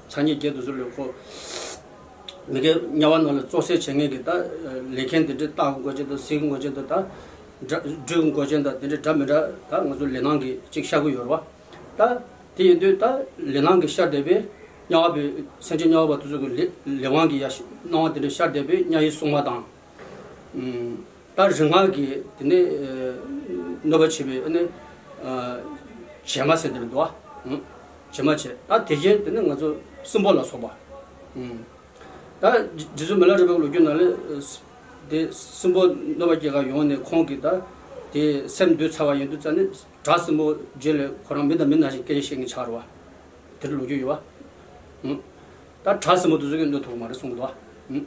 ཚ་ཉེ་བརྒྱད་དེ་ཚོ་ལ་ཁོ། མི་དགེ་དམྱལ་བ་ནང་ལ་བཙོག་སེལ་བྱེད་མཁན་གྱི་ད་ལས་མཁན་དེ་འདྲའི་སྟག་གི་མགོ་ཅན་དང་། གཟིག་གི་མགོ་ཅན་དང་། ད་སྦྲུལ་གྱི་མགོ་ཅན་དང་། དེ་འདྲའི་འདྲ་མི་འདྲ་ད་ང་ཚོ་ལས་སྣང་གིས་ཅིག་ཤར་གྱི་ཡོད་རེད་བ། ད་དེ་ཡིན་དུས་ད་ལས་སྣང་གིས་ཤར་བསྡད་པའི་དམྱལ་བ་པའི། སེམས་ཅན་དམྱལ་བ་པ་དེ་ཚོ་གི་ལས་ལས་དབང་གིས་ཡ་སྣང་བ་དེ་འདྲ་ཤར་བསྡད་པའི་དམྱལ་བའི་སྲུང་མ་དང་། ད་རིག་སྔགས་ཀྱི་དེ་ནས་གནོད་པ་བྱེད་པའི་ནི་བྱེ་མ་ཟེར་དེ་འདུག་བ། བྱེ་མ་བྱས། ད་དེ་བཞིན་དེ་ནི་ང་ཚོ་སྲིན་པོ་ལ་སོགས་པ། ད་རྗེ་བཙུན་མི་ལ་རས་པའི་ལོ་རྒྱུས་ནང་ལ། དེ་སྲིན་པོ་གནོད་པ་སྐྱེལ་ག་ཡོང་ནས་ཁོང་གིས་ད་དེ་སེམས་འདུལ་ཚར་བ་ཡིན་དུས་ཙ་ནི། བྲག་སྲིན་པོ་རྗེ་ལ་ཁོ་རང་མི་དང་མི་ནང་བཞིན་སྐད་ཆ་བཤད་མཁན་ཆགས་རེད་བ། དེར་ལོ་རྒྱུས་ཡོད་བ། ད་བྲག་སྲིན་པོ་དེ་ཚོ་གིས་གནོད་ཐུབ་ཀྱི་མ་རེད་གསུངས་འདུག་བ།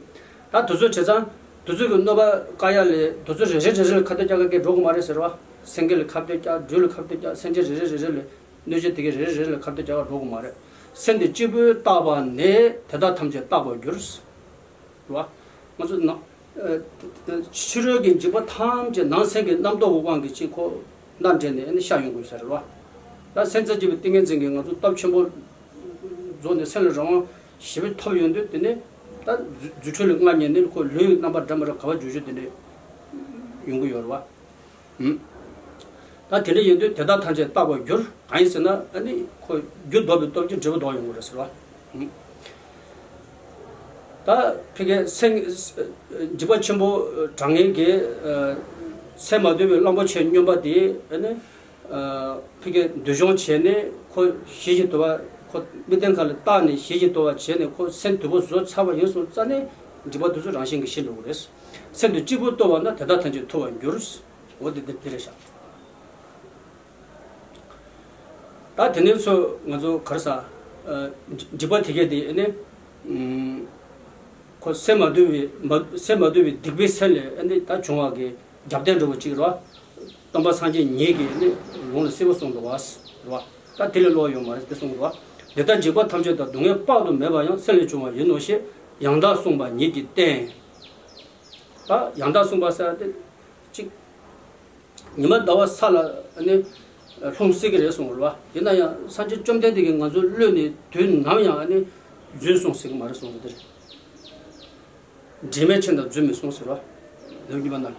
ད་དེ་ཚོ་བྱས་ཙང་དེ་ཚོ་གིས་གནོད་པ་བཀག་ཡ་ལས། དེ་ཚོ་རེ་རེ་རེ་རེ་ལ་ཁ་གཏད་བཅག་ག་གས་འགྲོ་གི་མ་རེད་ཟེར་བ། སེང་གེ་ལ་ཁ་གཏད་བཅག་སྦྲུལ་ལ་ཁ་གཏད་བཅག་སེམས་ཅན་རེ་རེ་རེ་རེ་ལ། གནོད་བྱེད་དེ་གའི་རེ་རེ་རེ་རེ་ལ་ཁ་གཏད་བཅག་ག་འགྲོ་གི་མ་རེད། སེམས་དེ་གཅིག་པུས་བརྟགས་པ་ནི་དེ་དག་ཐམས་ཅད་རྟག་པར་འགྱུར། རེད་བ། ང་ཚོ་ནང་། ཕྱི་རོལ་གྱི་འཇིགས་པ་ཐམས་ཅད་ནང་སེམས་ཀྱི་རྣམ་རྟོག་གི་དབང་གིས་ཅིག་ཁོ་སྣ་འདྲེན་ནས་ནི་ཤར་ཡོང་དགོས་ས་རེད་བ། ད་སེམས་རྩེ་གཅིག་པའི་ཏིང་ངེ་འཛིན་གྱིས་ང་ཚོ་སྟོབས་ཆེན་པོ་རྫོགས་ནས་སེམས་ལ་རང་དབང་ཞེ་པོ་ཐོབ་ཡོང་དུས། དེ་ནས་ད་རྫུ་འཕྲུལ་ལ་མངའ་བརྙེས་ནས་ཁོ་ལུས་རྣམ་པ་འདྲ་མི་འདྲ་ག་པར་འགྱུར་རྒྱུ་དེ་འདྲ་ཡོང་གི་ཡོད་རེད་བ། ད་དེ་འདྲ་ཡིན་དུས་དེ་དག་ཐམས་ཅད་རྟག་པར་འགྱུར། གང་ཡིན་ཟེར་ན། ཨ་ནི་ཁོ་རྒྱུ་ལྡོག་པའི་སྟོབས་ཀྱིས་འབྲས་བུ་ལྡོག་ཡོང་གི་རེད་ཟེར་བ། ད་ཕ་གི་སེམས། འཇིགས་པ་ཆེན་པོ་དྲག་ངན་གྱི་སེམས་མ་དུལ་བའི་གླང་པོ་ཆེ་སྨྱོན་པ་དེ། ཨ་ནི་ཕ་གི་འདུལ་སྦྱོང་བྱས་ནས་ཁོ་ཞི་ཞིང་དུལ་བ། ཁོ་དམིགས་རྟེན་ཁ་ལ་བཏགས་ནས་ཞི་ཞིང་དུལ་བ་བྱས་ནས་ཁོ་སེམས་དུལ་པོ་བཟོ་ཚར་བ་ཡིན་སོང་ཙ་ནས་འཇིགས་པ་དེ་ཚོ་རང་བཞིན་གྱིས་ཞི་འགྲོ་གི་རེད། སེམས་དེ་གཅིག་པུ་རྟོགས་པ་ན་དེ་དག་ཐམས་ཅད་ཐུབ་པར་འགྱུར། འོ་དེ་དེ་དེ་རེད་ཤག་ད་དེ་ནས་ཚོ་ང་ཚོ་ག་རེ་ཟ། ཨ། འཇིགས་པ་དེ་གས་དེ་ནི། ཨུམ། ཁོ་སེམས་མ་དུལ་བའི་མ། སེམས་མ་དུལ་བའི་སྡིག་པའི་སེམས་ལས་ནི་ད་བྱུང་བ་གི་རྒྱབ་རྟེན་འདྲ་བོ་གཅིག་རེད་བ། སྟོན་པ་སངས་རྒྱས་ཉིད་ཀྱིས་ནི་ལུང་ལ་གསལ་པོ་གསུངས་འདུག་བ། རེད་བ། ད་དེ་ལས་ལོག་ཡོད་མ་རེད་དེ་གསུངས་འདུག་བ། འདི་ལྟར་འཇིགས་པ་ཐམས་ཅད་དང་། སྡུག་བསྔལ་དཔག་ཏུ་མེད་པ་ཡང་། སེམས་ལས་བྱུང་བ་ཡིན་ནོ་ཞེས། ཡང་དག་གསུངས་པ་ཉིད་ཀྱིས་བསྟན། ད་ཡང་དག་གསུངས་པ་ཟེར་དེ་གཅིག་ཉི་མ་ཟླ་བ་ས་ལ་ནི་ལྷུང་སྲིད་ཀྱི་རེད་གསུངས་རེད་བ། ཡིན་ན་ཡང་སངས་རྒྱས་བཅོམ་ལྡན་འདས་ཀྱིས་ང་ཚོའི་བློ་ནི་དུས་ནམ་ཡང་ནི་རྫུན་གསུངས་སྲིད་ཀྱི་མ་རེད་གསུངས་རེད་དེ་རེད། འདྲེས་མའི་ཆོས་དང་རྫུན་མི་གསུངས་ཟེར་བ། ལེའུ་གཉིས་པ་ནང་ལ།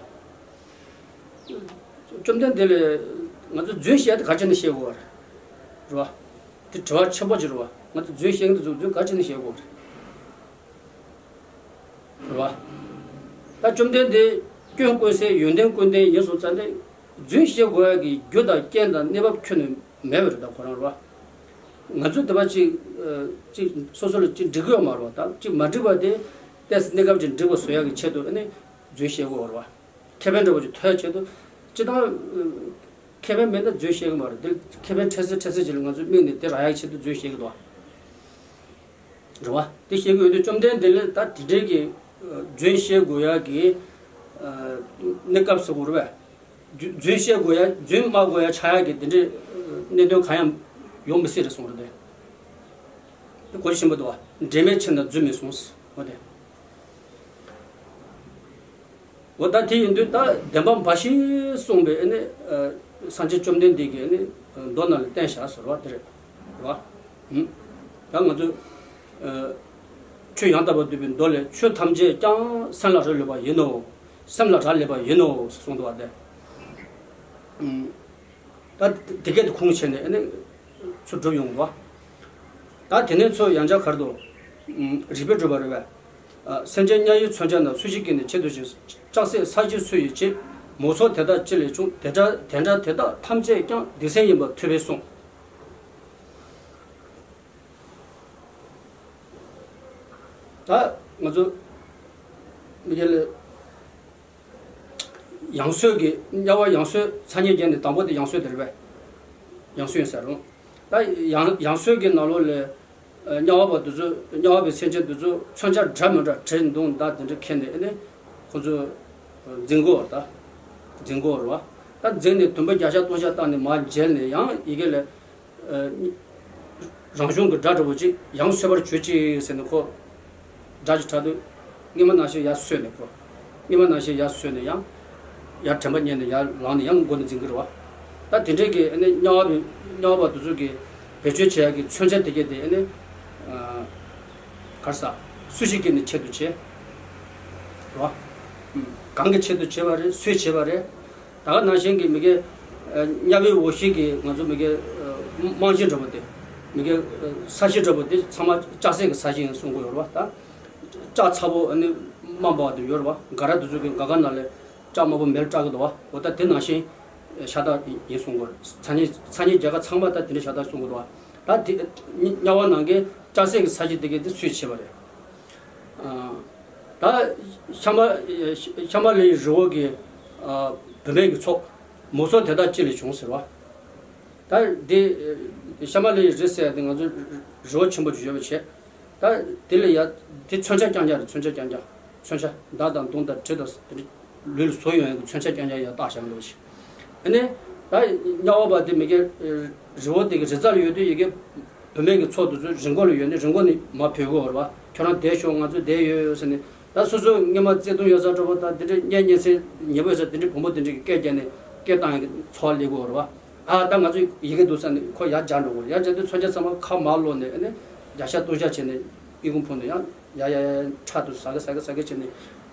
བཅོམ་ལྡན་འདས་ལས་ང་ཚོ་རྫུན་བཤད་དེ་ག་ཅི་ནས་བཤད་དགོས་པ་རེད། རེད་བ། དེ་དྲི་བ་ཆེན་པོ་ཅིག་རེད་བ། ང་ཚོ་རྫུན་བཤད་མཁན་དེ་ཚོ་རྫུན་ག་ཅི་ནས་བཤད་དགོས་པ་རེད། རེད་བ། ད་བཅོམ་ལྡན་འདས་སྐྱོན་ཀུན་ཟད་ཡོན་ཏན་ཀུན་ལྡན་ཡིན་སོང་ཙང་ནས། རྫུན་བཤད་དགོས་ཡ་གི་རྒྱུ་དང་རྐྱེན་དང་གནས་བབ་ཁྱོན་ནས་མེད་པ་རེད། ད་ཁོ་རང་རེད་བ། ང་ཚོ་དེ་བ་ཅིག་ཨ། ཅིག་སོ་སོ་ལ་ཅིག་འགྲིག་གི་ཡོད་མ་རེད་བ། ད་ཅིག་མ་འགྲིག་པ་དེ། ཏོག་ཙམ་གནས་སྐབས་ཀྱི་འགྲིག་པ་བཟོ་ཡག་གི་ཆེད་དུ་ཨ་ནི་རྫུན་བཤད་དགོས་པ་རེད་བ། ཁེ་ཕན་འདྲ་བོ་ཅིག་ཐོན་ཡག་ཆེད་དུ། སྤྱིར་བཏང་ཁེ་ཕན་མེད་ན་རྫུན་བཤད་གི་མ་རེད། འདིར་ཁེ་ཕན་འཕྲལ་སེལ་འཕྲལ་སེལ་ཅིག་ལ་ང་ཚོས་དམིགས་ནས་དེ་རག་ཡག་ཆེད་དུ་རྫུན་བཤད་གི་འདུག་བ། རེད་བ། དེ་བཤད་གི་ཡོད་དུས་བཅོམ་ལྡན་འདས་ལ་ད་དེ་འདྲའི་གི་རྫུན་བཤད་དགོས་ཡག་གི་གནས་སྐབས་སུ་གོ་རེད་བས། རྫུན་བཤད་དགོས་ཡག་རྫུན་སྨྲ་དགོས་ཡག་ཆགས་ཡག་གི་དེ་འདྲའི་གནད་དོན་གང་ཡང་ཡོང་མི་སྲིད་རེད་གསུངས་རེད་དེ། དེ་གོ་རྒྱུ་ཞིམ་པོ་འདུག་བ། འབྲེལ་མེད་ཕྱིར་ན་རྫུན་མི་གསུངས། འོ་དེ། འོ་ད་དེ་ཡིན་དུས་ད་བདེན་པ་འབའ་ཞིག་གསུངས་པའི་ཨ་ནི་སངས་རྒྱས་བཅོམ་ལྡན་འདས་ཀྱིས་ཨ་ནི་མདོ་ནང་ལ་བསྟན་བཞག་ཟེར་བ་དེ་རེད་བ། ད་ང་ཚོ་ཆོས་ཡང་དག་པར་སྡུད་པའི་མདོ་ལས། ཆོས་ཐམས་ཅད་ཀྱང་སེམས་ལ་རག་ལས་པ་ཡིན་ནོ། སེམས་ལ་རག་ལས་པ་ཡིན་ནོ་གསུངས་འདུག་བ་དེ། ད་དེ་སྐད་དུ་ཁུངས་བྱས་ནས་ཨ་ནི་ཚུར་སྒྲུབ་ཡོང་བ། ད་དེ་ནས་ཚུར་ཡང་བསྐྱར་ག་རེ་འདུག་རིགས་པས་སྒྲུབ་པ་རེད་བས། སེམས་ཅན་དམྱལ་བའི་མཚོན་ཆ་རྣམས། སུ་ཞིག་གིས་ནི་ཆེད་དུ་བྱས། ལྕགས་སྲེག་ས་གཞི་སུ་ཡིས་བྱས། མུ་ཚོགས་དེ་དག་ཅི་ལས་བྱུང་། དེ་འདྲ་དེ་འདྲ་དེ་དག་ཐམས་ཅད་ཀྱང་། སྡིག་སེམས་ཡིན་པར་ཐུབ་པས་གསུངས། ད་ང་ཚོ་མི་སྐྱ་ལ་ཡང་སོས་ཀྱི། དམྱལ་བ་ཡང་སོས་ཚ་དམྱལ་བརྒྱད་ནས་དང་པོ་དེ་ཡང་སོས་དེ་རེད་པས། ཡང་སོས་ཡིན་ཟེར་རུང་། ད་ཡང་ཡང་སོས་ཀྱི་ནང་ལོགས་ལ་དམྱལ་བ་པ་དེ་ཚོ། དམྱལ་བ་པའི་སེམས་ཅན་དེ་ཚོ་མཚོན་ཆ་འདྲ་མི་འདྲ། གྲི་མདུང་མདའ་དེ་འདྲ་ཁྱེར་ནས་ཨ་ནི་ཁོ་ཚོ་འཛིང་གོ་ད། འཛིང་གོ་རེད་བ། ད་འཛིང་ནས་དུམ་བུ་བརྒྱ་ཤ་སྟོང་ཤ་བཏང་ནས་མར་འཇལ་ནས། ཡང་ཡི་གེ་ལ། རང་གཞུང་གི་སྒྲ་འདྲ་བོ་ཅིག་ཡང་སོས་པར་གྱུར་ཅིག་ཟེར་ནས་ཁོ་སྒྲ་ཅིག་གྲགས་དུས། སྔོན་མ་ནང་བཞིན་ཡར་སོས་ནས་ཁོ། སྔོན་མ་ནང་བཞིན་ཡར་སོས་ནས་ཡང་། ཡར་དྲན་པ་རྙེད་ནས་ཡར་ལངས་ནས་ཡང་མགོ་ནས་འཛིང་གི་རེད་བ། ད་དེ་འདྲས་ཀྱི་ཨ་ནི་དམྱལ་བ་པའི་དམྱལ་བ་པ་དེ་ཚོ་གིས་བེད་སྤྱོད་བྱེད་ཡག་གི་མཚོན་ཆ་དེ་གས་དེ་ཨ་ནི། ག་རེ་ཟ། སུ་ཞིག་གིས་ནི་ཆེད་དུ་བྱས། རེད་བ། གང་གི་ཆེད་དུ་བྱས་པ་རེད། སུས་བྱས་པ་རེད། ད་ག་ནང་བཞིན་གྱི་མི་སྐྱ། དམྱལ་བའི་འོག་གཞུག་གི་ང་ཚོ་མི་སྐྱ། རྨང་གཞི་འདྲ་པོ་དེ། མི་སྐྱ། ས་གཞི་འདྲ་པོ་དེ་ཚང་མ་ལྕགས་སྲེག་གི་ས་གཞི་ཡིན་གསུང་གི་ཡོད་རེད་བ། ད་ལྕགས་ཚ་པོ་ཨ་ནི་དམར་པོ་དེ་ཡོད་རེད་བ། སྒ་ར་དེ་ཚོ་གི་སྒ་ཁ་ནང་ལ་ལྕགས་དམར་པོ་མེར་སྲེག་གི་འདུག་བ། འོ་ད་དེ་ནང་བཞིན་ཤ་སྟག་ཡིན་གསུང་གི་ཡོད་རེད། ཚ་དམྱལ་ཚ་དམྱལ་རྒྱ་གར་ཚང་མ་ད་དེ་འདྲ་ཤ་སྟག་གསུང་གི་འདུག་བ། ད་དེ་དམྱལ་བ་ནང་གི་ལྕགས་སྲེག་གི་ས་གཞི་དེ་གས་དེ་སུས་བྱས་པ་རེད། ད་ཤམྦྷ་ཤམྦྷ་ལའི་རི་བོ་གི་བུད་མེད་ཀྱི་ཚོགས། མུ་ཚོགས་དེ་དག་ཅི་ལས་བྱུང་ཟེར་བ། ད་འདི་ཤམྦྷ་ལའི་རི་ཟེར་ཡ་དེ་ང་ཚོ་རི་བོ་ཆེན་པོ་ཅིག་ཡོད་པ་བྱས། ད་དེ་ལ་ཡ་དེ་མཚོན་ཆ་རྐྱང་རྐྱང་རེད། མཚོན་ཆ་རྐྱང་རྐྱང་། མཚོན་ཆ་མདའ་དང་མདུང་དང་གྲི་དང་དེ་འདྲ་ལུས་ལ་བཟོ་ཡོང་ཡ་གི་མཚོན་ཆ་རྐྱང་རྐྱང་ཡ་བཏགས་བཞག་འདུག་བ་ཞིག་ཨ་ནི་ད་དམྱལ་བ་པ་དེ་མི་སྐྱ་རི་བོ་དེ་གི་རི་རྩ་ལ་ཡོད་དུས་ཡ་གི་བུད་མེད་ཀྱི་ཚོགས་དེ་ཚོ་རི་མགོ་ལ་ཡོད་ནས་རི་མགོ་ནས་མར་བུད་གོ་རེད་བ། ཁྱོད་རང་བསྡད་ཤོག་ང་ཚོ་བསྡད་ཡོད་ཟེར་ནས། ད་སོ་སོ་སྔོན་མ་བརྩེ་དུང་ཡོད་ས་འདྲ་པོ་དང་དེ་འདྲའི་གཉེན་ཉེ་ཚན་ཉེ་པོ་ཡོད་ས་དེ་འདྲའི་བུ་མོ་དེ་འདྲ་གི་སྐད་རྒྱག་ནས་སྐད་བཏང་ཡ་གི་ཚོར་བ་སླེབས་གོ་རེད་བ། ཨ་ད་ང་ཚོ་ཡི་གེ་འདུག་ས་ནས་ཁོ་ཡར་འཇགས་འགྲོ་གོ་རེད། ཡར་འཇགས་དུས་མཚོན་ཆ་ཚང་མ་ཁ་མར་ལོག་ནས་ཨ་ནི་བརྒྱ་ཤ་སྟོང་ཤ་བྱས་ནས་ཨི་ཁུང་ཕུང་ནས་ཡང་ཡ་ཡ་ཡ་ཁྲག་དུ་ཟ་གི་ཟ་གི་ཟ་གི་བྱས་ནས་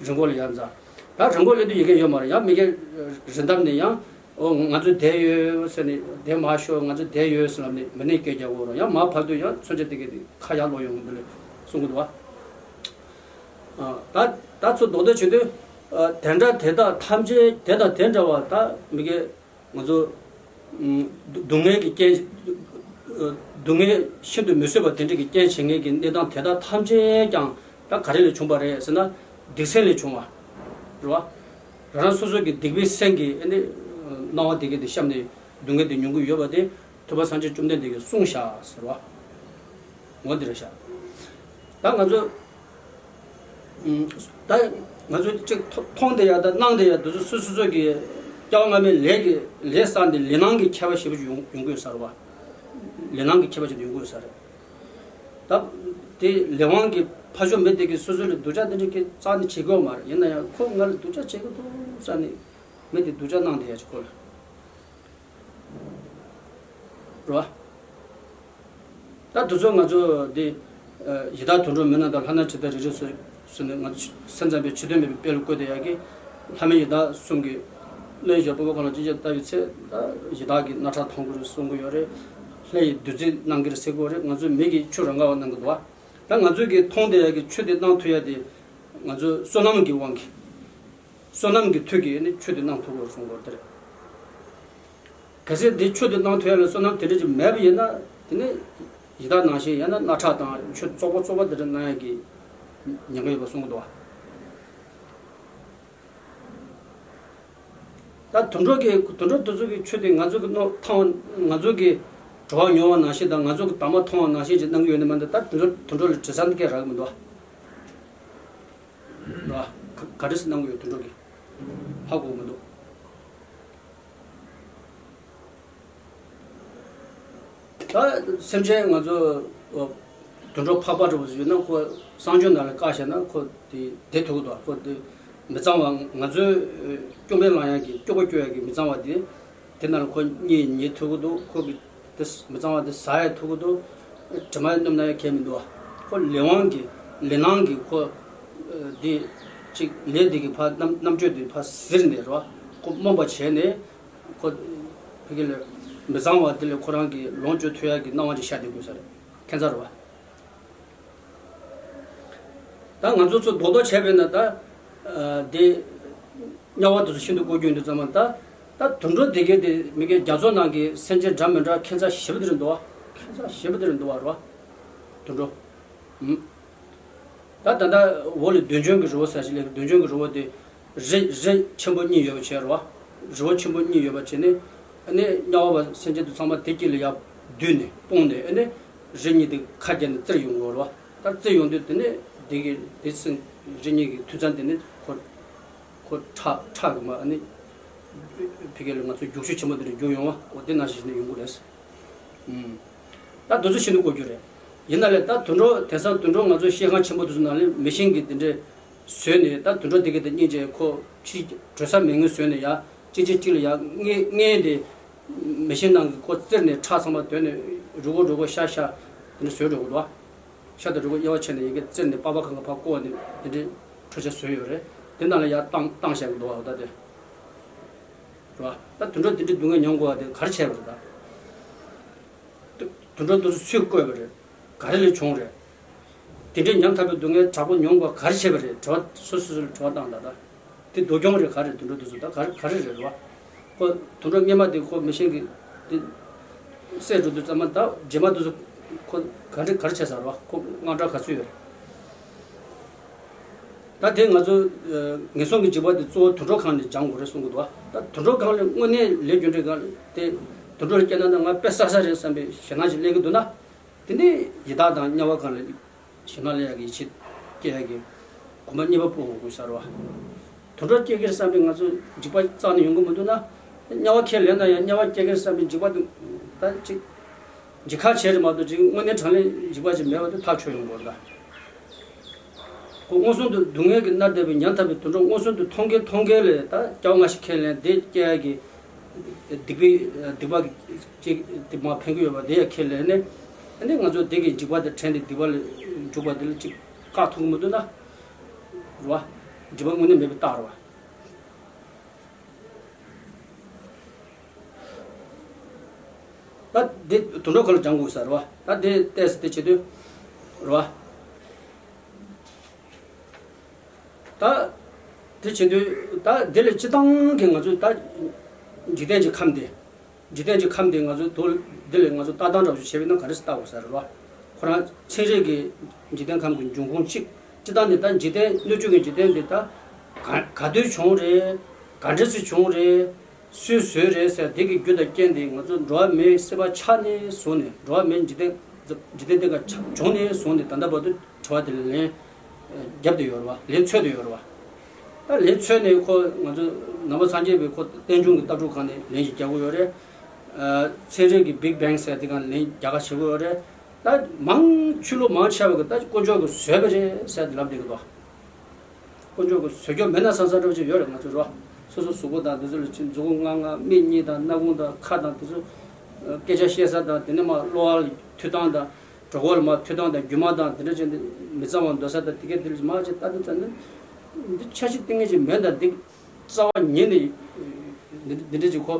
རི་མགོ་ལ་ཡར་འཛེགས། ད་རི་མགོ་སླེབས་དུས་ཡི་གེ་ཡོད་མ་རེད། ཡང་མི་སྐྱ་རི་འདབས་ནས་ཡང་། ཨོ་ང་ཚོ་བསྡད་ཡོད་ཟེར་ནས་བསྡད་མ་ཤོག་ང་ཚོ་བསྡད་ཡོད་ཟེར་ལབ་ནས་མི་ནས་སྐད་རྒྱག་གོ་རེད། ཡང་མར་བབས་དུས་ཡང་མཚོན་ཆ་དེ་གས་དེ་ཁ་ཡར་ལོག་ཡོང་གི་འདུག་ལབ་གསུང་གི་འདུག་བ། ཨ་ད་ད་ཚོ་རྡོག་རྡོག་བྱེད་དུས། ཨ་དེ་འདྲ་དེ་དག་ཐམས་ཅད་དེ་དང་དེ་འདྲ་བ་ད་མི་སྐྱ་ང་ཚོ་ཨ་སྡུག་བསྔལ་གྱི་རྐྱེན། ཨ་སྡུག་བསྔལ་ཤིན་ཏུ་མི་བཟོད་པ་དེ་འདྲ་གི་རྐྱེན་བྱེད་མཁན་གྱི་གནས་སྟངས་དེ་དག་ཐམས་ཅད་ཀྱང་ད་ག་རེ་ལས་བྱུང་བ་རེད་ཟེར་ན། སྡིག་སེམས་ལས་བྱུང་བ་རེད་བ། རང་རང་སོ་སོ་གི་སྡིག་པའི་སེམས་ཀྱིས་ཨ་ནི་སྣང་བ་དེ་གས་དེ་བཤམས་ནས་སྡུག་བསྔལ་དེ་མྱོང་གི་ཡོད་པ་དེ་ཐུབ་པ་སངས་རྒྱས་བཅོམ་ལྡན་འདས་ཀྱིས་གསུངས་བཞག་ཟེར་བ། འོ་འདི་རེད་བཞག་ད་ང་ཚོ། ཨུམ། ད་ང་ཚོ་གཅིག་མཐོང་བསྡད་ཡ་དང་སྣང་བསྡད་ཡ་དེ་ཚོ་སོ་སོ་སོ་གི་སྐྱེ་བ་སྔ་མའི་ལས་ཀྱི་ལས་བསགས་ནས་ལས་སྣང་གི་ཁྱད་པར་ཞེ་པོ་ཅིག་ཡོང་ཡོང་གི་ཡོད་ས་རེད་བ། ལས་སྣང་གི་ཁྱད་པར་ཅིག་ཡོང་གི་ཡོད་ས་རེད། ད་དེ་ལས་དབང་གིས་ཕར་ཕྱོགས་མི་དེ་གིས་སོ་སོ་ལ་སྡུག་ཅག་དེ་འདྲ་གི་རྩ་ནས་བྱེད་ཀྱི་ཡོད་མ་རེད། ཡིན་ན་ཡང་ཁོ་ང་ལ་སྡུག་ཅག་བྱེད་ཀྱི་འདུག་རྩ་ནས་མི་དེ་སྡུག་ཅག་གནང་བསྡད་ཡ་ཅིག་ཁོ་ལ། རེད་བ། ད་དུས་ཚོད་ང་ཚོ་འདི་ཡི་དྭགས་དུད་འགྲོ་མི་རྣམས་དང་ལྷ་ན་ཁྲི་དང་རི་རི་སོགས་སུ་ནི་ང་ཚོ་སེམས་ཙམ་པའི་ཕྱི་དོན་མེད་པའི་དཔེ་ལ་བཀོད་དེ་ཡ་གི་ལྷ་མི་ཡི་དྭགས་གསུམ་གྱི་བློན་ཞབས་པོ་གང་ལ་ཅི་བྱ་ལྟ་བའི་ཚེ་ད་ཡི་དྭགས་ཀྱི་རྣག་ཁྲག་མཐོང་གི་རེད་གསུང་གི་ཡོད་རེད། ལྷ་ཡི་བདུད་རྩི་གནང་གི་རེད་ཟེར་གི་ཡོད་རེད། ང་ཚོ་མི་གི་ཆུ་རང་ག་བ་གནང་གི་འདུག་བ། ད་ང་ཚོ་གི་མཐོང་དེ་ཡ་གི་ཆུ་དེ་གནང་ཐུབ་ཡ་དེ་ང་ཚོ་བསོད་ནམས་ཀྱི་དབང་གིས། བསོད་ནམས་ཀྱི་མཐུ་གིས་ནི་ཆུ་དེ་གནང་ཐུབ་དགོས་གསུང་དགོས་དེ་རེད། གལ་སྲིད་འདི་ཆུ་དེ་གནང་ཐུབ་ཡ་ལ་བསོད་ནམས་དེ་འདྲ་ཅིག་མེད་པ་ཡིན་ན་དེ་ནི་ཡི་དྭགས་ནང་བཞིན་ཡང་ན་རྣག་ཁྲག་དང་ཆུ་བཙོག་པ་བཙོག་པ་དེ་འདྲ་གནང་ཡ་གི་ ཉན་གི་ཡོད་པ་གསུང་གི་འདུག་བ། ད་དུད་འགྲོ་གི་དུད་འགྲོ་དེ་ཚོ་གི་ཆོས་དེ་ང་ཚོ་གི་མནོ་ཐང་ང་ཚོ་གི་གྲོགས་མྱོང་བ་ནང་བཞིན་དང་ང་ཚོ་གི་དང་མ་མཐོང་བ་ནང་བཞིན་ཅིག་གནང་གི་ཡོད་ནི་མ་གཏོགས། ད་དུད་འགྲོ་དུད་འགྲོ་ལ་དྲི་ས་འདི་སྐད་རག་གི་མི་འདུག་བ། ར། ག་ག་འདྲ་སེ་གནང་གི་ཡོད་དུད་འགྲོ་གི། ཧ་གོ་མི་འདུག་ད་སེམས་ཅན་ང་ཚོ་དུད་འགྲོ་ཕག་པ་འདྲ་བོ་ཞིག་ཡོད་ན་ཁོ་གསང་སྤྱོད་ནང་ལ་བཀག་བཞག་ན་ཁོ་དེ་བདེ་ཐུབ་ཀྱི་འདུག་ཁོ་དེ་མི་གཙང་བ་ང་ཚོའི་སྐྱོན་མེད་ལང་ཡག་གི་སྐྱོ་པོ་སྐྱོ་ཡག་གི་མི་གཙང་བ་དེ་དེ་ནང་ལ་ཁོ་གཉིད་ཉལ་ཐུབ་ཀྱི་འདུག་ཁོ་གི་དེ་མི་གཙང་བ་དེ་ཟ་ཡག་ཐུབ་ཀྱི་འདུག་དྲི་མ་སྣོམ་ན་ཡང་གལ་མི་འདུག་ཁོ་ལས་དབང་གི་ལས་སྣང་གི་ཁོ་དེ་ཅིག་ལས་དེ་གི་ཕར་རྣམ་རྣམ་དཔྱོད་དེ་ཕར་ཟིར་ནས་རོ། ཁོ་རྨོངས་པ་བྱས་ནས། ཁོ་ཕ་གི་ལ་མི་གཙང་བ་དེ་ལས་ཁོ་རང་གི་ལོངས་སྤྱོད་ཐུབ་ཡག་གི་སྣང་བ་ཅིག་ཤར་བསྡད་དགོས་ས་རེད། ཁྱད་མཚར་བ། ད་ང་ཚོ་ཚོ་རྡོག་རྡོག་བྱས་པས་ན་ད་དེ་དམྱལ་བ་དེ་ཚོ་ཤིན་ཏུ་ལྐོག་གྱུར་ཡོང་དུས་ཙམ་པ་ད་ད་དུད་འགྲོ་དེ་གའི་དེ་མི་གའི་རྒྱ་མཚོ་ནང་གི་སེམས་ཅན་འདྲ་མི་འདྲ་ཁྱད་མཚར་ཞེ་པོ་དེ་རེད་འདུག་བ། ཁྱད་མཚར་ཞེ་པོ་དེ་རེད་འདུག་བ་རེད་བ། དུད་འགྲོ། ད་ད་ལྟ་འོག་ལ་གདོན་བྱོན་གྱི་རི་བོ་ཟེར་ཞིག་ལས་གདོན་བྱོན་གྱི་རི་བོ་དེ་རི་རི་ཆེན་པོ་གཉིས་ཡོད་པ་བྱས་རེད་བ། རི་བོ་ཆེན་པོ་གཉིས་ཡོད་པ་བྱས་ནས་ཨ་ནི་དམྱལ་བ་སེམས་ཅན་དེ་ཚང་མ་དེ་དཀྱིལ་ལ་ཡར་བསྡུས་ནས་སྤུངས་ནས་ཨ་ནི་རི་གཉིས་དེ་ཁ་བརྒྱབ་ནས་བཙིར་ཡོང་གི་ཡོད་རེད་བ། ད་བཙིར་ཡོང་དུས་དེ་ནས་དེ་གི་དེ་ཚིག་རི་གཉིས་ཀྱི་མཐུད་ཚན་དེ་ནི་ཁོ་ཁོ་ཁྲག་ཁྲག་གི་མ་ཨ་ནི་ཕ་གི་ལ་ང་ཚོ་རྒྱུག་ཆུ་ཆེན་པོ་དེ་འདྲ་རྒྱུག་ཡོང་བ་འོ་དེ་ནང་བཞིན་ནས་ཡོང་གི་རེད། ད་དུད་འགྲོ་ཤིན་ཏུ་ལྐོག་གྱུར་རེད། ཡིན་ན་ལས་ད་དུད་འགྲོ་དེང་སང་དུད་འགྲོ་ང་ཚོ་ཤེལ་ཁང་ཆེན་པོ་དེ་ཚོ་ནང་ལས་མེ་ཤིང་གི་དེ་འདྲས་བཟོས་ནས་ད་དུད་འགྲོ་དེ་ག་དེ་སྙིང་རྗེ་ཁོ་ཕྱི་བྲོས་ས་མེད་ངོས་བཟོས་ནས་ཡ་གཅིག་རྗེས་གཅིག་ལ་ཡ་མངལ་མངལ་དེ་མེ་ཤིང་ནང་གི་ཁོ་བཙིར་ནས་ཁྲག་ཚང་མ་དོན་ནས་རུ་གོ་རུ་གོ་ཤ་ཤ་དེ་འདྲ་བཟོས་འགྲོ་གི་འདུག་ཤ་དང་རུ་གོ་དབྱེ་བ་ཕྱེ་ནས་ཡ་གི་བཙིར་ནས་པགས་པ་གང་ག་ཕར་བཀོག་ནས་དེ་འདྲའི་འཕྲུལ་ཆས་བཟོས་ཡོད་རེད། དེ་ནང་ལ་ཡ་བཏང་བཏང་བཞག་གི་འདུག་བ་ད་དེ། རེད་བ། ད་དུད་འགྲོ་དེ་འདྲའི་སྡུག་བསྔལ་མྱོང་དགོས་པ་དེ་ག་རེ་བྱས་པ་རེད་ད། དུད་འགྲོ་དེ་ཚོ་སུས་བཀོད་པ་རེད། ག་རེ་ལས་བྱུང་རེད། དེ་འདྲའི་ཉམ་ཐག་པའི་སྡུག་བསྔལ་དྲག་པོ་མྱོང་དགོས་ག་རེ་བྱས་པ་རེད། དྲི་བ་སོ་སོ་སོ་ལ་དྲི་བ་བཏང་ད་ད། དེ་འདུལ་སྐྱོང་རེད་ག་རེད། དུད་འགྲོ་དེ་ཚོ་ད་ག་རེ་ག་རེ་རེད་རེད་བ། ཁོ་དུད་འགྲོ་སྔོན་མ་དེ་ཁོ་མེ་ཤིང་གི་དེ་བསད་འགྲོ་དུས་ཙམ་པ་ད་རྗེས་མ་དེ་ཚོ་ཁོ་ག་འདྲ་ག་རེ་བྱས་ས་རེད་བ། ཁོ་དངངས་སྐྲག་ག་ཚོད་ཡོད་རེད། ད་དེ་ང་ཚོ་ངན་སོང་གི་འཇིགས་པ་དེ་གཙོ་བོ་དུད་འགྲོ་སྒང་ནས་སྦྱང་དགོས་རེད་གསུང་གི་འདུག་ད་དུད་འགྲོ་སྒང་ལ་དངོས་གནས་ལས་རྒྱུ་འབྲས་སྒང་དེ་དུད་འགྲོ་ལ་སྐྱེས་ན་ད་ང་དཔེ་བསགས་ས་རེད་བསམ་པའི་ཞེད་སྣང་ཞིག་སླེབས་ཀྱི་འདུག་ན། དེ་ནས་ཡི་དྭགས་དང་དམྱལ་བ་སྒང་ལ་ཞེད་སྣང་སླེབས་ཡག་གི་ཡིད་ཆེས་སྐྱེ་ཡག་གི་གོམ་པ་གཉིས་པ་སྤོ་དགོས་ས་རེད་བ། དུད་འགྲོ་སྐྱེ་གི་རེད་བསམ་པའི་ང་ཚོ་འཇིགས་པ་རྩ་ནས་ཡོང་གི་མི་འདུག་ན། དམྱལ་བ་ཁས་ལེན་ན་ཡང་དམྱལ་བ་སྐྱེ་གི་རེད་བསམ་པའི་འཇིགས་པ་དེ་ད་ཅིག་འཇིགས་ཁ་བྱས་རེད་མ་གཏོགས་ཅིག་དངོས་གནས་དྲང་གནས་འཇིགས་པ་ཅིག་མེད་པ་དེ་ཐག་ཆོད་ཡོང་དགོས་རེད་ད། ཁོ་མངོན་སུམ་དུ་སྡུག་བསྔལ་གྱིས་མནར་བསྡད་པའི་ཉམ་ཐག་པའི་དུད་འགྲོ་མངོན་སུམ་དུ་མཐོང་གིན་མཐོང་གིན་ལས་ད་སྐྱེ་བ་སྔ་ཕྱི་ཁས་ལེན་དེ་སྐྱེ་ཡ་གི་སྡིག་པའི་སྡིག་པ་གི་ཅིག་དེ་མར་འཕེན་གྱི་ཡོད་པ་དེ་ཡ་ཁས་ལེན་ནས་ཨ་ནི་ང་ཚོ་དེ་གི་འཇིགས་པ་དེ་དྲན་ཏེ་སྡིག་པ་ལ་འཇུག་པ་དེ་ལ་ཅིག་བཀག་ཐུབ་ཀྱི་མི་འདུག་ན་རེད་བ། སྒྲིབ་པ་དངོས་གནས་མེད་པའི་རྟགས་རེད་བ། ད་དེ་དུད་འགྲོ་སྒང་ལ་སྦྱང་དགོས་ས་རེད་བ། ད་དེ་ཏོག་ཙམ་དེ་བྱེད་དུས་རེད་བ། ད་དེ་བྱེད་དུས་ད་དེ་ལས་སྤྱིར་བཏང་གི་ང་ཚོས་ད་འཇིག་རྟེན་གྱི་ཁམས་དེ་འཇིག་རྟེན་གྱི་ཁམས་དེ་ང་ཚོས་དོ་དེ་ལས་ང་ཚོ་ལྟ་སྟངས་འདྲ་བོ་ཞིག་བྱས་པ་ཡིན་ན་ག་རེ་ཟེར་ལྟ་དགོས་ས་རེད་བ། ཁོ་རང་ཚན་རིག་གི་འཇིག་རྟེན་ཁམས་ཀྱི་འབྱུང་ཁུངས་གཅིག་སྤྱིར་བཏང་ནས་ད་འཇིག་རྟེན་སྣོད་བཅུད་ཀྱི་འཇིག་རྟེན་འདི་ད་ག་ག་དུས་བྱུང་རེད། ག་འདྲ་སེ་བྱུང་རེད། སུས་བཟོས་རེད་ཟེར་དེ་གི་རྒྱུ་དང་རྐྱེན་དེ་ང་ཚོ་འགྲོ་བ་མིའི་སྲིད་པ་ཆགས་ནས་བཟུང་ནས་འགྲོ་བ་མིའི་འཇིག་རྟེན་འཇིག་རྟེན་འདི་ག་ཆགས་བྱུང་ནས་བཟུང་ནས་ད་ལྟ་བར་དུ་དྲི་བ་དེ་ལ་ལན་རྒྱབ་བསྡད་ཡོད་རེད་བ། ལན་འཚོལ་བསྡད་ཡོད་རེད་བ། ད་ལན་འཚོལ་ནས་ཁོ་ང་ཚོ་ནང་པ་སངས་རྒྱས་པའི་ཁོ་རྟེན་འབྱུང་གི་ལྟ་གྲུབ་སྒང་ནས་ལན་ཞིག་རྒྱག་གི་ཡོད་རེད། ཚན་རིག་གི་བིག་བེང་ཟེར་དེ་སྒང་ལན་རྒྱག་ག་བྱེད་ཀྱི་ཡོད་རེད། ད་མང་ཆོས་ལུགས་མང་ཆེ་བ་གི་ད་དཀོན་མཆོག་གིས་བཟོས་པ་རེད་ཟེར་ཏེ་ལབ་བསྡད་ཀྱི་འདུག་དཀོན་མཆོག་གིས་བཟོས་རྒྱུ་མེད་ན་བསམ་བསམ་འདྲ་བོ་ཅིག་ཡོད་རེད་ང་ཚོ་རོ། སོ་སོ་གཟུགས་པོ་དང་དེ་ཚོ་ལ་ཅིག་མཛུབ་གུ་ལྔ་ལྔ་མིག་གཉིས་དང་སྣ་ཁུང་དང་ཁ་དང་དེ་ཚོ་སྐད་ཆ་བཤད་ས་དང་དེ་ནས་མར་གློ་བ་ལ་མཐུད་སྟངས་དང་གྲོད་ཁོག་ལ་མར་མཐུད་སྟངས་དང་རྒྱུ་མ་དང་དེ་འདྲ་བྱས་ནས་མི་གཙང་བ་འདོར་ས་དང་དེ་གས་དེ་ལ་མར་ཅིག་ལྟ་དུས་ཙམ་ནས་འདི་འཆར་གཞི་གཏིང་ངེ་ཅིག་མེད་ད་འདི་རྩ་བ་ཉིད་ནས་འདི་འདི་འདྲ་ཅིག་ཁོ་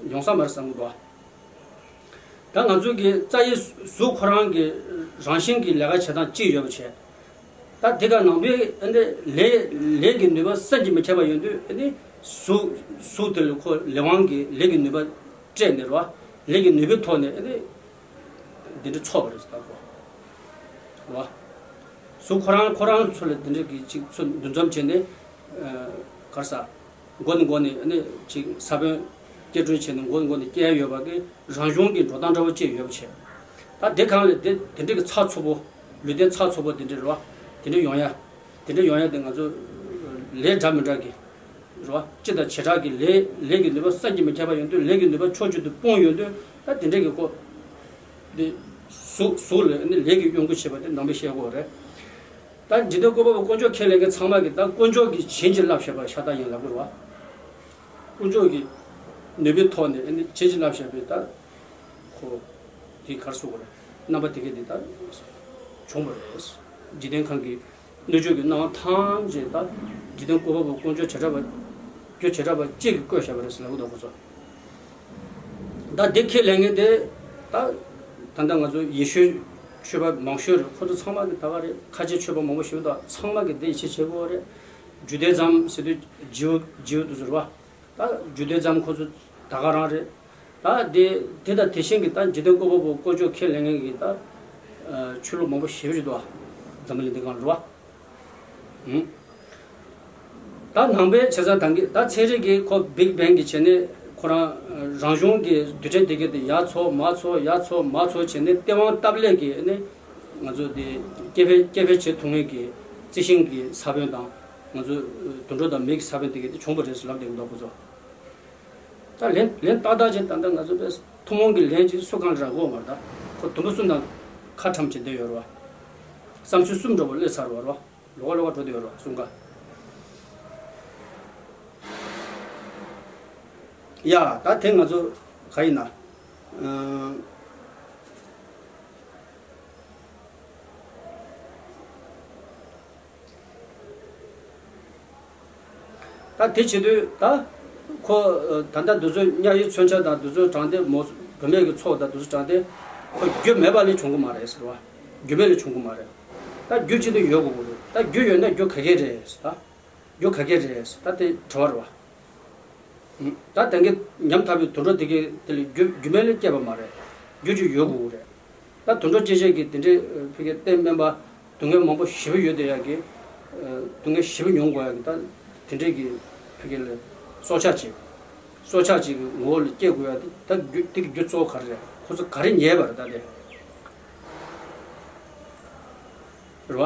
ཡོང་ས་མ་རེད་བསམ་གི་འདུག་ད་ང་ཚོ་གི་རྩ་བའི་གཟུགས་ཁོ་རང་གི་རང་བཞིན་གྱི་ལས་ཀ་བྱེད་སྟངས་གཅིག་ཡོད་པ་བྱས། ད་དེ་ག་ནང་པའི་ཨ་ནི་ལས་ལས་ཀྱི་ནུས་པ་བསམ་གྱིས་མི་ཁྱབ་པ་ཡོད་དུས་ཨ་ནི་གཟུགས་གཟུགས་དེ་ལ་ཁོ་ལས་དབང་གི་ལས་ཀྱི་ནུས་པ་སྤྲད་ནས་རོ། ལས་ཀྱི་ནུས་པའི་ཐོག་ནས་ཨ་ནི་འདི་འདྲ་ཚོགས་པ་རེད་ཟེར་ད་གོ། རོ། གཟུགས་ཁོ་རང་ཁོ་རང་ཚོ་ལ་དེ་འདྲ་གི་ཅིག་ཚུར་འདུ་འཛོམས་བྱས་ནས་ག་རེ་ཟ། མགོ་ནས་མགོ་ནས་ནི་ཅིག་ས་བོན་སྐྱེ་སྲིང་བྱས་ནས་མགོ་ནས་མགོ་ནས་སྐྱེ་ཡ་ཡོད་པ་གི་རང་བྱུང་གི་འགྲོ་སྟངས་འདྲ་བོ་ཅིག་ཡོད་པ་བྱས། ད་དེ་གང་ལས་དེ་དེ་འདྲ་གི་ཚགས་ཚུད་པོ། ལུས་རྟེན་ཚགས་ཚུད་པོ་དེ་འདྲ་རེད་བ། དེ་འདྲ་ཡོང་ཡ། དེ་འདྲ་ཡོང་ཡ་དེ་ང་ཚོ་ལས་འདྲ་མི་འདྲ་གི་རེད་བ། སྤྱི་དང་བྱེ་བྲག་གི་ལས་ལས་ཀྱི་ནུས་པ་བསམ་གྱིས་མི་ཁྱབ་པ་ཡོང་དུས། ལས་ཀྱི་ནུས་པ་ཕྱོགས་གཅིག་ཏུ་སྤུངས་ཡོང་དུས། ད་དེ་འདྲ་གི་སྐོར་དེ་གཟུགས་གཟུགས་ལ་ནི་ལས་ཀྱིས་གཡོ་འགུལ་བྱེད་པ་དེ་ནང་པའི་བཤད་སྒོ་རེད། ད་འཇིག་རྟེན་བཀོད་པ་པོ་དཀོན་མཆོག་ཁས་ལེན་མཁན་ཚང་མ་གིས་ད་དཀོན་མཆོག་གིས་བྱིན་གྱིས་བརླབས་བཞག་པ་ཤ་སྟག་ཡིན་ལབ་དགོས་རེད་བ། དཀོན་མཆོག་གི་ནུས་པའི་ཐོག་ནས་ཨ་ནི་བྱིན་གྱིས་བརླབས་བཞག་པའི་ད་ཁོ་དེ་གར་སོང་བ་རེད། རྣམ་པ་དེ་གས་དེ་ད་བྱུང་བ་རེད། འཇིག་རྟེན་ཁམས་ཀྱི་སྣོད་བཅུད་ཀྱི་སྣང་བ་ཐམས་ཅད་ད་འཇིག་རྟེན་བཀོད་པ་པོ་དཀོན་མཆོག་བྱེ་བྲག་པ་རྒྱུ་བྱེ་བྲག་པ་གཅིག་གིས་བཀོད་བཞག་པ་རེད་ཟེར་ལབ་གི་འདུག་ཁོ་ཚོ། ད་འདི་ཁས་ལེན་མཁན་དེ་ད་ད་ལྟ་ང་ཚོ་ཡེ་ཤུའི་ཆོས་པ་མང་ཤོས་རེད། ཁོ་ཚོ་ཚང་མ་གི་ད་ག་རེད། ཁ་ཆེ་ཆོས་པ་མང་པོ་ཞིག་ད་ཚང་མ་གི་འདི་ཡིད་ཆེས་བྱེད་དགོས་རེད། ཇུ་དེ་ཛམ་ཟེར་དུས་ཇིའུ་ཇིའུ་དེ་ཚོ་རེད་བ། ད་ཇུ་དེ་ཛམ་ཁོ་ཚོ་ད་ག་རང་རེད། ད་དེ་དེ་དང་དེ་བཞིན་གི་ད་འཇིག་རྟེན་བཀོད་པ་པོ་དཀོན་མཆོག་ཁས་ལེན་མཁན་གི་ད་ཆོས་ལུགས་མང་པོ་ཞེ་པོ་ཅིག་འདུག་བ། འཛམ་བུ་གླིང་འདི་སྒང་རེད་བ། ད་ནང་པའི་བྱས་ཙང་ད་གི་ད་ཚན་རིག་གི་ཁོ་བིག་བེང་གི་བྱས་ནས་ཁོ་རང་རང་བྱུང་གི་རྡུལ་ཕྲན་དེ་གས་དེ་ཡར་ཚོགས་མར་ཚོགས་ཡར་ཚོགས་མར་ཚོགས་བྱས་ནས་སྟེས་དབང་སྟབས་ལེགས་ཀྱིས་ནི་ང་ཚོ་དེ་སྐྱེ་འཕེལ་སྐྱེ་འཕེལ་བྱེད་ཐུབ་མཁན་གྱི་རྩི་ཤིང་གི་ས་བོན་དང་ང་ཚོ་དུད་འགྲོ་དང་མི་གི་ས་བོན་དེ་གས་དེ་བྱུང་བ་རེད་ཟེར་ལབ་བསྡད་ཀྱི་འདུག་ཁོ་ཚོ། ད་ལན་ལན་ཏག་ཏག་ཅིག་ད་ལྟ་ང་ཚོ་པས་ཐུན་མོང་གི་ལན་ཅིག་སུ་གང་ལ་རག་གོ་མ་རེད། ད་ཁོ་དུམ་བུ་གསུམ་དང་ཁ་ཁྲམ་བྱེད་བསྡད་ཡོད་རེད་བ། བསམ་ཚུལ་གསུམ་འདྲ་བོ་སླེབས་ཚར་བ་རེད་བ། ལོག་ལོག་འགྲོ་བསྡད་ཡོད་རེད་བ་གསུམ་ཀ། ཡ་ད་དེ་ང་ཚོ་ག་ཡིན་ན། ཨང་། ད་དེ་བྱེད་དུས་ད་ཁོ་ད་ལྟ་འདི་ཚོ་དམྱལ་བའི་མཚོན་ཆ་དང་འདི་ཚོ་དྲངས་ཏེ་མོ་བུད་མེད་ཀྱི་ཚོགས་དང་འདི་ཚོ་དྲངས་ཏེ་ཁོ་རྒྱུ་མེད་པ་ལས་བྱུང་གི་མ་རེད་ཟེར་བ། རྒྱུ་མེད་ལས་བྱུང་གི་མ་རེད། ད་རྒྱུ་ཅི་འདི་ཡོད་དགོས་ཀྱི་རེད། ད་རྒྱུ་ཡོད་ན་རྒྱུ་ག་གེ་རེད་ཟེར། ད་རྒྱུ་ག་གེ་རེད་ཟེར། ད་དེ་དྲི་བ་རེད་བ། ད་དེང་གི་ཉམ་ཐག་པའི་དུད་འགྲོ་དེ་གའི་དེ་ལ་རྒྱུ་རྒྱུ་མེད་ལས་སྐྱེས་པ་མ་རེད། རྒྱུ་ཅིག་ཡོད་དགོས་རེད། ད་དུད་འགྲོ་སྐྱེ་བྱེད་ཀྱི་དེ་འདྲའི་ཕ་གི་རྟེན་དམན་པ་སྡུག་བསྔལ་མང་པོ་ཞེ་པོ་ཡོད་བསྡད་ཡག་གི་སྡུག་བསྔལ་ཞེ་པོ་མྱོང་དགོས་ཡག་གི་ད་དེ་འདྲའི་གི་ཕ་གི་ལ་སྲོག་ཆགས་ཅིག་སྲོག་ཆགས་ཅིག་གི་ངོ་བོ་ལ་སྐྱེ་དགོས་ཡག་དེ་ད་རྒྱུ་དེ་གི་རྒྱུ་གཙོ་བོ་ག་རེ་རེད། ཁོ་ཚོ་ག་རེ་ཉལ་བ་རེད་ད་དེ། རེད་བ།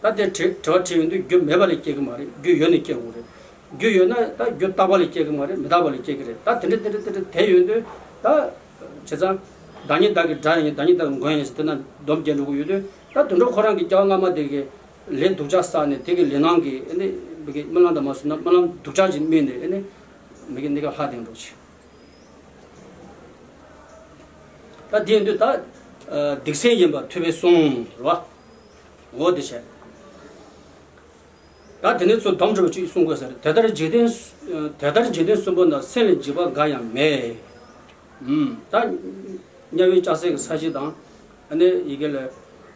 ད་དེ་དྲི་དྲི་བ་དྲིས་ཡོང་དུས་རྒྱུ་མེད་པ་ལས་སྐྱེ་གི་མ་རེད། རྒྱུ་ཡོད་ནས་སྐྱེ་དགོས་རེད། རྒྱུ་ཡོད་ན་ད་རྒྱུ་རྟག་པ་ལས་སྐྱེ་གི་མ་རེད། མི་རྟག་པ་ལས་སྐྱེ་གི་རེད། ད་དེ་འདྲ་དེ་འདྲ་དེ་འདྲ་དེ་ཡོང་དུས་ད་བྱས་ཙང་བདག་ཉིད་བདག་གི་དགྲ་ཡིན། བདག་ཉིད་བདག་གི་མགོན་ཡིན་ཟེར་དེ་ན་སྡོམ་རྒྱག་འགྲོ་གི་ཡོད་དུས་ད་དུད་འགྲོ་ཁོ་རང་གི་སྐྱེ་བ་སྔ་མ་དེ་གི་ལས་སྡུག་ཅག་བསགས་ནས་དེ་གི་ལས་སྣང་གིས་ཨེ་ནི་མི་གི་རྨི་ལམ་དང་མ་བཟོས་ན་རྨི་ལམ་སྡུག་ཅག་ཅིག་རྨིས་ནས་ཨེ་ནི་མི་གི་གནས་སྐབས་ལྷག་བསྡད་འགྲོ་ཆེ། ད་དེ་ཡིན་དུས་ད་སྡིག་སྲིན་ཡིན་པ་ཐུབ་པས་གསུངས་རེད་བ། འོ་དེ་བྱས། ད་དེ་ནས་ཚུར་སྡོམ་འགྲུབ་ཅིག་གསུང་དགོས་ཟེར། དེ་ལྟར་འཇིག་རྟེན་དེ་ལྟར་འཇིག་རྟེན་གསུམ་པོ་ན་སེམས་ལས་འཇིགས་པ་འགའ་ཡང་མེད། ད་དམྱལ་བའི་ལྕགས་སྲེག་གི་ས་གཞི་དང་། ཨ་ནི་ཡི་གེ་ལ་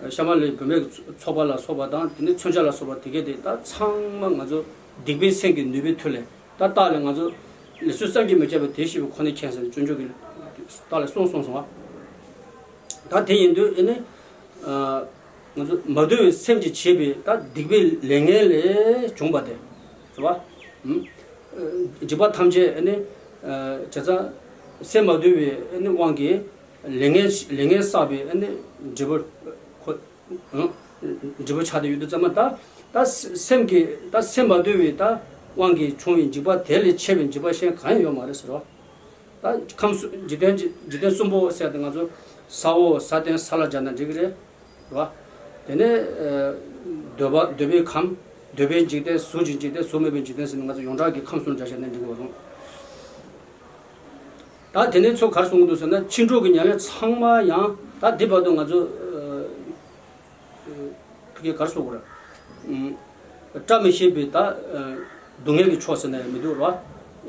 ཤ་མ་ལུས་བུད་མེད་ཀྱི་ཚོགས་པ་ལ་སོགས་པ་དང་དེ་ནས་མཚོན་ཆ་ལ་སོགས་པ་དེ་གས་དེ་ད་ཚང་མ་ང་ཚོ་སྡིག་པའི་སེམས་ཀྱི་ནུས་པའི་མཐུ་ལས་ད་རྟགས་ལས་ང་ཚོ་ལས་ཚུལ་བསམ་གྱིས་མི་ཁྱབ་པ་དེ་ཤེས་པའི་ཁོ་ནས་མཁྱེན་ཟེར་ནས་སྤྱོད་འཇུག་གི་རྟགས་ལས་གསུངས་སོང་སོང་བ། ད་དེ་ཡིན་དུས་ཨེ་ནི། ང་ཚོ་མ་དུལ་བའི་སེམས་ཀྱིས་བྱས་པའི་ད་སྡིག་པའི་ལས་ངན་ལས་བྱུང་བ་དེ། རེད་བ། འཇིགས་པ་ཐམས་ཅད་ཨེ་ནི། བྱས་ཙང་སེམས་མ་དུལ་བའི་ཨེ་ནི་དབང་གིས་ལས་ངན་ལས་ངན་བསགས་པའི་ཨེ་ནི་འབྲས་བུ་ཁོ། འབྲས་བུ་ཆགས་བསྡད་ཡོད་དུས་ཙམ་པ་ད་ད་སེམས་ཀྱི་ད་སེམས་མ་དུལ་བའི་ད་དབང་གིས་བྱུང་བའི་འཇིགས་པ་དེ་ལས་ཆེ་བའི་འཇིགས་པ་གཞན་གང་ཡང་ཡོད་མ་རེད་ཟེར་བ། ད་ཁམས་གསུམ་འཇིག་རྟེན་གྱི་འཇིག་རྟེན་གསུམ་པོ་ཟེར་ཏེ་ང་ཚོ་ས་འོག་ས་སྟེང་ས་བླ་སྦྱར་ན་འགྲིག་གི་རེད། རེད་བ། དེ་ནས་འདོད་པ་འདོད་པའི་ཁམས། འདོད་པའི་འཇིག་རྟེན། གཟུགས་ཀྱི་འཇིག་རྟེན། གཟུགས་མེད་པའི་འཇིག་རྟེན་ཟེར་ནས་ང་ཚོ་ཡོངས་གྲགས་ཀྱི་ཁམས་གསུམ་སྦྱར་བྱས་ན་འགྲིག་གི་རེད། ད་དེ་ནས་ཚོ་གར་སོང་གི་འདུག་ཟེར་ན་ཕྱི་འགྲོ་གི་ཉེར་ལེན་ཚང་མ་ཡང་ད་འདི་བར་དུ་ང་ཚོ། ཕ་གིའི་གར་སོགས་པར། བཀྲ་མི་ཤིས་པའི་ད། སྡུག་བསྔལ་གྱི་ཕྱོགས་ཟེར་ན་ཡང་མི་འདུག་ར།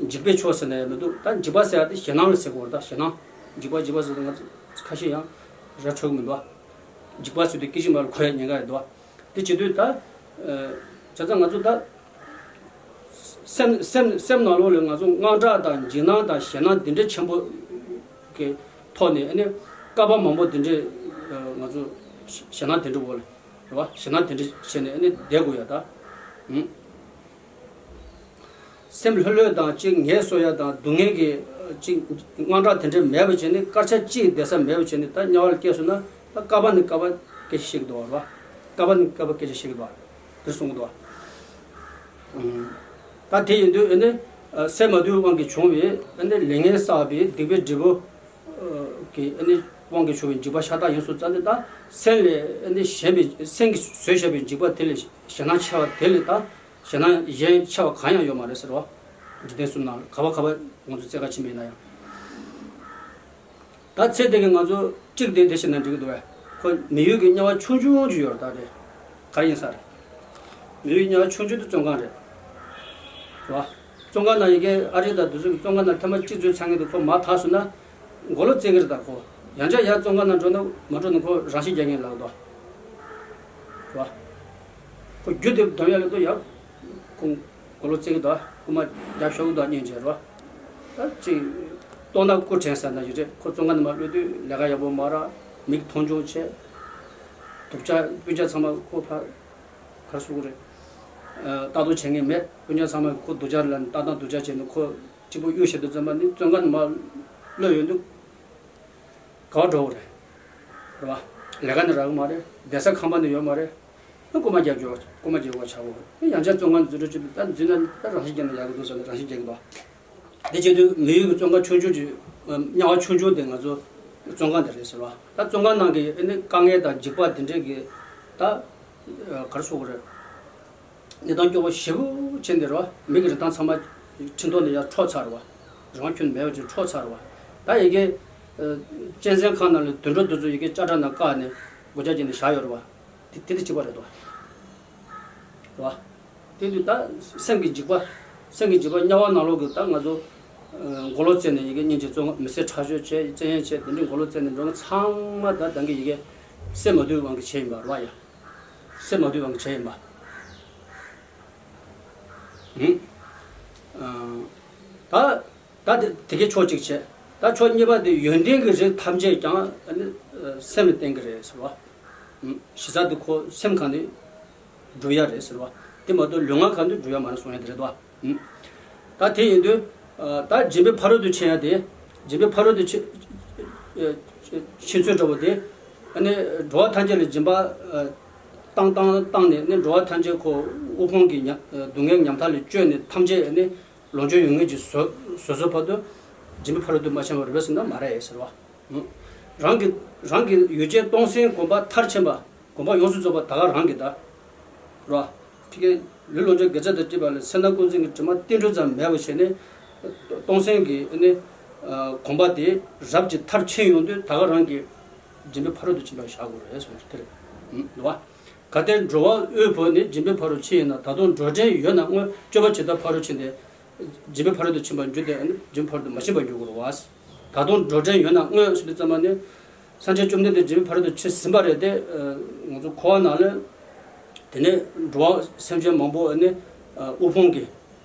འཇིགས་པའི་ཕྱོགས་ཟེར་ན་ཡང་མི་འདུག་ད་འཇིགས་པ་ཟེར་ཡ་དེ་ཞེད་སྣང་ལ་ཟེར་དགོས་རེད། ད་ཞེད་སྣང་། འཇིགས་པ་འཇིགས་པ་ཟེར་ན་ང་ཚོ་ཁ་ཤས་ཡང་ར་འཕྲོད་ཀྱི་མི་འདུག་འཇིགས་པ་ཟེར་དུས་སྐད་ཅིག་མ་ལ་གོ་ཡ་ཉེན་ཁ་ཡོད་འདུག་དེ་བྱེད་དུས་ད། བྱས་ཙང་ང་ཚོ་ད། སེམས་སེམས་སེམས་ནང་ལོགས་ལ་ང་ཚོ་དངངས་སྐྲག་དང་འཇིགས་སྣང་དང་ཞེད་སྣང་འདི་འདྲའི་ཆེན་པོ་གི་ཐོག་ནས་ཨ་ནི་བསྐལ་པ་མང་པོ་འདི་འདྲའི་ང་ཚོ་ཞེད་སྣང་དེ་འདྲ་འོག་ལ་ རེད་བ། ཞེད་སྣང་དེ་འདྲ་བྱས་ནས་ཨ་ནི་བསྡད་དགོས་ཡ་ད། ཨུམ། སེམས་ལྷོད་ལྷོད་དང་གཅིག་ངལ་གསོ་ཡ་དང་སྡུག་བསྔལ་གྱི་གཅིག་དངངས་སྐྲག་དེ་འདྲ་མེད་པ་བྱས་ནས། དཀར་ཆ་གཅིག་བསྡད་ས་མེད་པ་བྱས་ནས། ད་དམྱལ་བ་ལ་སྐྱེས་སོང་ན་ད་སྐབས་ནས་སྐབས་སྐད་ཆ་བཤད་ཀྱི་འདུག་བ། སྐབས་ནས་སྐབས་སྐད་ཆ་བཤད་ཀྱི་འདུག་བ། དེ་གསུང་གི་འདུག་བ། ཨུམ། ད་དེ་ཡིན་དུས་ཨ་ནི་སེམས་མ་དུལ་དབང་གིས་བྱུང་བའི་ཨ་ནི་ལས་ངན་བསགས་པའི་སྡིག་པའི་འབྲས་བུ་གི་ཨ་ནི་དབང་གིས་བྱུང་བའི་འཇིགས་པ་ཤ་སྟག་ཡིན་སོང་ཙང་། དེ་ད་སེམས་ལས་ཨ་ནི་གཞན་པའི་སེམས་ཀྱིས་བཟོས་བཞག་པའི་འཇིགས་པ་དེ་ལས་ཞེད་སྣང་ཆེ་བ་དེ་ལས་ད་ཞེད་སྣང་གཞན་ཆེ་བ་གང་ཡང་ཡོད་མ་རེད་ཟེར་བ། འཇིག་རྟེན་གསུམ་ནང་ག་བ་ག་བ་ང་ཚོ་བཙལ་ག་ཕྱིན་པ་ཡིན་ན་ཡང་། ད་ཚེ་འདི་གི་ང་ཚོ་གཅིག་དེ་དེ་བྱས་ན་འགྲིག་གི་འདུག་བས། ཁོ་མི་ཡུལ་གྱི་དམྱལ་བ་ཆུང་ཆུང་ཅིག་ཡོད་རེད། ད་དེ་ག་རེ་ཡིན་ས་རེད། མི་ཡུལ་དམྱལ་བ་ཆུང་ཆུང་དེ་བཙོན་ཁང་རེད། རེད་བ། བཙོན་ཁང་ནང་ཡི་གེ་ཨ་རི་དང་དེ་ཚོ་གི་བཙོན་ཁང་ནང་ཐེངས་མ་གཅིག་འཛུལ་ཚར་མཁན་དེ་ཁོ་མར་ཐར་སོང་ན་མགོ་ལོག་བཙལ་གི་རེད། ད་ཁོ་ཡང་བསྐྱར་ཡར་བཙོན་ཁང་ནང་འགྲོ་ན་མ་འགྲོ་ན་ཁོ་རང་ཤི་རྒྱག་མཁན་ལབ་འདུག་རེད་བ། ཁོ་རྒྱུ་དེ་འདོན་ཡ་ལ་དུ་ཡ། ཁོ་མགོ་ལོག་བཙལ་གི་འདུག་རྐུ་མ་རྒྱབ་ཤོག་གི་འདུག་སྙིང་རྗེ་རེད་བ། ད་ཅིག་ལྟོགས་ན་སྐུ་དྲན་ཟེར་ན་ཡོད་རེད། ཁོ་བཙོན་ཁང་ནང་མར་སླེབས་དུས་ལས་ཀ་ཡག་པོ་མ་རག་མིག་མཐོང་ཆུང་བྱས། སྡུག་ཅག་སྤུན་ཀྱག་ཚང་མ་ཁོ་ཕར་ག་རེ་ཟེར་དགོས་རེད། ལྟ་རྟོག་བྱེད་མཁན་མེད། སྤུན་ཀྱག་ཚང་མ་ཁོ་སྡུག་ཅག་ལ་ལྟ་སྟངས་སྡུག་ཅག་བྱས་ནས་ཁོ་གཅིག་པུ་གཡུག་བཞག་དུས་ཙམ་པ་ནི་བཙོན་ཁང་ནང་མར་གློད་ཡོང་དུས་ག་པར་འགྲོ་དགོས་རེད། རེད་བ། ལས་ཀ་ནི་རག་གི་མ་རེད། བསྡད་ས་ཁང་པ་ནི་ཡོད་མ་རེད། རྐུ་མ་རྒྱག་རྒྱུ་རྐུ་མ་རྒྱག་དགོས་ཆགས་དགོས། ཡང་བསྐྱར་བཙོན་ཁང་འཛུལ་འགྲོ་བྱེད་དུས་ད་འཛུལ་ན་ད་རང་ཤི་རྒྱག་ན་ཡག་གི་འདུག་ཟེར་ནས་རང་ཤི་རྒྱག་གི་འདུག་དེ་བྱེད་དུས་མི་ཡུལ་གྱི་བཙོན་ཁང་ཆུང་ཆུང་ཅིག་དམྱལ་བ་ཆུང་ཆུང་དེ་ང་ཚོ་བཙོན་ཁང་དེ་རེད་ཟེར་བ། ད་བཙོན་ཁང་ནང་གི་ཨ་ནི་དཀའ་ངལ་དང་འཇིགས་པ་དེ་འདྲས་ཀྱི་ད་ག་རེ་ཟེར་དགོས་རེད། གནས་སྟངས་སྐྱོ་བོ་ཞེ་པོ་ཅིག་འདི་རེད་བ། མི་གི་རིན་ཐང་ཚང་མ་ཁྲིམས་ཐོག་ནས་ཡར་འཕྲོག་ཚར་བ། རང་ཁྱོན་མེད་པ་ཅིག་འཕྲོག་ཚར་བ། ད་ཡི་གེ་གཅན་གཟན་ཁང་ནང་ལ་དུད་འགྲོ་དེ་ཚོ་ཡི་གེ་ལྕགས་དྲ་ནང་བཀག་ནས་སྒོ་ལྕགས་བརྒྱབ་ནས་བཞག་ཡོད་རེད་བ། དེ་དེ་དེ་གཅིག་པ་རེད་དོ། རེད་བ། དེ་དུས་ད་སེམས་ཀྱི་འཇིགས་པ། སེམས་ཀྱི་འཇིགས་པ་དམྱལ་བ་ནང་ལོགས་ཀྱི་ད་ང་ཚོ་མགོ་ལོག་བཙལ་ནས་ཡི་གེ་སྙིང་རྗེ་བཙོན་མི་ཚེ་ཁྲག་སྦྱོར་བྱས། བཙན་གཡེམ་བྱས། དེ་འདྲའི་མགོ་ལོག་བཙལ་ནས་འགྲོ་མཁན་ཚང་མ་ད་ད་གིན་ཡི་གེ་སེམས་མ་དུལ་དབང་གིས་བྱས་ཡིན་པ་རེད་བ་ཡ། སེམས་མ་དུལ་དབང་གིས་བྱས་ཡིན་པ། ཧུམ། ཨ། ད་ད་དེ་དེ་གའི་ཕྱོགས་གཅིག་བྱས། ད་ཕྱོགས་གཉིས་པ་དེ་ཡོན་ཏན་གྱི་རིགས་ཐམས་ཅད་ཀྱང་ཨ་ནི་སེམས་ལ་བརྟེན་གྱི་རེད་ཟེར་བ། ཧུམ། གཞི་རྩ་དེ་ཁོ་སེམས་གང་ནས་སྒྲུབ་ཡ་རེད་ཟེར་བ། དེ་མ་གཏོགས་ལུས་ངག་གང་དུ་སྒྲུབ་ཡ་མ་རེད་གསུང་ཡ་དེ་རེད་དོ། ད་དེ་ཡིན་དུས། ད་སྦྱིན་པའི་ཕ་རོལ་ཏུ་ཕྱིན་ཡ་དེ། སྦྱིན་པའི་ཕ་རོལ་ཏུ་ཕྱིན། ཕྱིན་ཚུལ་འདྲ་བོ་དེ། ཨ་ནི་འགྲོ་བ་ཐམས་ཅད་ལ་སྦྱིན་པ་བཏང་བཏང་བཏང་ནས་ནི། འགྲོ་བ་ཐམས་ཅད་ཁོ་དབུལ་ཕོངས་ཀྱི་ཉམ་སྡུག་བསྔལ་ཉམ་ཐག་ལས་བཅོས་ནས། ཐམས་ཅད་ནི་ལོངས་སྤྱོད་ཡོད་མཁན་ཅིག་བཟོ་བཟོ་བཟོ་བར་དུ་སྦྱིན་པའི་ཕ་རོལ་ཏུ་མ་ཕྱིན་པ་རེད་པས་ཟེར་ན་མ་རེད་ཟེར་བ། རང་གི་རང་གི་ཡུལ་ཅན་སྟོང་གསལ་སྒོམ་པ་མཐར་ཕྱིན་པ། སྒོམ་པ་ཡོངས་སུ་རྫོགས་པ་ད་ག་རང་གི་ད། རོ། ཁྱི་ཀའི་ལུས་ལོངས་སྤྱོད་དགེ་རྩ་དང་བཅས་པ་ལ་སེར་སྣ་ཀུན་འཛིན་གྱི་དྲི་མ་ཏིལ་འབྲུ་ཙམ་མེད་པ་བྱས་ནས། སྟོང་གསལ་གྱི་ནི་སྒོམ་པ་དེ་རབ་ཀྱིས་མཐར་ཕྱིན་ཡོང་དུས་ད་ག་རང་གི་སྦྱིན་པའི་ཕ་རོལ་ཏུ་ཕྱིན་པ་བཞག་དགོས་རེད་གསུངས་དེ་རེད། འདུག་བ། གལ་ཏེ་འགྲོ་བ་དབུལ་པོ་ནི་སྦྱིན་པའི་ཕ་རོལ་ཕྱིན་ཡིན་ན། ད་དུང་འགྲོ་འདྲེན་ཡོད་ན་སྔོན་སྤྱོད་པ་ཇི་ལྟར་ཕ་རོལ་ཕྱིན་ཏེ། སྦྱིན་པའི་ཕ་རོལ་ཏུ་ཕྱིན་པར་འགྱུར་ཏེ། སྦྱིན་པའི་ཕ་རོལ་ཏུ་མ་ཕྱིན་པར་འགྱུར་དགོས་རེད་བ། ད་དུང་འགྲོ་འདྲེན་ཡོད་ན་སྔོན་ཟེར་དུས་ཙམ་པ་ནི། སངས་རྒྱས་བཅོམ་ལྡན་འདས་སྦྱིན་པའི་ཕ་རོལ་ཏུ་ཕྱིན་ཟིན་པ་རེད་དེ། ང་ཚོ་འཁོར་བ་ནང་ལ། དེ་ནས་འགྲོ་བ་སེམས་ཅན་མང་པོ་ནི་དབུལ་ཕོངས་ཀྱི་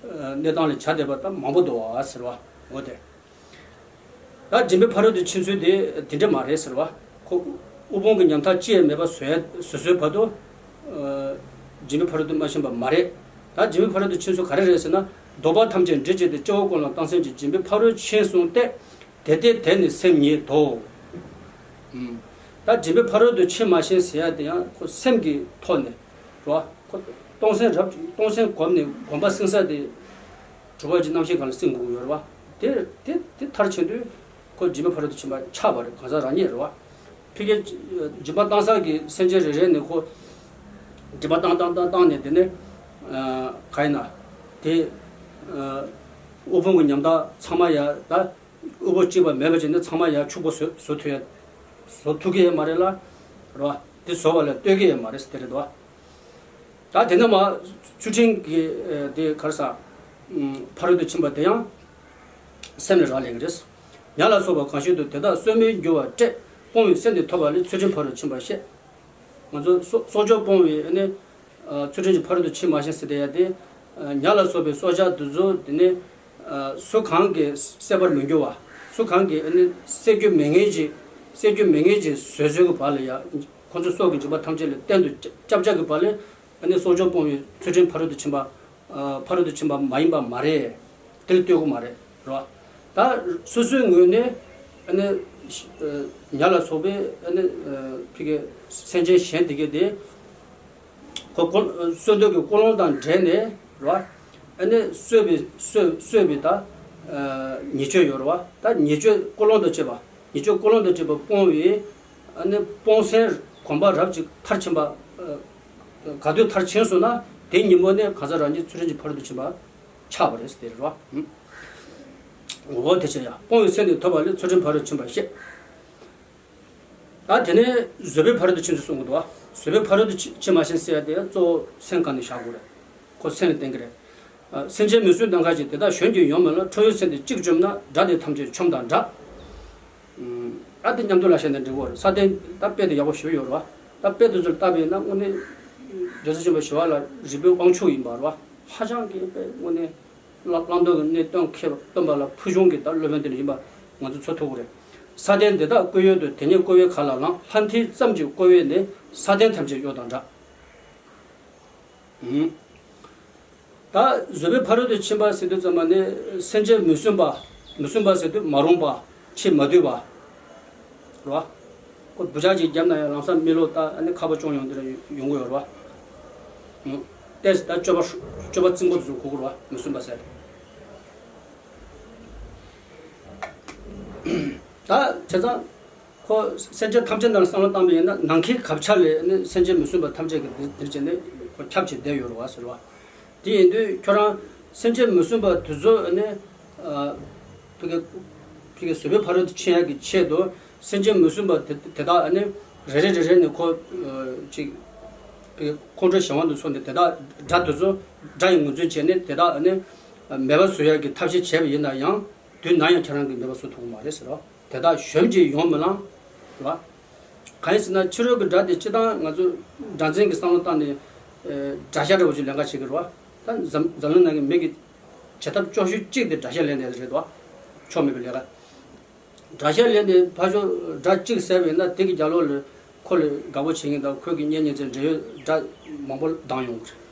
གནས་སྟངས་ལ་བྱ་བསྡད་པ་ད་མང་པོ་འདུག་བ་ཟེར་བ། འོ་དེ། ད་སྦྱིན་པའི་ཕ་རོལ་ཏུ་ཕྱིན་ཚུལ་དེ་དེ་འདྲ་མ་རེད་ཟེར་བ། ཁོ་དབུལ་ཕོངས་ཀྱི་ཉམ་ཐག་ཅི་ཡང་མེད་པ་བཟོ་ཡ་བཟོ་བཟོས་བར་དུ། ཨ། སྦྱིན་པའི་ཕ་རོལ་ཏུ་མ་ཕྱིན་པ་མ་རེད། ད་སྦྱིན་པའི་ཕ་རོལ་ཏུ་ཕྱིན་ཚུལ་ག་རེ་རེད་ཟེར་ན། བདོག་པ་ཐམས་ཅད་འདྲེ་བྱས་ཏེ། སྐྱེ་བོ་ཀུན་ལ་བཏང་སེམས་ཀྱིས། སྦྱིན་པའི་ཕ་རོལ་ཕྱིན་གསུངས་ཏེ། དེ་ལྟས་དེ་ནི་སེམས་ཉིད་དོ། ཨུམ། ད་སྦྱིན་པའི་ཕ་རོལ་ཏུ་ཕྱིན་མ་ཕྱིན་ཟེར་ཡ་དེ་ཡང་ཁོ་སེམས་ཀྱི་ཐོག་ནས་རེད་བ། ཁོ་སྟོང་གསལ་རབ་སྟོང་གསལ་སྒོམ་ནས་སྒོམ་པ་བསྲིང་ས་དེ། གྲུབ་པ་གྱི་རྣམ་ཤེས་སྒང་ལ་བསྲིང་དགོས་ཀྱི་ཡོད་རེད་བ། དེ་དེ་དེ་མཐར་ཕྱིན་དུས་ཁོ་སྦྱིན་པའི་ཕ་རོལ་ཏུ་ཕྱིན་པ་ཆགས་པ་རེད། གང་ཟག་རང་ཉིད་རེད་བ། ཕ་གིའི་སྦྱིན་པ་བཏང་ས་གི་སེམས་ཅན་རེ་རེ་ནས་ཁོ་སྦྱིན་པ་བཏང་བཏང་བཏང་བཏང་ནས། དེ་ནས་ཨ་ག་ཡིན་ན་དེ་ཨ་དབུལ་ཕོངས་ཀྱི་ཉམ་ཐག་ཚང་མ་ཡ་ད། དབུལ་པོ་གཅིག་པ་མེད་པ་བྱས་ནས་ཚང་མ་ཡར་ཕྱུག་པོ་བཟོ་བཟོ་ཐུབ་ཡ། བཟོ་ཐུབ་ཀྱི་ཡོད་མ་རེད་ལ། རེད་བ། དེ་བཟོ་བ་ལ་ལྟོས་ཀྱི་ཡོད་མ་རེད་ཟེར་དེ་རེད་དོ། ད་དེ་ནས་མར་ཚུལ་ཁྲིམས་ཀྱི་ཨ་དེ་ག་རེ་ཟ། ཨུམ། ཕ་རོལ་ཏུ་ཕྱིན་པ་དེ་ཡང་སེམས་ལ་རག་ལས་ཀྱི་རེད། ཉ་ལ་སོགས་པ་གང་བཞིན་དུ། དེ་དག་གསོད་མི་འགྱུར་བར་བསྐྲད། སྤོང་བའི་སེམས་དེ་ཐོབ་པ་ལས། ཚུལ་ཁྲིམས་ཕ་རོལ་ཕྱིན་པར་བཤད། ང་ཚོ་སྲོག་སྲོག་སྐྱོབ་སྤོང་བའི་ཨ་ནི་ཨ་ཚུལ་ཁྲིམས་ཀྱི་ཕ་རོལ་ཏུ་ཕྱིན་མ་ཕྱིན་ཟེར་བསྡད་ཡ་དེ། ཨ་ཉ་ལ་སོགས་པའི་སྲོག་ཆགས་དེ་ཚོ་དེ་ནི་ཨ་སུ་གང་གིས་བསད་པར་མི་འགྱུར་བ། སུ་གང་གིས་ཨ་ནི་བསད་རྒྱུ་མེད་མཁན་ཅིག་བསད་རྒྱུ་མེད་མཁན་ཅིག་བཟོས་བཟོས་ཀྱི་བར་ལ་ཡ། ཁོ་ཚོའི་སྲོག་གི་འཇིགས་པ་ཐམས་ཅད་ལས་གཏན་དུ་སྐྱབས་སྐྱབས་ཀྱི་བར་ལས་ཨ་ནི་གསོ་སྦྱོང་སྤོང་བའི་ཚུལ་ཁྲིམས་ཕ་རོལ་ཏུ་ཕྱིན་པ། ཨ་ཕ་རོལ་ཏུ་ཕྱིན་པ་མ་ཡིན་པ་མ་རེད། དེ་ལ་ལྟོས་དགོས་མ་རེད། རེད་བ། ད་སོ་སོའི་ངོས་ནས་ཨ་ནི་ཨ་ཉ་ལ་སོགས་པའི་ཨ་ནི་ཨ་ཕ་གི་སེམས་ཅན་གཞན་དེ་གས་དེ་ཁོ་ཀོ་གསོད་འདོད་ཀྱི་ཀུན་སློང་དང་འབྲེལ་ནས། རེད་བ། ཨ་ནི་གསོད་པའི་གསོད་གསོད་པའི་ད་ཨ་ཉེས་སྤྱོད་ཡོད་རེད་བ། ད་ཉེས་སྤྱོད་ཀུན་སློང་དང་བཅས་པ། ཉེས་སྤྱོད་ཀུན་སློང་དང་བཅས་པ་སྤོང་བའི་ཨ་ནི་སྤོང་སེམས་གོམས་པ་རབ་ཅིག་མཐར་ཕྱིན་པ། ཨ་ག་དུས་མཐར་ཕྱིན་སོང་ན་དེ་ཉིན་མོ་ནས་གང་ཟག་རང་ཉིད་ཚུལ་ཁྲིམས་ཀྱི་ཕ་རོལ་ཏུ་ཕྱིན་པ་ཆགས་པ་རེད་ཟེར་དེ་རེད་བ། འོ་དེ་བྱས་ཡ་སྤོང་བའི་སེམས་དེ་ཐོབ་པ་ལས་ཚུལ་ཁྲིམས་ཕ་རོལ་ཕྱིན་པར་བཤད། ད་དེ་ནས་བཟོད་པའི་ཕ་རོལ་ཏུ་ཕྱིན་ཚུལ་གསུང་གི་འདུག་བ། བཟོད་པའི་ཕ་རོལ་ཏུ་ཕྱིན་མ་ཕྱིན་ཟེར་ཡ་དེ་གཙོ་བོ་སེམས་གང་ནས་བཞག་དགོས་རེད། ཁོ་སེམས་ལ་བརྟེན་གྱི་རེད། ཨ་སེམས་ཅན་མི་སྲུན་དང་འགའ་ཞིག་དེ་དག་གཞོམ་གྱིས་ཡོང་མིན་ལ། ཁྲོ་བོའི་སེམས་དེ་གཅིག་བཅོམ་ན། དགྲ་དེ་ཐམས་ཅད་ཆོམས་དང་འདྲ། ཨ་དེ་མཉམ་དུ་ལ་བཤད་ན་འགྲིག་གོ་རེད། ས་སྟེང་ད་དཔེ་དེ་ཡག་པོ་ཞུ་ཡོད་རེད་བ། ད་དཔེ་དེ་ཚོར་བལྟས་པས་ན་དངོས་གནས་རྒྱལ་སྲས་ཆེན་པོ་ཞི་བ་ལྷ་རིག་པའི་དབང་ཕྱུག་ཡིན་པ་རེད་བ། ཧ་ཅང་གི་དཔེ་དངོས་གནས་བླང་བླང་དོར་གྱི་གནད་སྟོན་མཁས་པ་སྟོན་པ་ལ་ཕུལ་བྱུང་གི་ད་སློབ་དཔོན་དེ་འདྲ་ཡིན་པ་ང་ཚོ་ཚོར་ཐུབ་ཀྱི་རེད། ས་སྟེང་འདི་དག་བཀོལ་ཡོད་དོ། དེ་ཉིད་བཀོལ་བའི་ཁ་ལ་ལངས། ལྷ་མཐིལ་ཙམ་གྱིས་བཀོལ་བས་ནི། ས་སྟེང་ཐམས་ཅད་གཡོ་དང་འདྲ། ཨུམ། ད་བཟོད་པའི་ཕ་རོལ་ཏུ་ཕྱིན་པ་ཟེར་དུས་ཙམ་པ་ནི་སེམས་ཅན་མི་སྲུན་པ། མི་སྲུན་པ་ཟེར་དུས་མ་རུངས་པ། ཆེས་མ་དུལ་བ། རེད་བ། ཁོ་འབུ་ཅག་ཅིག་བརྒྱབ་ན་ཡང་ལམ་སང་མི་ལོ་ད་ཨ་ནི་ཁ་པོ་ཅོང་ཡོང་དེ་ར་ཡོང་གི་ཡོད་རེད་བ། ཨུམ། ཏེས་ད་སྤྱོད་པ་སྤྱོད་པ་རྩིང་པོ་དེ་ཚོ་གོ་གི་རེད་བ། མི་སྲུན་པ་ཟེར། ད་བྱས་ཙང་ཁོ་སེམས་ཅན་ཐམས་ཅད་ནང་བསམ་བློ་བཏང་པ་ཡིན་ན་ནམ་མཁའི་གབ་ཆ་ལས་ནི་སེམས་ཅན་མི་སྲུན་པ་ཐམས་ཅད་ཀྱི་འདིར་འདིར་བྱས་ནས་ཁོ་ཁྱབ་ཆེ་བསྡད་ཡོད་རེད་བ་ཟེར་བ། དེ་ཡིན་དུས་ཁྱོད་རང་སེམས་ཅན་མི་སྲུན་པ་དེ་ཚོ་ནི་ཨ་ཕ་གི་ཕ་གི་བཟོད་པའི་ཕ་རོལ་ཏུ་ཕྱིན་ཡག་གི་ཆེད་དུ་སེམས་ཅན་མི་སྲུན་པ་དེ་དེ་དག་ནི་རེ་རེ་རེ་རེ་ནས་ཁོ་ཅིག་ཕ་གི་ཁོང་ཁྲོ་གཞན་དབང་དུ་སོང་ནས་དེ་དག་དགྲ་དེ་ཚོ་དགྲ་ཡི་ངོས་འཛིན་བྱས་ནས་དེ་དག་ནི་མེད་པ་བཟོ་ཡག་གི་ཐབས་ཤེས་བྱས་པ་ཡིན་ན་ཡང་། དུས་ནམ་ཡང་ཁྱེད་རང་གིས་མེད་པ་བཟོ་ཐུབ་ཀྱི་མ་རེད་ཟེར་རོ། དེ་དག་གཞོམ་གྱིས་ཡོང་མི་ལང་། རེད་བ། གང་ཡིན་ཟེར་ན་ཕྱི་རོལ་གྱི་དགྲ་དེ་སྤྱིར་བཏང་ང་ཚོ་དགྲ་འཛིན་གྱི་བསམ་བློ་བཏང་ནས་ཨེ་དགྲ་ཤ་འདྲ་བོ་ཅིག་ལེན་ག་བྱེད་ཀྱི་རེད་བ། ད་འཛམ་འཛམ་གླིང་ནང་གི་མི་གི་བྱེད་ཐབས་སྐྱོ་ཤོས་གཅིག་དེ་དགྲ་ཤ་ལེན་ནས་རེད་བ། ཆོ་མེད་པའི་ལས་ཀ། དགྲ་ཤ་ལེན་ནས་ཕར་ཕྱོགས་དགྲ་གཅིག་བསད་པ་ཡིན་ན་དེ་གི་རྒྱབ་ལོགས་ལ་ཁོ་ལ་དགའ་པོ་བྱེད་མཁན་དང་ཁོས་ཀྱི་གཉེན་ཉེ་ཚན་འབྲེལ་ཡོད་དགྲ་མང་པོ་ལྡང་ཡོང་གི་རེད།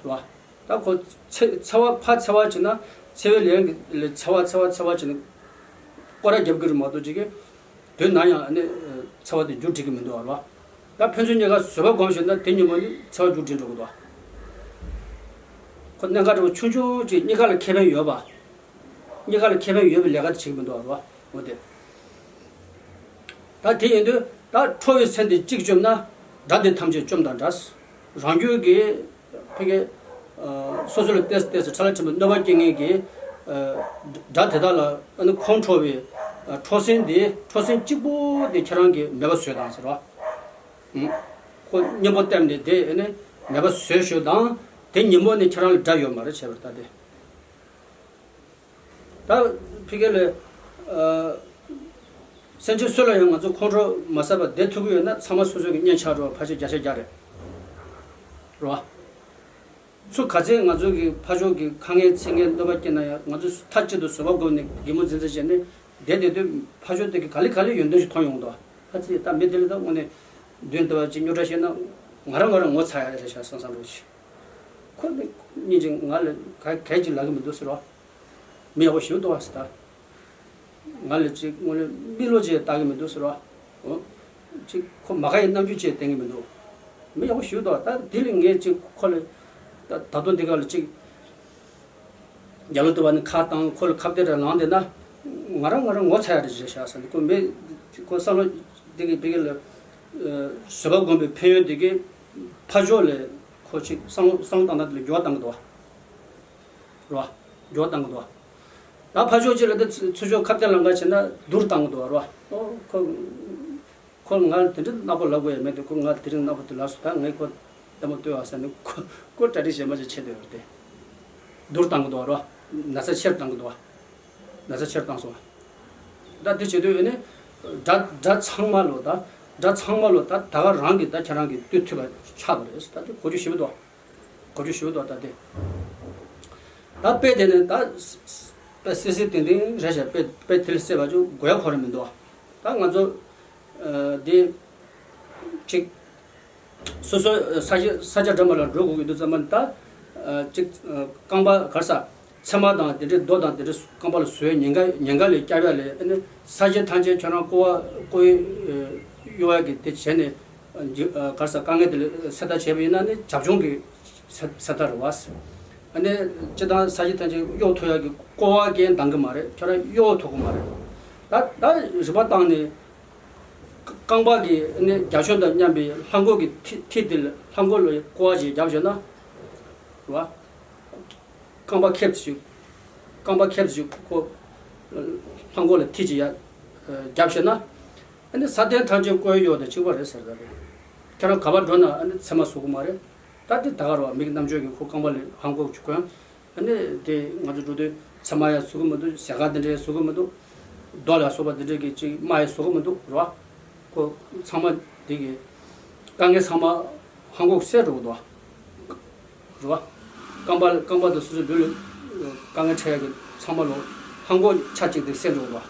རེད་བ། ད་ཁོ་འཚེ་འཚེ་བ་ཕར་འཚེ་བ་བྱས་ན་འཚེ་བའི་ལན་ལ་འཚེ་བ་འཚེ་བ་འཚེ་བ་བྱས་ན་སྐོར་ར་རྒྱབ་ཀྱི་རེད་མ་གཏོགས་ཅིག་གི་དུས་ནམ་ཡང་ཨ་ནི་འཚེ་བ་དེ་མཇུག་སྒྲིལ་གྱི་མི་འདུག་བ། ད་ཕན་ཚུན་གཉིས་ཀ་བཟོད་པ་སྒོམ་ཤེས་ན་དེ་ཉིན་མོ་ནི་འཚེ་བ་མཇུག་སྒྲིལ་འགྲོ་གི་འདུག་ཁོ་གནད་འགག་འདྲ་བོ་ཆུང་ཆུང་ཅིག་གཉིས་ཀ་ལ་ཁེ་ཕན་ཡོད་པ། གཉིས་ཀ་ལ་ཁེ་ཕན་ཡོད་པའི་ལས་ཀ་དེ་བྱེད་ཀྱི་མི་འདུག་བ། འོ་དེ། ད་དེ་ཡིན་དུས་ད་ཁྲོ་བའི་སེམས་དེ་གཅིག་བཅོམ་ན་དགྲ་དེ་ཐམས་ཅད་བཅོམ་དང་འདྲ། རང་རྒྱུད་ཀྱི་ཕ་གི་ཨ་སོ་སོ་ལ་ཏོག་ཙམ་ཏོག་ཙམ་ཕྲ་ལ་ཕྲན་པའི་གནོད་པ་སྐྱེལ་མཁན་གྱི་ཨ་དགྲ་དེ་དག་ལ་ཨ་ནི་ཁོང་ཁྲོ་བའི་ཨ་ཁྲོ་སེམས་དེ་ཁྲོ་སེམས་གཅིག་པོ་དེ་ཁྱེད་རང་གིས་མེད་པ་བཟོས་དང་ཟེར་བ། ཨུམ། ཁོ་གཉེན་པོ་བསྟེན་ནས་དེ་ཨ་ནི་མེད་པ་བཟོས་ཞོག་དང་དེ་ཉིན་མོ་ནས་ཁྱེད་རང་ལ་དགྲ་ཡོད་མ་རེད་བྱས་པར་ལྟ་སྟེ། ད་ཕ་གི་ལ་ཨ་སེམས་ཅན་སུ་ལ་ཡང་ང་ཚོ་ཁོང་ཁྲོ་མ་ཟ་བར་བསྡད་ཐུབ་ཀྱི་ཡོད་ན་ཚང་མ་སོ་སོ་གི་གཉེན་ཆགས་འགྲོ་བ་ཕལ་ཆེར་བརྒྱ་ཆ་བརྒྱ་རེད། རེད་བ། ཚུར་ག་ཚད་ང་ཚོ་གི་ཕར་ཕྱོགས་ཀྱི་དཀའ་ངལ་ཚིག་ངན་གནོད་པ་སྐྱེལ་ན་ཡང་ང་ཚོ་མཐའ་གཅིག་ཏུ་བཟོད་པ་སྒོམ་ནས་གད་མོ་འཛིན་འཛིན་བྱས་ནས་བསྡད་བསྡད་དུས་ཕར་ཕྱོགས་དེ་གི་ག་ལེ་ག་ལེ་ཡོན་ཏན་ཞིག་མཐོང་ཡོང་གི་འདུག་ཕ་ཚིག་ད་མི་དེ་ལ་ད་དངོས་གནས་མདུན་དུ་བ་ཅིག་རྙོག་དྲ་བཤད་ན་ང་རང་ང་རང་ངོ་ཚ་ཡ་རེད་ཤག་བསམ་བསམ་རོགས་ཅིག་ཁོ་ནི་སྙིང་རྗེ་ང་ལ་ག་གས་ཅིག་ལབ་གི་མི་འདུག་ཟེར་བ། མི་ཡག་པོ་ཞིག་འདུག་བ་ཟེར་ད། ང་ལ་ཅིག་དངོས་གནས་མིག་ལོག་ཅིག་ལྟ་གི་མི་འདུག་ཟེར་བ། འོ། ཅིག་ཁོ་མ་ཁ་ཡི་རྣམ་འགྱུར་ཅིག་བསྟན་གི་མི་འདུག་མི་ཡག་པོ་ཞིག་འདུག་བ། ད་དེ་ལས་ངས་ཅིག་ཁོ་ལ་ད་ད་དུང་འདི་ག་ལ་ཅིག་རྒྱ་ལོ་དུ་བ་ནི་ཁ་བཏང་ཁོ་ལ་ཁ་གཏད་ར་ལངས་བསྡད་ན་ང་རང་ང་རང་ངོ་ཚ་ཡ་རེ་རེད་ཤག་ཟེར་ནས་ཁོ་མི་ཁོ་བསམ་བློ་འདི་གི་འདི་གི་ལ་བཟོད་པ་སྒོམ་པའི་ཕན་ཡོན་འདི་གི་ཕར་ཕྱོགས་ལས་ཁོ་ཅིག་བསམ་བློ་བསམ་བློ་བཏང་ན་དེ་ལ་འགྱུར་བ་བཏང་གི་འདུག་བ། རེད་བ། འགྱུར་བ་བཏང་གི་འདུག་བ། ད་ཕར་ཕྱོགས་གཅིག་ལ་ད་ཚུར་ཕྱོགས་ཁ་གཏད་ལ་འགའ་བྱས་ན་སྡུར་བཏང་གི་འདུག་བ་རེད་བ། ཨོ་ཁོ་ཁོ་ང་ལ་དེ་འདྲ་ནག་པོ་ལབ་དགོས་ཡ་མེད་དེ་ཁོ་ང་དེ་རིང་ནག་པོ་དེ་ལབ་སོང་ད་ངས་ཁོ་ལྟད་མོ་ལྟོས་བ་ཟེར་ནས་ཁོ་ཁོ་གྲ་སྒྲིག་བྱེད་མ་བྱེད་ཆེད་དུ་ཡོད་རེད་དེ། སྡུར་བཏང་གི་འདུག་བ་རེད་བ། ན་ཚ་ཆེར་བཏང་གི་འདུག་བ། ན་ཚ་ཆེར་བཏང་སོང་བ། ད་དེ་བྱེད་དུས་ཡོད་ནི་དགྲ་དགྲ་ཚང་མ་ལོ་ད་དགྲ་ཚང་མ་ལོ་ད་ད་ག་རང་གི་ད་ཁྱེད་རང་གི་ལྟོས་ཐུབ་པ་ཆགས་པ་རེད་ད་དེ་གོ་རྒྱུ་ཞིག་འདུག་བ། གོ་རྒྱུ་ཞུ་དོ་ད་དེ། ད་དཔེ་དེ་ནི་ད་དཔེ་སི་སི་ཏིང་ཏིང་རེད་ཤག་དཔེ་དཔེ་དེ་ལ་གསལ་བ་ཅུ་དགོས་ཡ་ཁོ་ར་མི་འདུག་ད་ང་ཚོ་འདི་ ཅིག་སོ་སོ་ས་ཆ་ས་ཆ་འདྲ་མ་ལ་འགྲོ་དགོས་ཀྱི་འདུག་ཙམ་པ་ད། ཅིག་རྐང་པ་གར་ས་ཚེར་མ་དང་དེ་འདྲའི་རྡོ་དང་དེ་འདྲའི་རྐང་པ་ལ་བཟོས་ཉེན་ཁ་ཉེན་ཁ་ལས་བསྐྱབ་ཡ་ལས་ཨ་ནི་ས་ཆ་ཐམས་ཅད་ཁྱོད་རང་བཀོ་བ་བཀོ་ཡི་གཡོ་བ་གི་དེ་བྱས་ནས་གར་ས་དཀའ་ངལ་དེ་ལ་སེལ་ཐབས་བྱས་པ་ཡིན་ན་ནི་བྱབ་ཆུང་གི་སེལ་སེལ་ཐབས་རེད་བ། ཨ་ནི་སྤྱི་བཏང་ས་ཆ་ཐམས་ཅད་གཡོ་ཐུབ་ཡ་གི་བཀོ་བ་གན་འདང་གི་མ་རེད། ཁྱོད་རང་གཡོ་ཐུབ་གི་མ་རེད། ད་ད་རིག་པ་བཏང་ནས། རྐང་པ་གི་ནི་རྒྱ་ཁྱོན་དང་མཉམ་པའི་ལྷམ་གོག་གི་མཐིལ་མཐིལ་དེ་ལ་ལྷམ་གོག་ལ་བཀོ་བ་ཞིག་བརྒྱབ་བཞག་ན། རེད་བ། རྐང་པ་ཁེབས་ཤིག་རྐང་པ་ཁེབས་ཤིག་ཁོ་ལྷམ་གོག་ལ་མཐིལ་ཅིག་ཡ་བརྒྱབ་བཞག་ན། ཨ་ནི་ས་སྟེང་ཐམས་ཅད་བཀོ་ཡོད་དང་གཅིག་པ་རེད་ཟེར་ད་རེད། ཁྱེད་རང་ག་པར་འགྲོ་ན་ཨ་ནི་ཚེར་མ་བཟོ་གི་མ་རེད། ད་དེ་ད་ག་རེད་བ། མིག་རྣམ་དཔྱོད་ཀྱིས་ཁོ་རྐང་པ་ལ་ལྷམ་གོག་ཅིག་གོན། ཨ་ནི་དེ་ང་ཚོ་འགྲོ་དུས་ཚེར་མ་ཡང་བཟོ་གི་མི་འདུག་ཟས་ཁ་དེ་འདྲའི་བཟོ་གི་མི་འདུག་རྡོ་ལ་སོགས་པ་དེ་འདྲའི་གི་ཅིག་རྨ་ཡང་བཟོ་གི་མི་འདུག་རེད་བ། ཁོ་ཚང་མ་དེ་གི་དཀའ་ངལ་ཚང་མ་ལྷམ་གོག་སེལ་འགྲོ་གི་འདུག་བ། རེད་བ། རྐང་པ་རྐང་པ་དང་སོ་སོའི་ལུས་ལ་དཀའ་ངལ་འཕྲད་ཡ་གི་ཚང་མ་ལོ་ལྷམ་གོག་ཆ་གཅིག་དེ་སེལ་འགྲོ་གི་འདུག་བ།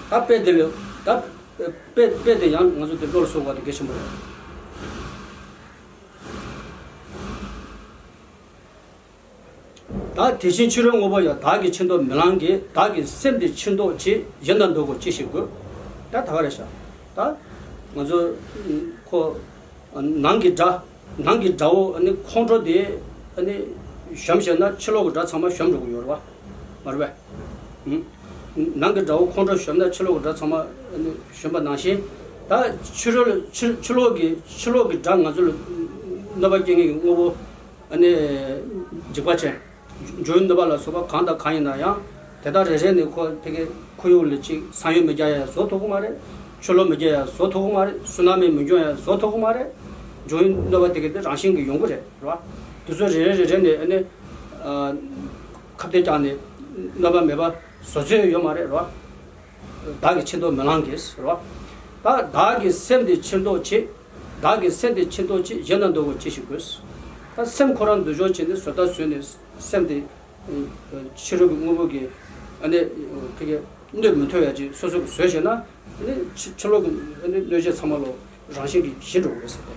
ད་དཔེ་དེ་ལས་ད་དཔེ་དཔེ་དེ་ཡང་ང་ཚོ་དེ་བློར་ཟུག་པ་དེ་གལ་ཆེན་པོ་རེད། ད་དེ་བཞིན་ཕྱི་རོལ་དངོས་པོ་ཡང་བདག་གིས་ཕྱིར་ལྡོག་མི་ལང་གི། བདག་གི་སེམས་དེ་ཕྱིར་ལྡོག་ཅིང་གཞན་དག་འདོད་དགོས་ཅི་ཞིག་དགོས། ད་ད་ག་རེད་ཤག་ད་ང་ཚོ་ཁོ་ནང་གི་དགྲ་ནང་གི་དགྲ་བོ་ཨ་ནི་ཁོང་ཁྲོ་དེ་ཨ་ནི་གཞོམ་བྱས་ན་ཕྱི་ལོགས་ཀྱི་དགྲ་ཚང་མ་གཞོམ་འགྲོ་གི་ཡོད་རེད་བ། མ་རེད་པས། ནང་གི་དགྲ་བོ་ཁོང་ཁྲོ་གཞོམ་ན་ཕྱི་ལོགས་ཀྱི་དགྲ་ཚང་མ་གཞོམ་པ་ནང་བཞིན། ད་ཕྱི་རོལ་ཕྱི་ཕྱི་ལོགས་ཀྱི་ཕྱི་ལོགས་ཀྱི་དགྲ་ང་ཚོ་ལ་གནོད་པ་སྐྱེལ་མཁན་གྱི་དངོས་པོ་ཨ་ནི་འཇིགས་པ་ཅན། འཇུ་ཡི་གནོད་པ་ལ་སོགས་པ་གང་དང་གང་ཡིན་ན་ཡང་དེ་དག་རེ་རེ་ནས་ཁོ་ཕ་གི་ཁོར་ཡུག་ལ་ཅིག་ས་ཡོམ་མི་རྒྱག་ཡ་བཟོ་ཐུབ་ཀྱི་མ་རེད། ཆུ་ལོག་མི་རྒྱག་ཡ་བཟོ་ཐུབ་ཀྱི་མ་རེད། སུ་ན་མི་མི་འབྱུང་ཡ་བཟོ་ཐུབ་ཀྱི་མ་རེད། འཇུ་ཡི་གནོད་པ་དེ་གི་དེ་རང་བཞིན་གྱི་ཡོང་གི་རེད་རེད་བ། དེ་ཚོ་རེ་རེ་རེ་རེ་ནས་ཨ་ནི་ཁ་གཏད་བཀྱགས་ནས་གནོད་པ་མེད་པ་བཟོ་ཚོད་ཡོད་མ་རེད་རེད་བ། བདག་གིས་ཕྱིར་ལྡོག་མི་ལང་གི་རེད་བ། ད་བདག་གི་སེམས་དེ་ཕྱིར་ལྡོག་བྱེད། བདག་གི་སེམས་དེ་ཕྱིར་ལྡོག་བྱེད། གཞན་དག་འདོད་དགོས་ཅི་ཞིག་དགོས། ད་སེམས་ཁོ་རང་འདུལ་སྦྱོང་བྱས་ནས་བཟོ་ལྟ་བཟོས་ནས་སེམས་དེ་ཕྱི་རོལ་གྱི་དངོས་པོ་གི་ཨ་ནི་ཕ་གི་གནོད་མི་ཐུབ་ཡ་ཅིག་སོ་སོ་གིས་བཟོས་བྱས་ན་ཨ་ནི་ཕྱི་ཕྱི་ལོགས་ཀྱི་ཨ་ནི་གནོད་བྱེད་ཚང་མ་ལོ་རང་བཞིན་གྱིས་ཞི་འགྲོ་གི་རེད་ཟེར་ཏེ།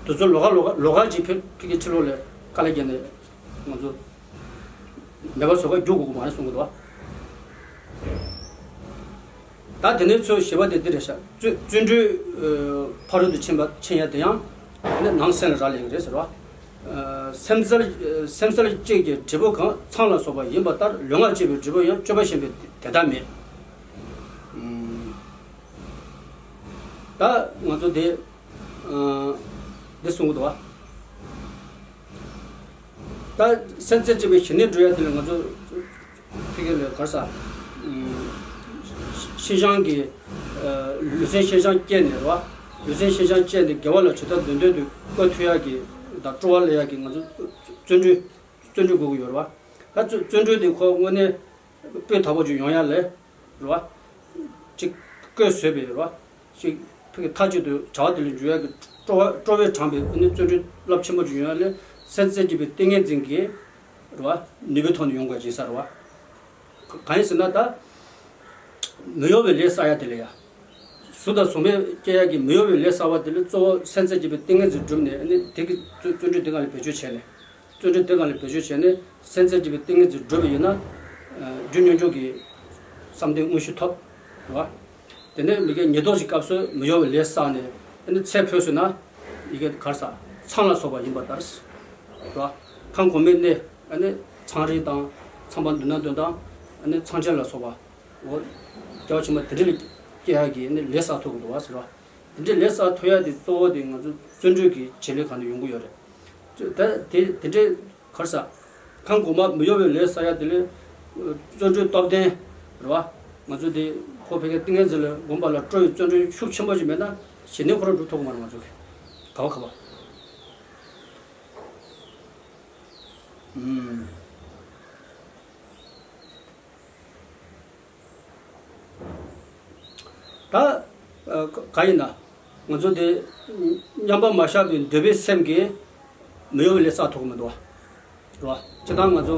དེ་ཚོ་ལོགས་ཀ་ལོགས་ཀ་ལོགས་ཀ་ཅིག་ཕ་ཕ་གི་ཕྱི་ལོགས་ལ་དཀའ་ལས་བརྒྱབ་ནས་ང་ཚོ་མེད་པ་བཟོ་ག་རྒྱུག་དགོས་ཀྱི་མ་རེད་གསུང་གི་འདུག་བ། ད་དེ་ནས་ཚོ་བཞི་པ་དེ་འདི་རེད་ཤག་བརྩོན་བརྩོན་འགྲུས་ཨ་ཕ་རོལ་ཏུ་ཕྱིན་པ་ཕྱིན་ཡ་དེ་ཡང་ནི་ནང་སེམས་ལ་རག་ལས་ཀྱི་རེད་ཟེར་བ། ཨ་སེམས་རྩེ་སེམས་རྩེ་གཅིག་གི་འབྲས་བུ་གང་། ཚངས་ལ་སོགས་པ་ཡིན་པ་ལྟར། ལུས་ངག་བཅས་པའི་འབྲས་བུ་ཡང་། སྤྱོད་པ་གཞན་པའི་དེ་དག་མེད། ཨུམ། ད་ང་ཚོ་དེ་ཨ་འདི་གསུང་གི་འདུག་བ། ད་སེམས་རྩེ་གཅིག་པའི་ཞི་གནས་སྒྲུབ་ཡ་དེ་ལ་ང་ཚོ་ཕ་གི་ལ་ག་རེ་ཟ། ཤིན་སྦྱངས་ཀྱི་ལུས་སེམས་ཤིན་སྦྱངས་བསྐྱེད་ནས་རེད་བ། ལུས་སེམས་ཤིན་སྦྱངས་བསྐྱེད་ནས་དགེ་བ་ལ་ཇི་ལྟར་འདོད་འདོད་དུ་བཀོལ་ཐུབ་ཡ་གི་དང་སྤྲོ་བ་སླེབས་ཡ་གི་ང་ཚོ་བརྩོན་འགྲུས་བརྩོན་འགྲུས་དགོས་ཀྱི་ཡོད་རེད་བ། ད་བརྩོན་བརྩོན་འགྲུས་དེ་ཁོ་དངོས་གནས་སྤུས་དག་པོ་ཅིག་ཡོང་ཡ་ལས། རེད་བ། ཅིག་བཀོལ་བཟོས་པའི་རེད་བ། ཅིག་ཕ་གི་མཐའ་གཅིག་ཏུ་བྱ་བ་དེ་ལ་འཇུག་ཡ་གི་སྤྲོ་བ་སྤྲོ་བས་དྲངས་པའི་ཨ་ནི་བརྩོན་འགྲུས་རླབས་ཆེན་པོ་ཅིག་ཡོང་ཡ་ལས་སེམས་རྩེ་གཅིག་པའི་ཏིང་ངེ་འཛིན་གྱིས་རེད་བ། ནུས་པའི་ཐོག་ནས་ཡོང་དགོས་ཅིག་ས་རེད་བ། གང་ཡིན་ཟེར་ན་ད། མི་གཡོ་བའི་ལས་བསགས་ཡ་དེ་ལ་ཡ། གཟུགས་དང་གཟུགས་མེད་སྐྱེ་ཡ་གི་མི་གཡོ་བའི་ལས་བསགས་པ་དེ་ལ་གཙོ་བོ་སེམས་རྩེ་གཅིག་པའི་ཏིང་ངེ་འཛིན་བསྒྲུབས་ནས་ཨ་ནི་དེ་གི་བརྩོན་བརྩོན་འགྲུས་དེ་ག་ལ་བེད་སྤྱོད་བྱས་ནས། བརྩོན་འགྲུས་དེ་གང་ལ་བེད་སྤྱོད་བྱས་ནས་སེམས་རྩེ་གཅིག་པའི་ཏིང་ངེ་འཛིན་བསྒྲུབས་པ་ཡིན་ན། རྒྱུ་རྙོག་འཇུག་གི་བསམ་གཏན་དངོས་གཞི་ཐོབ། རེད་བ། དེ་ནས་མི་དགེ་ཉེར་བསྡོགས་ཀྱི་སྐབས་སུ་མི་གཡོ་བའི་ལས་བསགས་ནས་ཨ་ནི་ཚེ་འཕོས་སོང་ན་ཡི་གེ་གར་ས་ཚངས་ལ་སོགས་པ་ཡིན་པ་ལྟར། རེད་བ། ཁམས་གོང་མའི་གནས་ཨ་ནི་ཚངས་རིས་དང་ཚངས་པ་མདུན་ན་འདོན་དང་ཨ་ནི་ཚངས་ཆེན་ལ་སོགས་པ། འོ། རྒྱལ་བ་ཆེན་པོ་དེ་འདྲ་ལ་སྐྱེ་ཡག་གི་ནི་ལས་བསགས་ཐུབ་ཀྱི་འདུག་བ་ཟེར་བ། དེ་འདྲའི་ལས་བསགས་ཐུབ་ཡག་དེ་གཙོ་བོ་དེ་ང་ཚོ་བརྩོན་འགྲུས་ཀྱི་བྱེད་ལས་ཁང་དུ་ཡོང་གི་ཡོད་རེད། ད་དེ་དེ་འདྲའི་གར་ས། ཁམས་གོང་མ་མི་གཡོ་བའི་ལས་བསགས་ཡག་དེ་ལས། བརྩོན་འགྲུས་སྟོབས་ལྡན། རེད་བ། ང་ཚོ་དེ་ཁོ་ཕ་གི་ཏིང་ངེ་འཛིན་ལ་སྒོམ་པ་ལ་སྤྲོ་བའི་བརྩོན་འགྲུས་ཤུགས་ཆེན་པོ་ཞིག་མེད་ན་ཞི་གནས་ཁོ་རང་འགྲུབ་ཐུབ་ཀྱི་མ་རེད་ང་ཚོ་གི། ག་བ་ག་བ། ཨུམ། ད་ག་ཡིན་ན་ང་ཚོ་དེ་མཉམ་པར་མ་བཞག་པའི་འདོད་པའི་སེམས་ཀྱིས་མི་གཡོ་བའི་ལས་བསགས་ཐུབ་ཀྱི་མི་འདུག་བ། རེད་བ། སྤྱིར་བཏང་ང་ཚོ་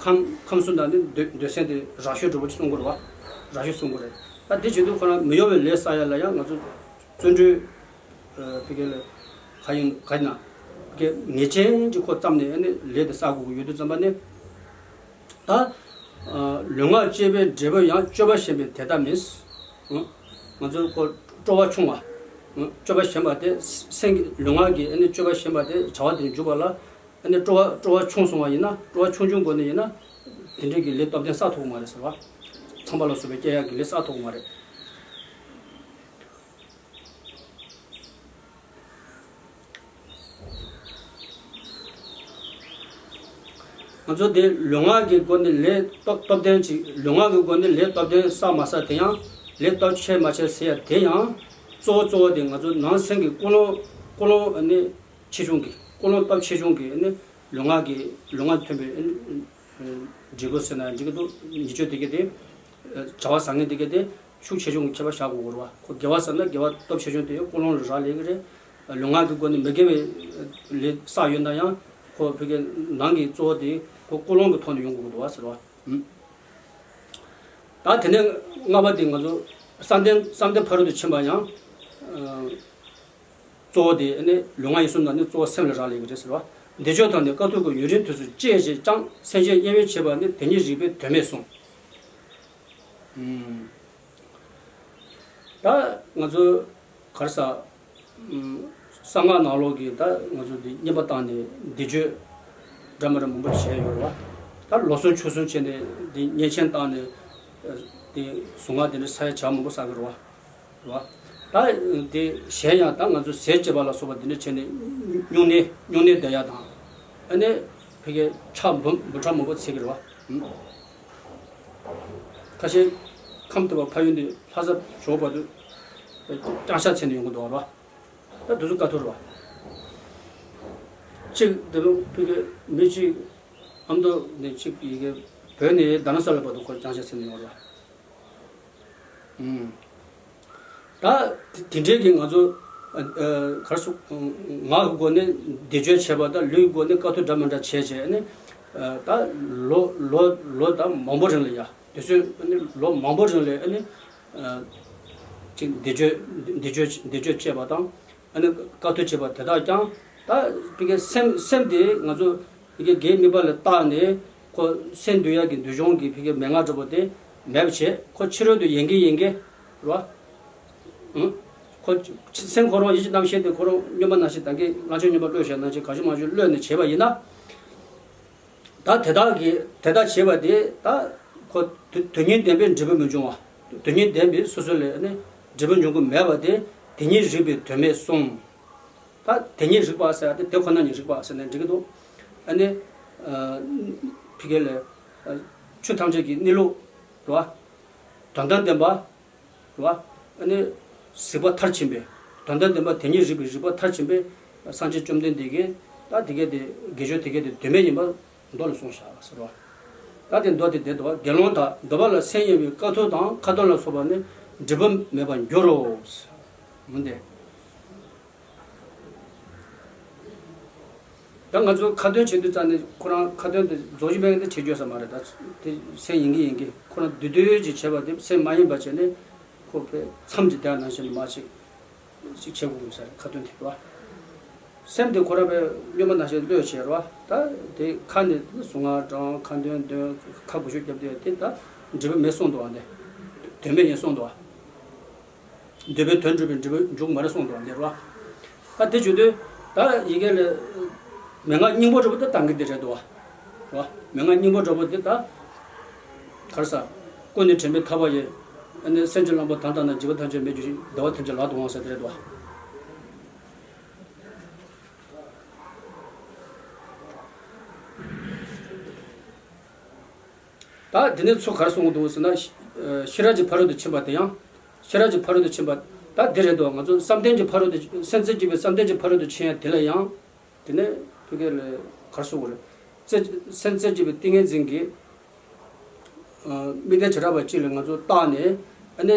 ཁམས་ཁམས་གསུམ་དང་ནི་འདོད་འདོད་སེམས་དེ་རང་ཤུགས་འགྲོ་བ་ཅིག་གསུང་གི་རེད་བ། ར་ཤོ་གསུང་གི་རེད། ད་དེ་བྱེད་དུས་ཁོ་རང་མི་གཡོ་བའི་ལས་བསགས་ཡ་ལ་ཡང་ང་ཚོ་བརྩོན་འགྲུས་ཕ་གི་ལ་ག་ཡིན་ག་ཡིན་ན་ཕ་གི་ངེས་ཅན་གྱི་ཁོ་བརྩམས་ནས་ཨ་ནི་ལས་དེ་བསགས་དགོས་ཀྱི་ཡོད་དུས་ཙམ་པ་ནི། ད་ལུས་ངག་བཅས་པའི་འབྲས་བུ་ཡང་། སྤྱོད་པ་ཞན་པས་དེ་ལྟ་མིན། ང་ཚོ་ཁོ་སྤྲོ་བ་ཆུང་བ། སྤྱོད་པ་ཞན་པ་དེ་སེམས་ཀྱི་ལུས་ངག་གི་ཨ་ནི་སྤྱོད་པ་ཞན་པ་དེ་བྱ་བ་དེ་འཇུག་པ་ལ། ཨ་ནི་སྤྲོ་བ་སྤྲོ་བ་ཆུང་སོང་བ་ཡིན་ན། སྤྲོ་བ་ཆུང་ཆུང་སྒོ་ནས་ཡིན་ན། དེ་འདྲའི་གི་ལས་སྟོབས་ལྡན་བསགས་ཐུབ་ཀྱི་མ་རེད་ཟེར་བ། ཚངས་པ་ལ་སོགས་པའི་སྐྱེ་ཡག་གི་ལས་བསགས་ཐུབ་ཀྱི་མ་རེད། ང་ཚོ་དེ་ལུས་ངག་གི་སྒོ་ནས་ལས་སྟོབས་སྟོབས་ལྡན་ཅིག་ལུས་ངག་གི་སྒོ་ནས་ལས་སྟོབས་ལྡན་བསགས་མ་བསགས་དེ་ཡང་། ལས་སྟོབས་ཆེ་མ་ཆེ་ཟེར་ཡ་དེ་ཡང་། གཙོ་བོ་གཙོ་བོ་དེ་ང་ཚོ་ནང་སེམས་ཀྱི་ཀུན་སློང་ཀུན་སློང་ཨ་ནི་ཆེ་ཆུང་གི་ཀུན་སློང་སྟོབས་ཆེ་ཆུང་གི་ཨ་ནི་ལུས་ངག་གི་ལུས་ངག་མཐུན་པའི་ཨ་ནི་འབྲས་བུ་ཟེར་ན་འགྲིག་གི་འདུག་ཉེས་སྤྱོད་དེ་ག་དེ་བྱ་བ་བཟང་ངན་དེ་ག་དེ་ཤུགས་ཆེ་ཆུང་གི་ཁྱད་པར་བཞག་དགོས་རེད་བ། ཁོ་དགེ་བ་ཟེར་ན་དགེ་བ་སྟོབས་ཆེ་ཆུང་དེ་ཀུན་སློང་ལ་རག་ལས་ཀྱི་རེད། ལུས་ངག་གི་སྒོ་ནས་མི་དགེ་བའི་ལས་བསགས་ཡོད་ན་ཡང་ཁོ་ཕ་གི་ནང་གི་གཙོ་བོ་དེ་ཁོ་ཀུན་སློང་གི་ཐོག་ནས་ཡོང་དགོས་ཀྱི་འདུག་བ་ཟེར་བ། ད་དེ་ནས་ལྔ་པ་དེ་ང་ཚོ་བསམ་གཏན་བསམ་གཏན་ཕ་རོལ་ཏུ་ཕྱིན་པ་ཡང་། གཙོ་བོ་དེ་ནི་ལུས་ངག་ཡིད་གསུམ་དང་ནི་གཙོ་བོ་སེམས་ལ་རག་ལས་ཀྱི་རེད་ཟེར་བ། བཟླས་བརྗོད་དང་ནི་དཀའ་ཐུབ་ཀྱིས་ཡུན་རིང་དུས་སུ་སྤྱད་བྱས་ཀྱང་སེམས་ཅན་དབྱེ་བས་ཕྱེ་བ་ནི་དེ་ཉིད་རིགས་པས་དོན་མེད་གསུངས། ད་ང་ཚོ་ག་རེ་ཟ། གསང་སྔགས་ནང་ལོགས་ཀྱི་ད་ང་ཚོ་འདི་བསྙེན་པ་བཏང་ནས་བཟླས་བརྗོད་འདྲ་མི་འདྲ་མང་པོ་བྱས་ཡོད་རེད་བ། ད་ལོ་གསུམ་ཕྱོགས་གསུམ་བྱས་ནས་འདི་བསྙེན་ཆེན་བཏང་ནས་འདི་གཟུངས་སྔགས་འདི་འདྲ་ས་ཡ་བྱ་མང་པོ་བསགས་ཀྱི་རེད་བ། རེད་བ། ད་དེ་གཞན་ཡང་ད་ང་ཚོ་ཟས་བཅད་པ་ལ་སོགས་པ་འདི་འདྲ་བྱས་ནས་སྨྱུང་གནས་སྨྱུང་གནས་བསྡད་ཡ་དང་། ཨ་ནི་ཕ་གིའི་ཕྱག་འབུམ་འབུམ་ཕྲག་མང་པོ་འཚལ་གྱི་རེད་བ། ཁ་ཤས་ཁམས་ཐོབ་པ་ཕ་ཡུལ་ནས་ལྷ་ས་ཞོགས་པ་དུས་བརྐྱངས་ཕྱག་འཚལ་ནས་ཡོང་གི་འདུག་བ། ད་དེ་ཚོ་དཀའ་ཐུབ་རེད་བ། གཅིག་འདི་ལོ་ཕ་གི་མི་གཅིག་ཨ་མདོ་ནས་གཅིག་ཡི་གེ་བོད་ནས་རྡ་རམ་ས་ལ་བར་དུ་ཁོ་བརྐྱངས་ཕྱག་འཚལ་ནས་ཡོང་རེད་བ། ད་དེ་འདྲའི་གི་ང་ཚོ་གར་སོང་ངག་གི་སྒོ་ནས་བཟླས་བརྗོད་བྱས་པ་དང་ལུས་ཀྱི་སྒོ་ནས་དཀའ་ཐུབ་འདྲ་མི་འདྲ་བྱས་བྱས་ནས་ད་ལོ་ལོ་ལོ་ད་མང་པོ་རིང་ལ་ཡ་དུས་ཚོད་ལོ་མང་པོ་རིང་ལ་ཨ་ནི་ཅིག་བཟླས་བརྗོད་བཟླས་བརྗོད་བཟླས་བརྗོད་བྱས་པ་དང་། ཨ་ནི་དཀའ་ཐུབ་བྱེད་པ་དེ་དག་ཀྱང་ད་ཕ་གི་སེམས་སེམས་དེ་ང་ཚོ་ཕ་གི་དགེ་བའི་དམིགས་པ་ལ་བཏགས་ནས་ཁོ་སེམས་འདུལ་ཡག་གི་འདུལ་སྦྱོང་གི་ཕ་གི་མན་ངག་འདྲ་པོ་དེ་མེད་པ་བྱས་ཁོ་ཕྱི་རོལ་དུ་ཡན་གྱི་ཡན་གྱི་རེད་བ། ཁོ་སེམས་ཁོ་རང་ཡིད་ཀྱི་རྣམ་ཤེས་དེ་ཁོ་རང་སྨྱོན་པ་ནང་བཞིན་ད་གིན་ལྷ་ཆོས་སྨྱོན་པ་གློད་བྱས་ནང་བཞིན་གང་བྱུང་མང་བྱུང་གློད་ནས་བྱས་པ་ཡིན་ན། ད་དེ་དག་གིས་དེ་དག་བྱས་པ་དེ་ད་ཁོ་དོན་དོན་སྙིང་ལྡན་པའི་འབྲས་བུ་མི་འབྱུང་བ། དོན་སྙིང་ལྡན་པའི་སོ་སོ་ལས་ནི་འབྲས་བུ་འབྱུང་གི་མེད་པ་དེ་དེ་ཉིད་རིགས་པས་དོན་མེད་གསུངས། ད་དེ་ཉིད་རིགས་པ་ཟེར་ཡ་དེ་དེ་ཁོ་ན་ཉིད་རིགས་པ་ཟེར་ནས་འགྲིག་གི་འདུག་ཨ་ནི་ཕ་གི་ལས་ཆོས་ཐམས་ཅད་ཀྱི་གནས་ལུགས་རེད་བ། དོན་དམ་བདེན་པ། རེད་བ། ཨ་ནི་གཟིགས་པ་མཐར་ཕྱིན་པའི་དོན་དམ་བདེན་པ་དེ་ཉིད་རིགས་པའི་རིགས་པ་མཐར་ཕྱིན་པའི་སངས་རྒྱས་བཅོམ་ལྡན་འདས་ཀྱིས་ད་དེ་གའི་དེ་དགེ་སྦྱོར་དེ་གའི་དེ་དོན་མེད་ཡིན་པ་མདོ་ལ་གསུངས་བཞག་ཟེར་བ། ད་དེ་མདོ་དེ་བསྡད་འདུག་བ། དགེ་སློང་དག་འདོད་པ་ལ་སེམས་གཡེང་བའི་དཀའ་ཐུབ་དང་ཁ་ཏོན་ལ་སོགས་པ་ནི་འབྲས་བུ་མེད་པར་འགྱུར་རོ། འོན་ཏེ། ད་ང་ཚོ་ཁ་ཏོན་བྱེད་དུས་ཙམ་ནས་ཁོ་རང་ཁ་ཏོན་དེ་རྫོགས་ཆེན་པའི་དེ་བྱེད་རྒྱུ་ས་མ་རེད། ད་དེ་སེམས་ཡེངས་ཀྱི་ཡེངས་ཀྱི་ཁོ་རང་བསྡུས་བསྡུས་ཅིག་བྱས་པ་དེ་སེམས་མ་ཡེངས་པ་བྱས་ནས་ཁོ་པའི་མཚམས་ཀྱི་དེ་ནང་བཞིན་མ་ཅིག་ཅིག་བྱེད་དགོས་ཀྱི་ས་རེད། ཁ་ཏོན་དེ་རེད་བ། སེམས་དེ་ཁོ་རང་པའི་སྨྱོན་པ་ནང་བཞིན་གློད་བྱས་རེད་བ། ད་དེ་ཁ་ནས་གཟུངས་སྔགས་བགྲང་ཁ་འདོན་འདོན་ཁ་འགུལ་ཤུགས་རྒྱབ་དུས་དེ་ད་འབྲས་བུ་མེད་གསུངས་འདུག་བ། འདི་དོན་མེད་ཡིན་གསུངས་འདུག་བ། འདོད་པའི་དོན་འགྲུབ་པའི་འབྲས་བུ་འབྱུང་མ་རེད་གསུངས་འདུག་བ། འདི་རེད་བ། ད་དེ་བརྗོད་དུས་ད་ཡི་གེ་ལ་མན་ངག་སྙིང་པོ་འདྲ་པོ་ད་གཏང་གི་འདི་རེད་འདུག་བ། རེད་བ། མན་ངག་སྙིང་པོ་འདྲ་པོ་འདི་ད་ག་རེ་ཟ། ཀུན་ནས་དྲན་པའི་ཐར་པ་ཡི། ཨ་ནི་སེམས་ཀྱི་གླང་པོ་ད་ལྟ་ན་འཇིགས་པ་ཐམས་ཅད་མེད་གྱུར་ཅིག་བདེ་བ་ཐམས་ཅད་ལག་ཏུ་འོང་ཟེར་དེ་རེད་འདུག་བ། ད་དེ་ནས་ཚུར་ག་རེ་གསུང་གི་འདུག་ཟེར་ན། ཤེས་རབ་ཀྱི་ཕ་རོལ་ཏུ་ཕྱིན་པ་དེ་ཡང་། ཤེས་རབ་ཀྱི་ཕ་རོལ་ཏུ་ཕྱིན་པ། ད་འདི་རེད་དོ། ང་ཚོ་བསམ་གཏན་གྱི་ཕ་རོལ་ཏུ་སེམས་རྩེ་གཅིག་པའི་བསམ་གཏན་གྱི་ཕ་རོལ་ཏུ་ཕྱིན་ཡ་དེ་ལ་ཡང་། དེ་ནས་ཕ་གི་ལ་ག་རེ་གསུང་གི་རེད། རྩེ་སེམས་རྩེ་གཅིག་པའི་ཏིང་ངེ་འཛིན་གྱི་དམིགས་རྟེན་བྱེ་བྲག་པ་གཅིག་ལ་ང་ཚོ་བརྟགས་ནས། ཨ་ནི་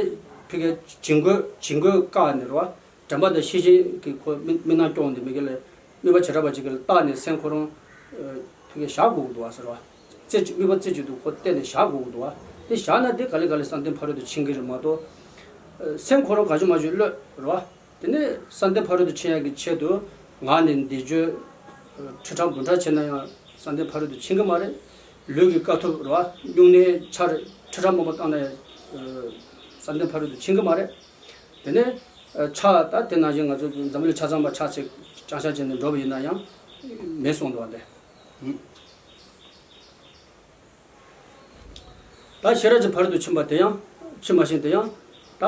ཕ་གི་བྱིང་རྒོད་བྱིང་རྒོད་བཀག་ནས་རེད་བ། དྲན་པ་དང་ཤེས་བཞིན་གྱི་ཁོ་དམིགས་དམིགས་སྣང་སྐྱོང་དེ་མི་དགེ་ལ་དམིགས་པ་བྱེ་བྲག་པ་གཅིག་གིས་བརྟགས་ནས་སེམས་ཁོ་རང་ཕ་གི་བཞག་དགོས་ཀྱི་འདུག་བ་ཟེར་བ། རྩེ་གཅིག་དམིགས་པ་རྩེ་གཅིག་ཏུ་ཁོ་གཏད་ནས་བཞག་དགོས་ཀྱི་འདུག་བ། དེ་བཞག་ན་དེ་ག་ལེ་ག་ལེ་བསམ་གཏན་ཕ་རོལ་ཏུ་ཕྱིན་གྱི་རེད་མ་གཏོགས། སེམས་ཁོ་རང་ག་ཅུ་མ་ཅུ་གློད་རེད་བ། དེ་ནས་བསམ་གཏན་ཕ་རོལ་ཏུ་ཕྱིན་ཡག་གི་ཆེད་དུ་ངག་ནས་འདི་བརྗོད། ཁྲི་ཕྲག་འབུམ་ཕྲག་བྱས་ན་ཡང་བསམ་གཏན་ཕ་རོལ་ཏུ་ཕྱིན་གྱི་མ་རེད། ལུས་ཀྱི་དཀའ་ཐུབ་རེད་བ། སྨྱུང་གནས་ཆར་ཁྲི་ཕྲག་མང་པོ་བཏང་ན་ཡང་བསམ་གཏན་ཕ་རོལ་ཏུ་ཕྱིན་གྱི་མ་རེད། དེ་ནས་ཕྱག་ད་དེ་ནང་བཞིན་ང་ཚོ་འཛམ་བུ་གླིང་ཆ་ཚང་མ་ཕྱག་འཚལ་ཅང་ཤ་བྱས་ནས་འགྲོ་བ་ཡིན་ན་ཡང་མེད་གསུངས་འདུག་བ་དེ། ད་ཤེས་རབ་ཀྱི་ཕ་རོལ་ཏུ་ཕྱིན་པ་དེ་ཡང་ཕྱིན་མ་ཕྱིན་དེ་ཡང་ད་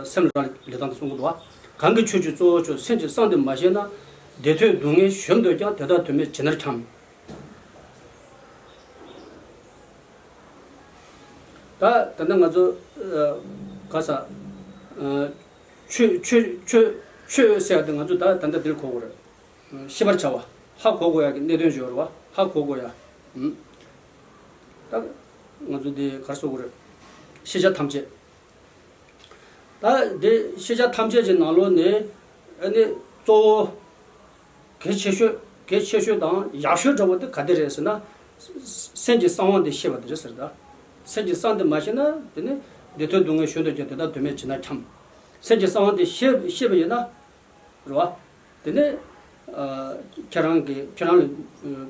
སེམས་ལ་ལས་དང་གསུང་གི་འདུག་བ། གང་གིས་ཆོས་ཀྱི་གཙོ་བོ་ཆོས་སེམས་ཀྱི་གསང་དེ་མ་ཤེས་ན། བདེ་ཐོབ་སྡུག་བསྔལ་གཞོམ་འདོད་ཀྱང་དེ་དག་དོན་མེད་ཇི་ལྟར་འཁྱམས། ད་ད་ལྟ་ང་ཚོ་ག་ས་ཆོས་ཆོས་ཆོས་ཆོས་ཟེར་ཡག་དེ་ང་ཚོ་ད་ད་ལྟ་འདིར་གོ་དགོས་རེད། ཤེས་པར་བྱ་བ། ཧ་གོ་དགོས་ཡག་གི་གནད་དོན་ཡོད་རེད་བ། ཧ་གོ་དགོས་ཡག་ད་ང་ཚོ་འདི་ག་རེ་ཟེར་དགོས་རེད། ཤེས་བྱ་ཐམས་ཅད། ད་འདི་ཤེས་བྱ་ཐམས་ཅད་ཀྱི་ནང་ལོགས་ནས་ཨ་ནི་གཙོ་བོ་གལ་ཆེ་ཤོས་གལ་ཆེ་ཤོས་དང་ཡག་ཤོས་འདྲ་བོ་དེ་ག་དེ་རེད་ཟེར་ན། སེམས་ཀྱི་གསང་བ་འདི་ཤེས་པ་དེ་རེད་ཟེར་ད། སེམས་ཀྱི་གསང་དེ་མ་ཤེས་ན་དེ་ནི་བདེ་ཐོབ་སྡུག་བསྔལ་གཞོམ་འདོད་ཀྱང་དེ་དག་དོན་མེད་ཇི་ལྟར་འཁྱམས། སེམས་ཀྱི་གསང་བ་འདི་ཤེས་ཤེས་པ་ཡིན་ན། རེད་བ། དེ་ནས་ཨ་ཁྱེད་རང་གི་ཁྱེད་རང་ལ་ཨ་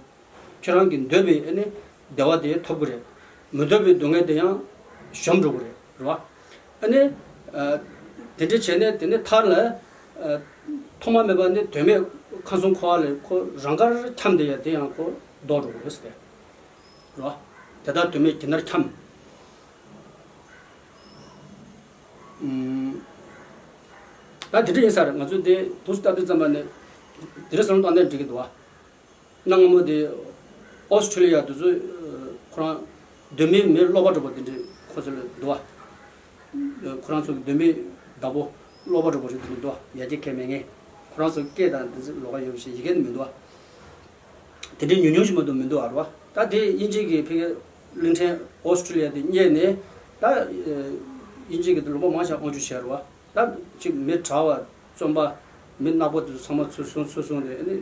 ཁྱེད་རང་གི་འདོད་པའི་ཨ་ནི་བདེ་བ་དེ་ཐོབ་ཀྱི་རེད། མི་འདོད་པའི་སྡུག་བསྔལ་དེ་ཡང་གཞོམ་འགྲོ་གི་རེད། རེད་བ། ཨ་ནི་ཨ་དེ་འདྲ་བྱས་ནས་དེ་ནས་མཐར་ལ་ཨ་ཐོག་མ་མེད་པ་ནས་དོན་མེད་ཁམས་གསུམ་འཁོར་བ་ལས་ཁོ་རང་དགར་འཁྱམས་བསྡད་ཡ་དེ་ཡང་ཁོ་ལྡོག་འགྲོ་གི་རེད་ཟེར་ཏེ། རེད་བ། དེ་དག་དོན་མེད་ཇི་ལྟར་འཁྱམས། ཨུམ། ད་དེ་འདྲ་ཡིན་ས་རེད། ང་ཚོས་དེ་དུས་སུ་ལྟ་དུས་ཙམ་པ་ནས་དེ་རིང་བསམ་བློ་བཏང་ནས་འགྲིག་གི་འདུག་བ། གནའ་སྔ་མོ་དེ་ཨོ་སི་ཁྲུ་ལི་ཡ་དེ་ཚོས་ཁོ་རང་གདོད་མའི་མི་ཀློག་པ་འདྲ་པོ་དེ་འདྲ་ཁོ་ཚོ་ལ་འདུག་བ། ཁོ་རང་ཚོ་གི་གདོད་མའི་བདག་པོ་ཀློག་པ་འདྲ་པོ་རེད་འདུག་བ། ཡ་གྱལ་ཁ་མེད་ངེས། ཁོ་རང་ཚོ་སྐད་དང་དེ་ཚོ་ལོགས་ཀ་ཡོད་པ་ཞིག་ཡི་གེ་ནི་མི་འདུག་བ། དེ་འདྲའི་ཉུང་ཉུང་ཞིག་མ་གཏོགས་མི་འདུག་ཨ་རེད་བ། ད་དེ་དབྱིན་ཇི་གི་ཕ་གི་གླིང་ཕྲན་ཨོ་སི་ཁྲུ་ལི་ཡ་དེ་རྙེད་ནས་ད་དབྱིན་ཇི་གི་དེ་ལུང་པ་མང་ཆེ་བ་དབང་སྒྱུར་བྱས་རེད་བ། ད་ཅིག་མི་གྲྭ་བ་བཙོན་པ་མི་ནག་པོ་དེ་ཚོ་ཚང་མ་ཚུར་བཟུང་ཚུར་བཟུང་ནས་ཨ་ནི་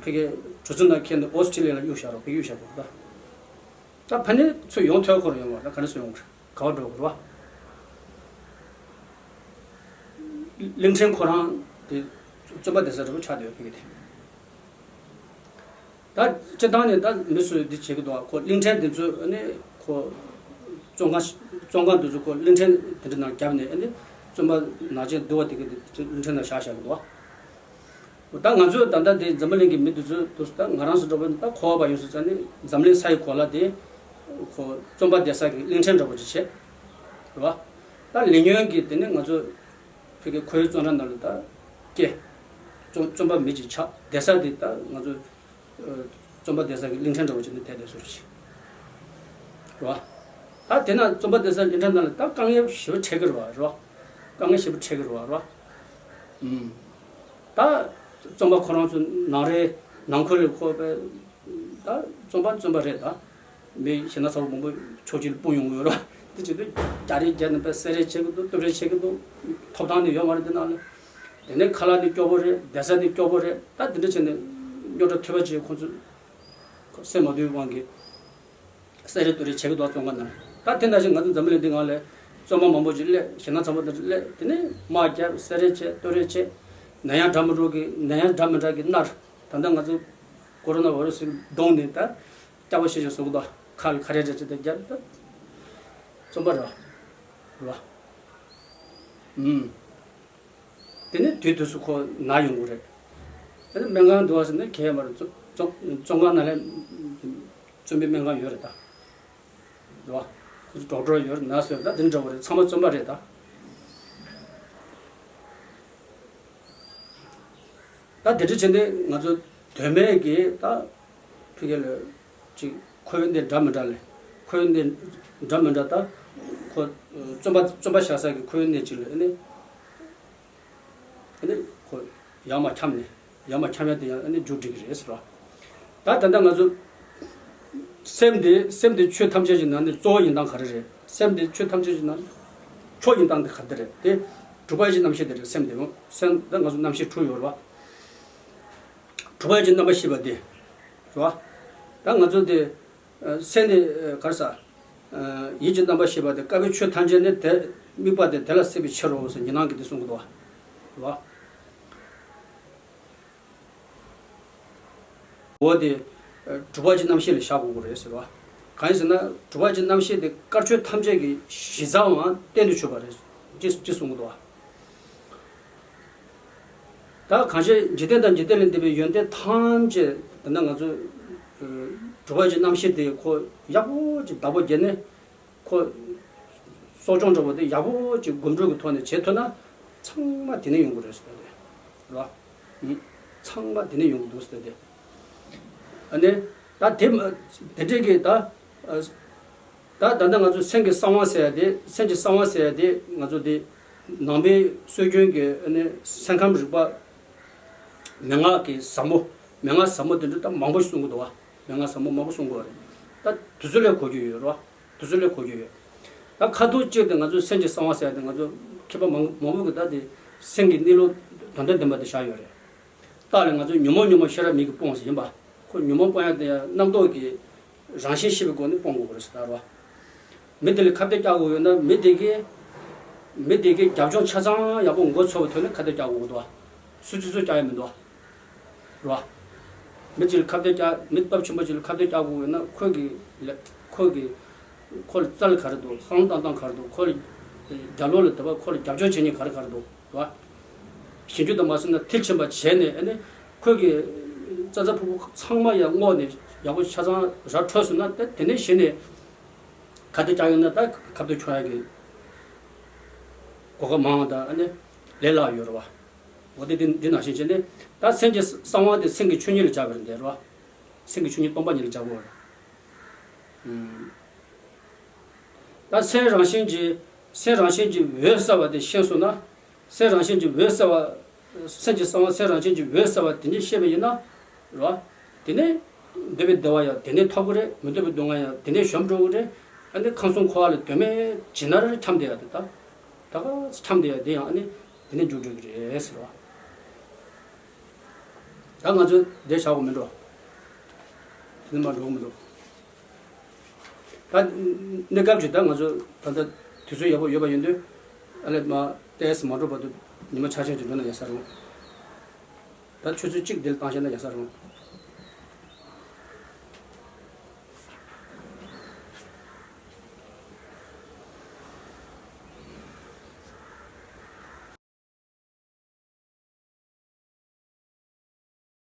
ཕ་གི་གྲུ་གཟིངས་ནང་འཁྱེར་ནས་ཨོ་སི་ཁྲུ་ལི་ཡ་ལ་གཡུགས་བཞག་རོགས་ཕ་གི་གཡུགས་བཞག་དགོས་ད། ད་ཕ་ནི་ཚུར་ཡོང་ཐོས་ཁོ་རང་ཡོང་བ་ད་ག་ནས་སུ་ཡོང་གི་རེད། ག་བ་འགྲོ་དགོས་རེད་བ། གླིང་ཕྲན་ཁོ་རང་དེ་བཙོན་པ་བསྡད་ས་འདྲ་པོ་ཆགས་བསྡད་ཡོད་ཕ་གི་དེ། ད་སྤྱིར་བཏང་ནས་ད་མི་སུ་འདི་བྱེད་ཀྱི་འདུག་ཨ། ཁོ་གླིང་ཕྲན་དེ་ཚོས་ཨ་ནི་ཁོ་བཙོན་ཁང་བཙོན་ཁང་དེ་ཚོ་ཁོ་གླིང་ཕྲན་དེ་འདྲ་ནང་བརྒྱབ་ནས་ཨ་ནི་བཙོན་པ་ནག་ཅན་འདུལ་བ་དེ་གི་དེ་གླིང་ཕྲན་ནང་བཞག་བཞག་གི་འདུག་ཨ། ད་ང་ཚོས་ད་ལྟ་དེ་འཛམ་བུ་གླིང་གི་མི་དེ་ཚོས་དུས་སུ་ད་ང་རང་ཚོ་འདྲ་པོ་ད་གོ་བ་ཡོང་སོང་ཙང་ནི་འཛམ་གླིང་ས་ཡི་གོ་ལ་དེ་ཁོ་བཙོན་པ་བསྡད་ས་གི་གླིང་ཕྲན་འདྲ་པོ་ཅིག་བྱས་རེད་བ། ད་ལས་ཉོན་གྱི་དེ་ནི་ང་ཚོ་ཕ་གི་ཁོའི་བཙོན་ར་ནང་ལ་ད་སྐྱེ། བཙོན་བཙོན་པ་མི་ཅིག་ཆགས་བསྡད་ས་དེ་ད་ང་ཚོ་བཙོན་པ་བསྡད་ས་གི་གླིང་ཕྲན་འདྲ་པོ་ཅིག་ནི་བསྡད་བསྡད་སོང་རེད། རེད་བ། ད་དེ་ན་བཙོན་པ་བསྡད་ས་གླིང་ཕྲན་ནང་ལ་ད་དཀའ་ངལ་ཞེ་པོ་འཕྲད་ཀྱི་རེད་བ། རེད་བ། དཀའ་ངལ་ཞེ་པོ་འཕྲད་ཀྱི་རེད་བ། རེད་བ། ཨུམ། ད་བཙོན་པ་ཁོ་རང་ཚོ་ནང་རེ་ནང་ཁུལ་ལ་ཁོ་པའི་ད་བཙོན་པ་བཙོན་པ་རེད་ད། མི་ཞེ་ན་ཚ་བོ་མང་པོ་ཕྱོགས་གཅིག་ལ་སྤུངས་ཡོང་གི་ཡོད་རེད་བ། དེ་བྱེད་དུས་རྒྱ་རེད་རྒྱ་ནི་པའི་བསད་རེས་བྱེད་ཀྱི་འདུག་གཏུབ་རེས་བྱེད་ཀྱི་འདུག་ཐོབ་ཐང་ནི་ཡོད་མ་རེད་དེ་ནང་ལ། དེ་ནས་ཁ་ལག་ནི་སྐྱོ་པོ་རེད། བསྡད་ས་ནི་སྐྱོ་པོ་རེད། ད་དེ་འདྲ་བྱས་ནས་རྙོག་དྲ་ཐོལ་པ་ཅིག་ཁོང་ཚོས་སེམས་མ་དུལ་དབང་གིས་བསད་རེས་གཏུབ་རེས་བྱེད་ཀྱི་འདུག་བཙོན་ཁང་ནང་ལ། ད་དེ་ནང་བཞིན་ང་ཚོ་འཛམ་བུ་གླིང་འདི་སྒང་ལ་བཙོན་པ་མང་པོ་ཅིག་སླེབས། ཞེ་ན་ཚ་པོ་དེ་འདྲ་སླེབས། དེ་ནས་དམག་བརྒྱབ། བསད་རེས་བྱས། གཏུབ་རེས་བྱས། ནད་ཡམས་འདྲ་མི་འདྲ་གི་ནད་ཡམས་འདྲ་མི་འདྲ་གི་མནར། ད་ལྟ་ང་ཚོ་ཀོ་རོ་ན་བྷའི་ར་སི་གིས་བརྡུངས་ནས་ད་སྐྱག་པ་ཤས་ཤིག་བཟོ་གི་འདུག་ཁ་ལ་ཁ་རས་རེ་ཅིག་ད་བརྒྱབ་ད་བཙོན་པ་རེད་བ། རེད་བ། ཨུམ། དེ་ནས་དུས་དུས་སུ་ཁོ་ན་ཡོང་གི་རེད། དེ་ནས་སྨན་ཁང་འདུག་བ་ཟེར་ན་གས་མ་རེད། བཙོན་བཙོན་བཙོན་ཁང་ནང་ལ་བཙོན་པའི་སྨན་ཁང་ཡོད་རེད་ད། རེད་བ། ཁོ་ཚོ་ཌོག་ཊར་ཡོད་རེད། ནར་སི་ཡོད་རེད། ད་དེ་འདྲ་བོ་རེད། ཚང་མ་བཙོན་པ་རེད་ད། ད་དེ་འདྲ་བྱས་ནས་ང་ཚོ་དོན་མེད་ཀྱི་ད་ཕ་གི་ལ་ཅིག་ཁོའི་གནས་འདྲ་མི་འདྲ་ལས། ཁོའི་གནས་འདྲ་མི་འདྲ་ད་ཁོ་བཙོན་པ་བཙོན་པ་བཞག་ས་གི་ཁོའི་གནས་ཅིག་ལ་ཨ་ནི་ཨ་ནི་ཁོ་ཡར་མར་འཁྱམས་ནས་ཡར་མར་འཁྱམས་ཡ་དེ་ཡང་ཨ་ནི་མཇུག་སྒྲིལ་གི་རེད་ཟེར་བ། ད་ད་ལྟ་ང་ཚོ་སེམས་དེ་སེམས་དེ་ཆོས་ཐམས་ཅད་ཀྱི་ནང་ནས་གཙོ་བོ་ཡིན་སྟངས་ག་རེ་རེད། སེམས་དེ་ཆོས་ཐམས་ཅད་ཀྱི་ནང་ནས་མཆོག་ཡིན་སྟངས་དེ་ག་རེ་རེད། དེ་གྲུབ་པ་ཡི་རྣམ་ཤེས་དེ་རེད། སེམས་དེ་སེམས་ད་ང་ཚོ་རྣམ་ཤེས་དྲུག་ཡོད་རེད་བ། གྲུབ་པ་ཡི་རྣམ་པར་ཤེས་པ་དེ་རེད་བ། ད་ང་ཚོ་དེ་ཨ་སེམས་དེ་ཨ་ག་རེ་ཟ། ཡིད་ཀྱི་རྣམ་པར་ཤེས་པ་དེ་དཀར་པོའི་ཆོས་ཐམས་ཅད་ནི་དེ་དམིགས་པ་དེ་དེ་ལ་སྲེད་པའི་ཕྱིར་རོ་ཟེར་ཉི་སྣང་གིས་དེ་གསུང་གི་འདུག་བ། རེད་བ། འོ་དེ། གྲུབ་པ་གྱི་རྣམ་ཤེས་ལ་བཞག་དགོས་ཀྱི་རེད་ཟེར་བ། གང་ཡིན་ཟེར་ན་གྲུབ་པ་གྱི་རྣམ་ཤེས་དེ་དཀར་ཆོས་ཐམས་ཅད་ཀྱི་གཞི་རྩའམ་རྟེན་དུ་གྱུར་པ་རེད། ཅེས་ཅེས་གསུང་གི་འདུག་བ། ད་གང་ཞིག་འཇིག་རྟེན་དང་འཇིག་རྟེན་ལས་འདས་པའི་ཡོན་ཏན་ཐམས་ཅད་དེ་ན་ང་ཚོས། གྲུབ་པ་གྱི་རྣམ་ཤེས་དེ་ཁོ་ཡག་པོ་ཅིག་བདག་པོ་བརྒྱབ་ནས། ཁོ། གསོ་སྦྱོང་འདྲ་པོ་དེ་ཡག་པོ་ཅིག་སྒོམ་སྒྲུབ་ཀྱི་ཐོག་ནས་བྱེད་ཐུབ་ན། ཚང་མ་དེ་ནས་ཡོང་གི་རེད་ཟེར་ཏེ། རེད་བ། ཚང་མ་དེ་ནས་ཡོང་གི་འདུག་ཟེར་ཏེ། ཨ་ནི། ད་དེ་མ། དེ་འདྲས་ཀྱི་ད། ད་ད་ལྟ་ང་ཚོ་སེམས་ཀྱི་གསང་བ་ཟེར་ཡ་དེ། སེམས་ཀྱི་གསང་བ་ཟེར་ཡ་དེ་ང་ཚོ་དེ། ནང་པའི་སྲོལ་རྒྱུན་གྱི་ཨ་ནི་སེམས་ཁམས་རིག་པ། མན་ངག་གི་ཟབ་མོ། མན་ངག་ཟབ་མོ་དེ་འདྲ་ད་མང་པོ་ཞིག་གསུང་གི་འདུག་བ། མན་ངག་ཟབ་མོ་མང་པོ་གསུང་གི་ཡོད་རེད། ད་དུས་ཚོད་ལས་གོ་རྒྱུ་ཡོད་རེད་བ། དུས་ཚོད་ལས་གོ་རྒྱུ་ཡོད། ད་ཁ་ཐུག་གཅིག་དེ་ང་ཚོའི་སེམས་ཀྱི་གསང་བ་ཟེར་ཡ་དེ་ང་ཚོ་མཁས་པ་མང་མང་པོ་གིས་ད་དེ་སེམས་ཀྱི་གནས་ལུགས་དོན་དམ་བདེན་པ་དེ་བཞག་ཡོད་རེད། རྟགས་ལ་ང་ཚོས་ཉོན་མོངས་ཉོན་མོངས་ཤེས་རབ་མིག་གིས་སྤོང་ཟེར་ཡིན་པ། ཁོ་ཉོན་མོངས་སྤོང་ཡ་དེ་རྣམ་རྟོག་གི་རང་བཞིན་ཤེས་པའི་སྒོ་ནས་སྤོང་དགོས་པ་རེད་ཟེར་ད་རོ། མི་དེ་ལ་ཁ་གཏད་བཅག་དགོས་ཡོད་ན་མི་དེ་གིས། མི་དེ་གིས་རྒྱབ་ལྗོངས་ཆ་ཚང་ཡག་པོ་མགོ་ཚོས་པའི་ཐོག་ནས་ཁ་གཏད་བཅག་དགོས་འདུག་བ། སུ་ཚོད་ཚོད་བཅག་ཡ་མི་འདུག་བ། རོ། མི་གཅིག་ལ་ཁ་གཏད་བཅག་མི་སྟོབས་ཆེན་པོ་གཅིག་ལ་ཁ་གཏད་བཅག་དགོས་ཡོད་ན་ཁོ་གི་ལས་ཁོ་གི་ཁོ་ལ་རྩ་ལ་ག་རེ་འདུག་བསམ་བློ་བཏང་སྟངས་ག་རེ་འདུག་ཁོ་ལ་རྒྱབ་ལོགས་ལ་དེ་བ་ཁོ་ལ་རྒྱབ་སྐྱོར་བྱེད་མཁན་ག་རེ་ག་རེ་འདུག་རེད་བ། ཞིབ་འཇུག་དང་མ་སོང་ན་མཐིལ་ཕྱིན་པ་བྱས་ནས་ཨ་ནི་ཁོ་གི་རྩ་རྩ་ཕུ་ཕུ་ཚང་མ་ཡང་བསྔོགས་ནས་ཡག་པོ་ཆ་ཚང་ར་འཕྲོད་སོང་ན་ད་དེ་ནས་གཞི་ནས་ཁ་གཏད་བཅག་ཡོང་ན་ད་ཁ་གཏད་འཁྱོངས་ཡག་གི་གོ་སྐབས་མང་བ་དང་ཨ་ནི་ལས་སླ་ཡོད་རེད་བ། འོ་དེ་འདི་འདི་ནང་བཞིན་བྱས་ནས་ད་སེམས་ཀྱི་གསང་བ་དེ་སེམས་ཀྱི་ཆོས་ཉིད་ལ་སྦྱར་བ་རེད་འདི་རེད་བ། སེམས་ཀྱི་ཆོས་ཉིད་སྟོང་པ་ཉིད་ལ་སྦྱར་དགོས་རེད། ད་སེམས་རང་བཞིན་གྱིས་སེམས་རང་བཞིན་གྱིས་འོད་གསལ་བ་དེ་ཤེས་སོང་ན། སེམས་རང་བཞིན་གྱིས་འོད་གསལ་བ། སེམས་ཀྱི་གསང་བ་སེམས་རང་བཞིན་གྱིས་འོད་གསལ་བ་དེ་ཉིད་ཤེས་པ་ཡིན་ན། རེད་བ། དེ་ནས་འདོད་པའི་བདེ་བ་ཡང་དེ་ནས་ཐོབ་ཀྱི་རེད། མི་འདོད་པའི་སྡུག་བསྔལ་ཡང་དེ་ནས་གཞོམ་འགྲོ་གི་རེད། ཨ་ནི་ཁམས་གསུམ་འཁོར་བ་ལས་དོན་མེད་ཇི་ལྟར་འཁྱམས་བསྡད་ཡ་དེ་ད། ད་ག་འཁྱམས་བསྡད་ཡ་དེ་ཡང་ཨ་ནི་དེ་ནས་འཇུག་འགྲོ་གི་རེད་ཟེར་བ། ད་ང་ཚོས་འདི་བྱ་དགོས་མི་འགྲོ། དེ་ནས་མ་འགྲོ་གི་མི་འདུག་ད་གནས་སྐབས་ཀྱི་ད་ང་ཚོ་ད་ལྟ་དུས་ཚོད་ཡག་པོ་ཡོད་པ་ཡིན་དུས་ཨ་ལས་མ་ཏེས་མ་འགྲོ་བར་དུ་ཉི་མ་ཆ་ཆ་ཅིག་འགྲོ་ན་ཡག་ས་རེད། ད་ཆུ་ཚོད་གཅིག་འདིར་བཏང་བཞག་ན་ཡག་ས་རེད།